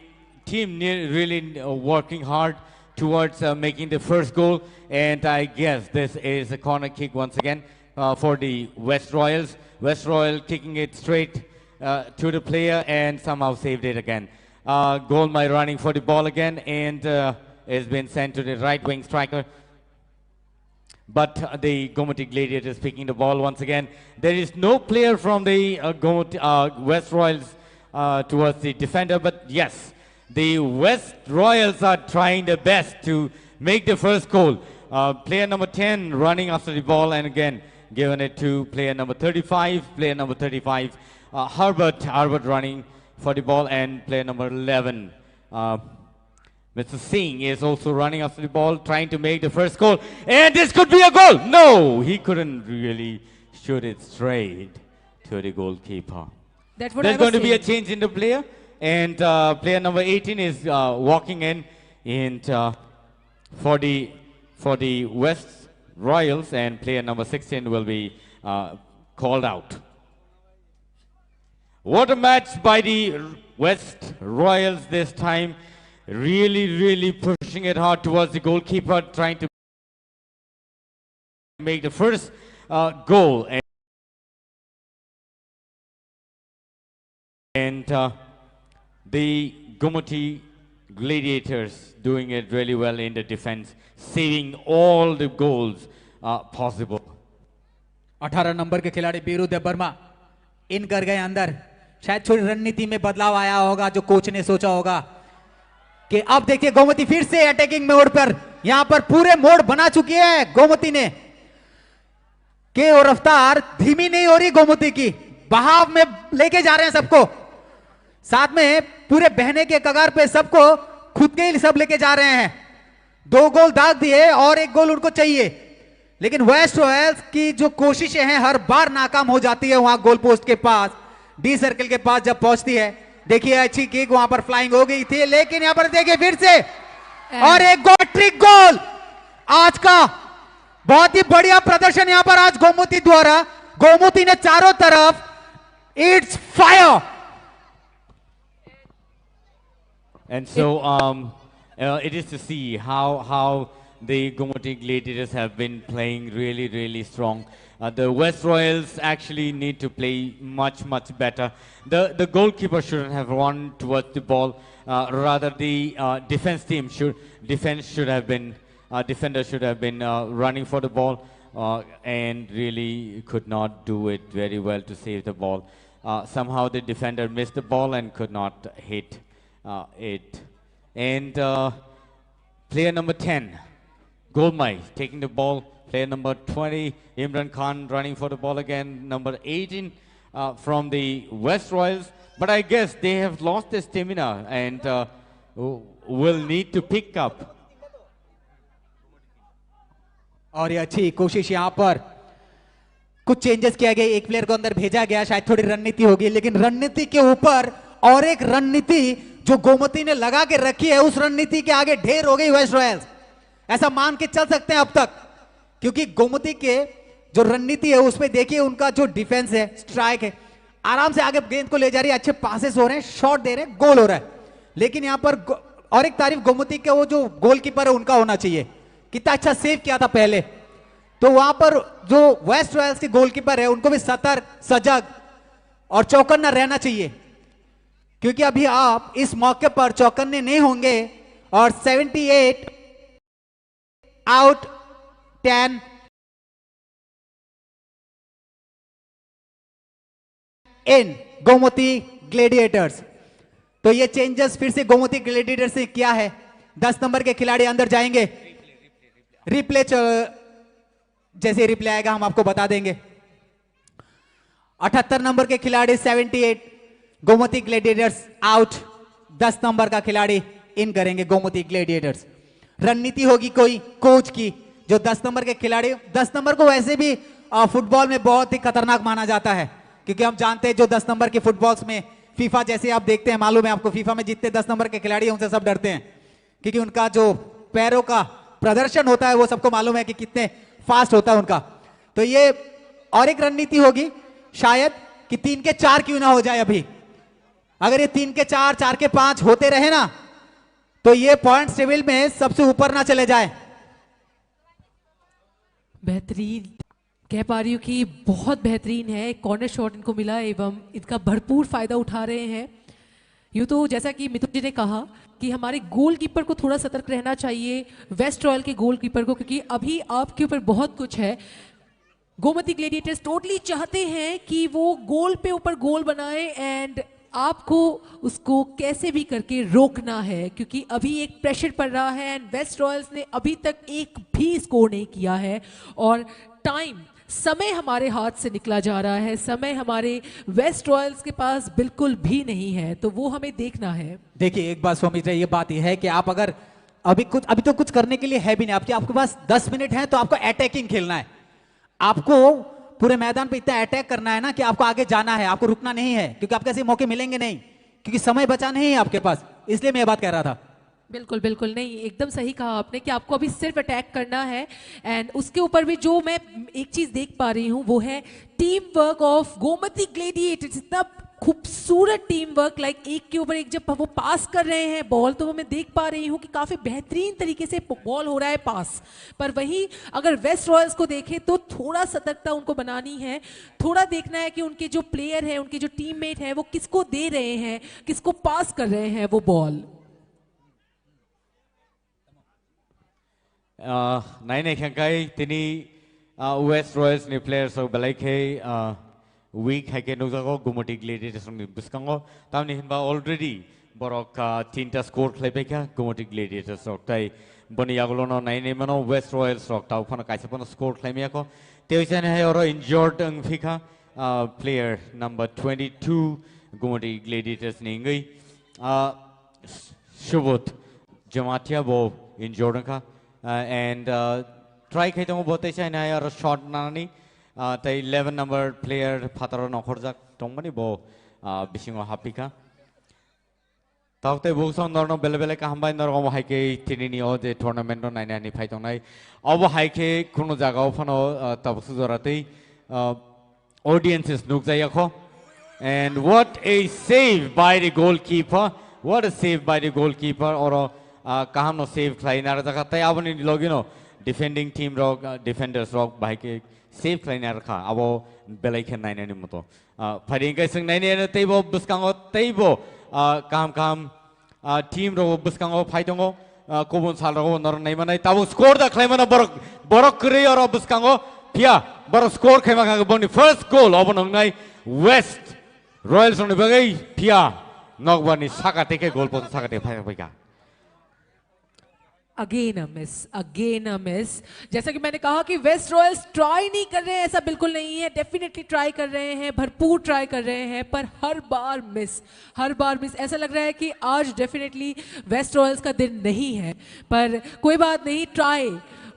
team ne- really uh, working hard towards uh, making the first goal, and I guess this is a corner kick once again uh, for the West Royals. West Royal kicking it straight uh, to the player and somehow saved it again. Uh, Golmai running for the ball again, and uh, it's been sent to the right wing striker. But uh, the Gomati Gladiators picking the ball once again. There is no player from the uh, Gomati, uh, West Royals uh, towards the defender, but yes, the West Royals are trying their best to make the first goal. Uh, player number ten running after the ball and again given it to player number thirty-five. Player number thirty-five, uh, Herbert. Herbert running for the ball and player number eleven, uh, Mister Singh is also running after the ball, trying to make the first goal. And this could be a goal. No, he couldn't really shoot it straight to the goalkeeper. That's what There's I was going to be a saying. change in the player, and uh, player number eighteen is uh, walking in, and uh, for the for the West Royals, and player number sixteen will be uh, called out. What a match by the West Royals this time. Really, really pushing it hard towards the goalkeeper, trying to make the first uh, goal. And, and uh, the Gomati Gladiators doing it really well in the defense, saving all the goals uh, possible. अठारह नंबर के खिलाड़ी बीरू देवर्मा इन कर गए अंदर। शायद थोड़ी रणनीति में बदलाव आया होगा, जो कोच ने सोचा होगा कि अब देखिए गोमती फिर से अटैकिंग मोड पर, यहाँ पर पूरे मोड बना चुकी है गोमती ने। के वो रफ्तार धीमी नहीं हो रही गोमती की, बहाव में लेके जा रहे हैं सबको। साथ में पूरे बहने के कगार पे सबको खुद के ही सब लेके जा रहे हैं। दो गोल दाग दिए और एक गोल उनको चाहिए, लेकिन वेस्ट रॉयल्स की जो कोशिशें हैं हर बार नाकाम हो जाती है वहां गोल पोस्ट के पास, डी सर्कल के पास जब पहुंचती है। देखिए, अच्छी किक वहां पर फ्लाइंग हो गई थी, लेकिन यहाँ पर देखिए फिर से और एक गोल, ट्रिक गोल। आज का बहुत ही बढ़िया प्रदर्शन यहाँ पर आज गोमती द्वारा। गोमती ने चारों तरफ, it's fire. And so um, uh, it is to see how how the Gomati Gladiators have been playing really, really strong. Uh, the West Royals actually need to play much, much better. The the goalkeeper shouldn't have run towards the ball. Uh, rather, the uh, defense team should defense should have been uh, defender should have been uh, running for the ball uh, and really could not do it very well to save the ball. Uh, somehow the defender missed the ball and could not hit uh, it. And uh, player number ten, Golmai, taking the ball. Player number twenty, Imran Khan, running for the ball again. Number eighteen uh, from the West Royals. But I guess they have lost their stamina and uh, w- will need to pick up. और ये अच्छी कोशिश यहाँ पर। कुछ चेंजेस किया गया, एक प्लेयर को अंदर भेजा गया, शायद थोड़ी रणनीति होगी, लेकिन रणनीति के ऊपर और एक रणनीति जो गोमती ने लगा के रखी है, उस रणनीति के आगे ढेर हो गई वेस्ट रॉयल्स। ऐसा मान के चल सकते हैं अब तक, क्योंकि गोमती के जो रणनीति है उसमें देखिए उनका जो डिफेंस है, स्ट्राइक है, आराम से आगे गेंद को ले जा रही है, अच्छे पासेस हो रहे हैं, शॉट दे रहे हैं, गोल हो रहा है। लेकिन यहाँ पर गो- और एक तारीफ गोमती का वो जो गोलकीपर है उनका होना चाहिए, कितना अच्छा सेव किया था पहले। तो वहां पर जो वेस्ट रॉयल्स के गोलकीपर है उनको भी सतर्क, सजग और चौकन्ना रहना चाहिए, क्योंकि अभी आप इस मौके पर चौकन्ने नहीं होंगे। और seventy eight out, ten in Gomti ग्लेडिएटर्स। तो ये चेंजेस फिर से गोमती ग्लेडिएटर्स ने किया है। दस नंबर के खिलाड़ी अंदर जाएंगे। रिप्ले च- जैसे रिप्ले आएगा हम आपको बता देंगे। अठहत्तर नंबर के खिलाड़ी, seventy eight, Gomati Gladiators out. दस नंबर का खिलाड़ी इन करेंगे गोमती ग्लेडिएटर्स। रणनीति होगी कोई कोच की, जो दस नंबर के खिलाड़ी, दस नंबर को वैसे भी आ, फुटबॉल में बहुत ही खतरनाक माना जाता है, क्योंकि हम जानते हैं जो दस नंबर के फुटबॉल्स में फीफा जैसे आप देखते हैं, मालूम है आपको, फीफा में जितने दस नंबर के खिलाड़ी हैं उनसे सब डरते हैं, क्योंकि उनका जो पैरों का प्रदर्शन होता है, वो सबको मालूम है कि कितने फास्ट होता है उनका। तो ये और एक रणनीति होगी शायद कि तीन के चार क्यों ना हो जाए अभी। अगर ये तीन के चार, चार के पांच होते रहे ना, तो ये पॉइंट्स टेबल में सबसे ऊपर ना चले जाए। बेहतरीन। कह पा रही हूँ कि बहुत बेहतरीन है, कॉर्नर शॉट इनको मिला एवं इनका भरपूर फायदा उठा रहे हैं। यूं तो जैसा कि मिथुन जी ने कहा कि हमारे गोलकीपर को थोड़ा सतर्क रहना चाहिए, वेस्ट रॉयल के गोलकीपर को, क्योंकि अभी आपके ऊपर बहुत कुछ है। गोमती ग्लेडिएटर्स टोटली चाहते हैं कि वो गोल पे ऊपर गोल बनाए एंड आपको उसको कैसे भी करके रोकना है, क्योंकि अभी एक प्रेशर पड़ रहा है एंड वेस्ट रॉयल्स ने अभी तक एक भी स्कोर नहीं किया है। और टाइम, समय हमारे हाथ से निकला जा रहा है, समय हमारे वेस्ट रॉयल्स के पास बिल्कुल भी नहीं है, तो वो हमें देखना है। देखिए, एक बात समझ रहे, ये बात यह है कि आप अगर अभी कुछ, अभी तो कुछ करने के लिए है भी नहीं आपके, आपके पास दस मिनट है, तो आपको अटैकिंग खेलना है। आपको पूरे मैदान पे इतना अटैक करना है ना कि आपको आगे जाना है, आपको रुकना नहीं है, क्योंकि आपको ऐसे मौके मिलेंगे नहीं, क्योंकि समय बचा नहीं है आपके पास, इसलिए मैं ये बात कह रहा था। बिल्कुल, बिल्कुल, नहीं, एकदम सही कहा आपने कि आपको अभी सिर्फ अटैक करना है। एंड उसके ऊपर भी जो मैं एक चीज देख पा रही हूँ, वो है टीम वर्क ऑफ गोमती ग्लेडिएटर्स। इतना खूबसूरत टीम वर्क, लाइक एक के ऊपर एक जब वो पास कर रहे हैं बॉल, तो वो मैं देख पा रही हूँ कि काफी बेहतरीन तरीके से बॉल हो रहा है पास। पर वहीं अगर वेस्ट रॉयल्स को देखें तो थोड़ा सतर्कता उनको बनानी है, थोड़ा देखना है कि उनके जो प्लेयर हैं, उनके जो टीममेट हैं, वो किसको दे रहे हैं, किसको पास कर रहे हैं वो ball. Ah, nainai khe hwnkhe tini ah, West Royals ni players rok belai khe ah, weak hai khe nukjago Gumoti Gladiators rok ni bwskango, tamni hinba already borok ah, tinta score khlai paikha Gumoti Gladiators rok, tai boni yagulo no nainai mano West Royals rok tabuk phano kaisa phano score khlai maya kho, tei chani hai oro injured wng phikha ah, player number twenty two Gumoti Gladiators ni wngwi ah, Subodh Jamatia bo injured wngkha. Uh, and uh, try khai tongo bo teisa hinai aro shot nanani. Uh, tei eleven number player phataro nokhorjak tongmani bo uh, bisingo hapikha. Tabuk tei bukso norno bele bele kaham bai norok omo hai khe tinini o je tournament no nainani phai tongnai. Obo hai khe kunu jaga o phano uh, tabukso jora tei uh, audiences nukjaya kho. And what a save by the goalkeeper. What a save by the goalkeeper. Oro uh, kaham no save khlai narjaka. Tai aboni logi no defending team rok, uh, defenders rok bahai ke save khlai narkha. Abo belai khe nainani moto. Uh, phari hingke sing nainani teibo bwskango teibo uh, kaham kaham Ah, team rok bwskango phai tongo. Ah, kubun sal rok norok nai manai. Tabuk score da khlai mano borok, borok kwrwi oro bwskango. Phiya borok score khai mankha boni first goal obo nwngnai West Royals rokni bagwi. Phiya nokbarni saka tei khe goal post saka tei phai phaikha. Again a miss, again a miss. जैसा कि मैंने कहा कि waste Royals try नहीं कर रहे हैं, ऐसा बिल्कुल नहीं है, डेफिनेटली ट्राई कर रहे हैं, भरपूर ट्राई कर रहे हैं, पर हर बार मिस, हर बार मिस। ऐसा लग रहा है कि आज डेफिनेटली वेस्ट रॉयल्स का दिन नहीं है, पर कोई बात नहीं, ट्राई,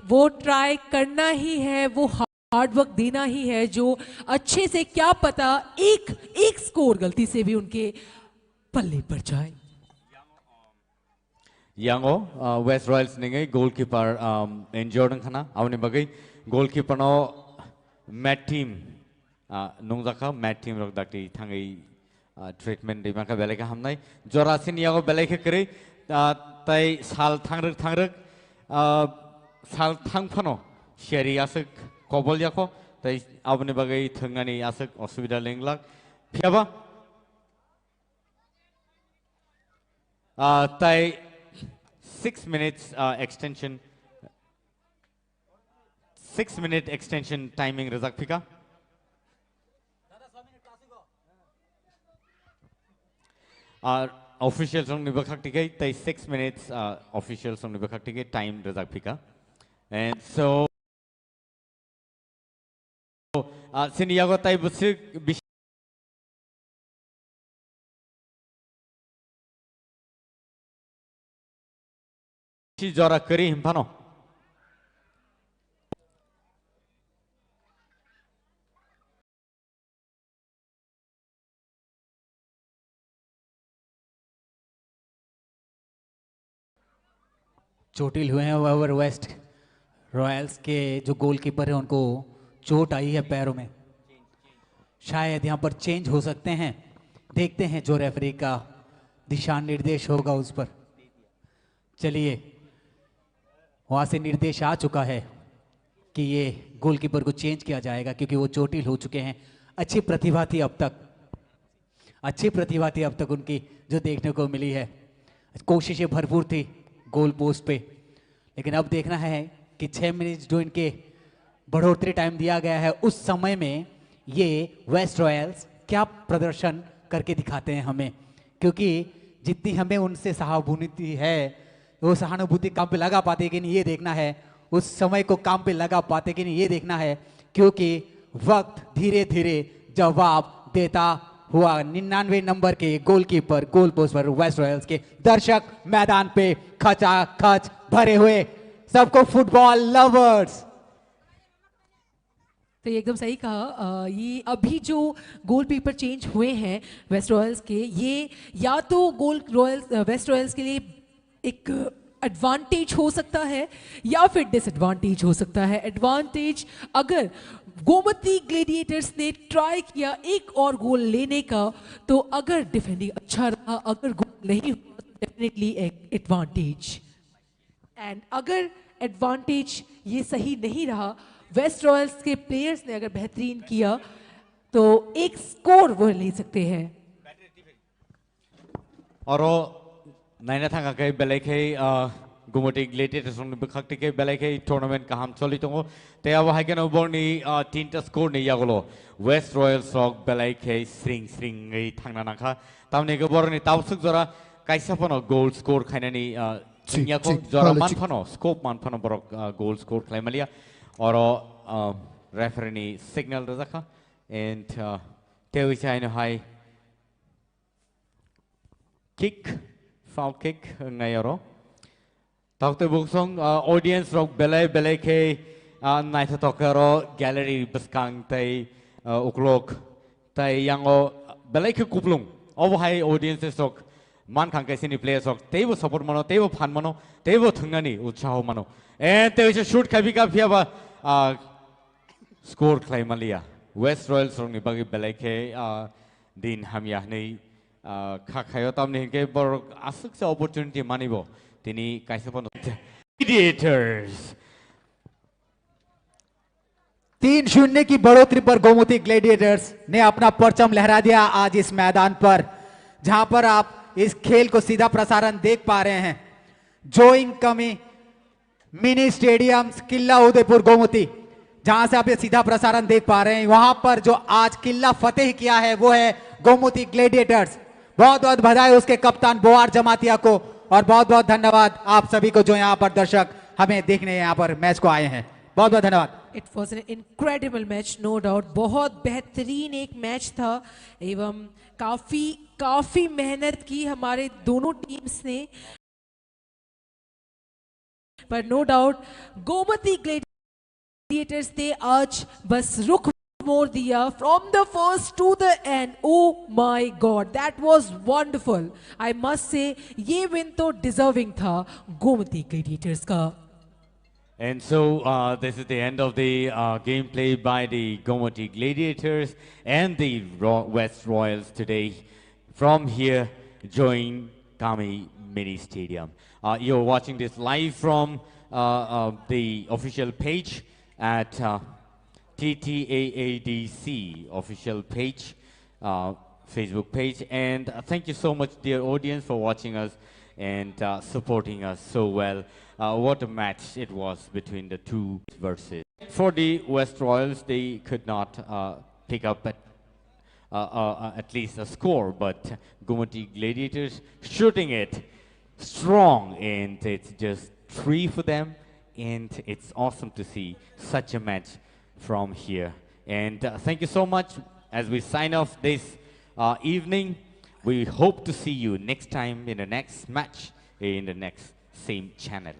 वो ट्राई करना ही है, वो हार्ड वर्क देना ही है, जो अच्छे से, क्या पता एक एक स्कोर गलती से भी उनके पल्ले पड़ जाए। Yango uh, West Royals ningwi goalkeeper um, injured wngkhana, aboni bagwi goalkeeper no mat team uh, nungjakha, mat team rok dakti thangwi uh, treatment rwi mankha, belai khe hamnai. Jora sini yago belai khe kwrwi uh, tai sal thangrwk thangrwk uh, sal thang phano seri aswk kobol yakho, tai aboni bagwi thwngnani aswk osubida lenglak. Phiyaba Uh, tai six minutes uh, extension, six minute extension timing rwjak phika. Uh, official song ni bwkhak tikai tai six minutes uh, official song ni bwkhak tikai time rwjak phika. And so Ah, sini yago tai bwswk bisi jora kwrwi hwnphano. चोटिल हुए हैं, वह waste Royals के जो गोलकीपर है उनको चोट आई है पैरों में। शायद यहाँ पर चेंज हो सकते हैं। देखते हैं जो रेफरी का दिशा निर्देश होगा उस पर। चलिए, वहाँ से निर्देश आ चुका है कि ये गोलकीपर को चेंज किया जाएगा क्योंकि वो चोटिल हो चुके हैं। अच्छी प्रतिभा थी अब तक, अच्छी प्रतिभा थी अब तक उनकी जो देखने को मिली है। कोशिशें भरपूर थी गोल पोस्ट पे, लेकिन अब देखना है कि छः मिनट जो इनके बढ़ोतरी टाइम दिया गया है उस समय में ये वेस्ट रॉयल्स क्या प्रदर्शन करके दिखाते हैं हमें, क्योंकि जितनी हमें उनसे सहानुभूति है, वो सहानुभूति काम पे लगा पाते कि नहीं, ये देखना है। उस समय को काम पे लगा पाते कि नहीं, ये देखना है, क्योंकि वक्त धीरे धीरे जवाब देता हुआ निन्यानवे नंबर के गोलकीपर, गोल पोस्ट पर वेस्ट रॉयल्स के दर्शक मैदान पे खचाखच भरे हुए। सबको फुटबॉल लवर्स। तो ये एकदम सही कहा। अ, ये अभी जो गोलकीपर चेंज हुए हैं वेस्ट रॉयल्स के, ये या तो गोल रॉयल्स, अ, वेस्ट रॉयल्स के लिए एक एडवांटेज हो सकता है या फिर डिसएडवांटेज हो सकता है। एडवांटेज, अगर गोमती ग्लेडिएटर्स ने ट्राई किया एक और गोल लेने का, तो अगर डिफेंडिंग अच्छा रहा, अगर गोल नहीं हुआ, तो डेफिनेटली एक एडवांटेज। एंड अगर एडवांटेज ये सही नहीं रहा, वेस्ट रॉयल्स के प्लेयर्स ने अगर बेहतरीन किया, तो एक स्कोर वो ले सकते हैं। Oro naina thangkha khe belai khe, ah, Gumoti Gladiators rokni bwkhak twi khe belai khe tournament kaham choli tongo. Tei abo hai kheno borni, ah, tinta score ni yagulo West Royals rok belai khe sring sringwi thangna nangkha. Tamni hwnkhe borokni tabuk swk jora kaisa phano goal score khainani, ah, Chik, wngya kho, chik, jora khale man chik. Phano, scope man phano borok, ah, goal score khlai maliya. Oro, ah, referee ni signal rwjakha and, ah, tei uisa haino hai kick, foul kick wngnai oro. Tokte buksong, ah, audience rok belai belai khe, ah, naithotok khe oro gallery bwskang tei, ah, uklok tei yango belai khe kuplung. Obo hai audiences rok man khang khe sini players rok teibo support mano, teibo phan mano, teibo thwngnani utsaho mano. And tei uisa shoot khai bika phiya ba, ah, score khlai maliya. West Royals rokni bagwi belai khe, ah, din hamya hwnwi, ah, kha khaio, tamni hwnkhe borok aswksa opportunity manibo tini kaisa phano. Gladiators. तीन शून्य की बढ़ोतरी पर गोमती ग्लैडिएटर्स ने अपना परचम लहरा दिया आज इस मैदान पर, जहां पर आप इस खेल को सीधा प्रसारण देख पा रहे हैं। जोइंग कमी मिनी स्टेडियम, किला उदयपुर गोमती, जहां से आप ये सीधा प्रसारण देख पा रहे हैं, वहां पर जो आज किला फतेह किया है वो है गोमती ग्लैडिएटर्स। बहुत बहुत बधाई उसके कप्तान बोआर जमातिया को और बहुत बहुत धन्यवाद आप सभी को जो यहाँ पर दर्शक हमें देखने यहाँ पर मैच को आए हैं। बहुत बहुत धन्यवाद। It was an incredible match, no doubt। बहुत बेहतरीन एक मैच था एवं काफी काफी मेहनत की हमारे दोनों टीम्स ने। पर नो डाउट गोमती ग्लैडिएटर्स ने आज बस रुख मोड़ दिया from the first to the end। Oh my God, that was wonderful। I must say, ये विन तो डिजर्विंग था गोमती ग्लैडिएटर्स का। And so, uh, this is the end of the, uh, gameplay by the Gomoti Gladiators and the Ro- West Royals today. From here, Join Kami Mini Stadium. Uh, you're watching this live from, uh, uh, the official page at, uh, T T A A D C official page, uh, Facebook page. And, uh, thank you so much, dear audience, for watching us and, uh, supporting us so well. Uh, what a match it was between the two versus. For the West Royals, they could not, uh, pick up at, uh, uh, uh, at least a score, but Gumati Gladiators shooting it strong, and it's just three for them, and it's awesome to see such a match from here. And, uh, thank you so much. As we sign off this, uh, evening, we hope to see you next time in the next match in the next same channel.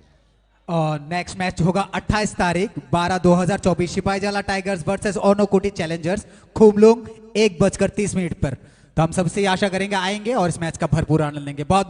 Next match होगा अट्ठाईस तारीख बारह दो हज़ार चौबीस, Sipahijala tigers versus ओनोकुटी चैलेंजर्स, खुमलुंग, एक बजकर तीस मिनट पर। तो हम सबसे ये आशा करेंगे आएंगे और इस मैच का भरपूर आनंद लेंगे। बहुत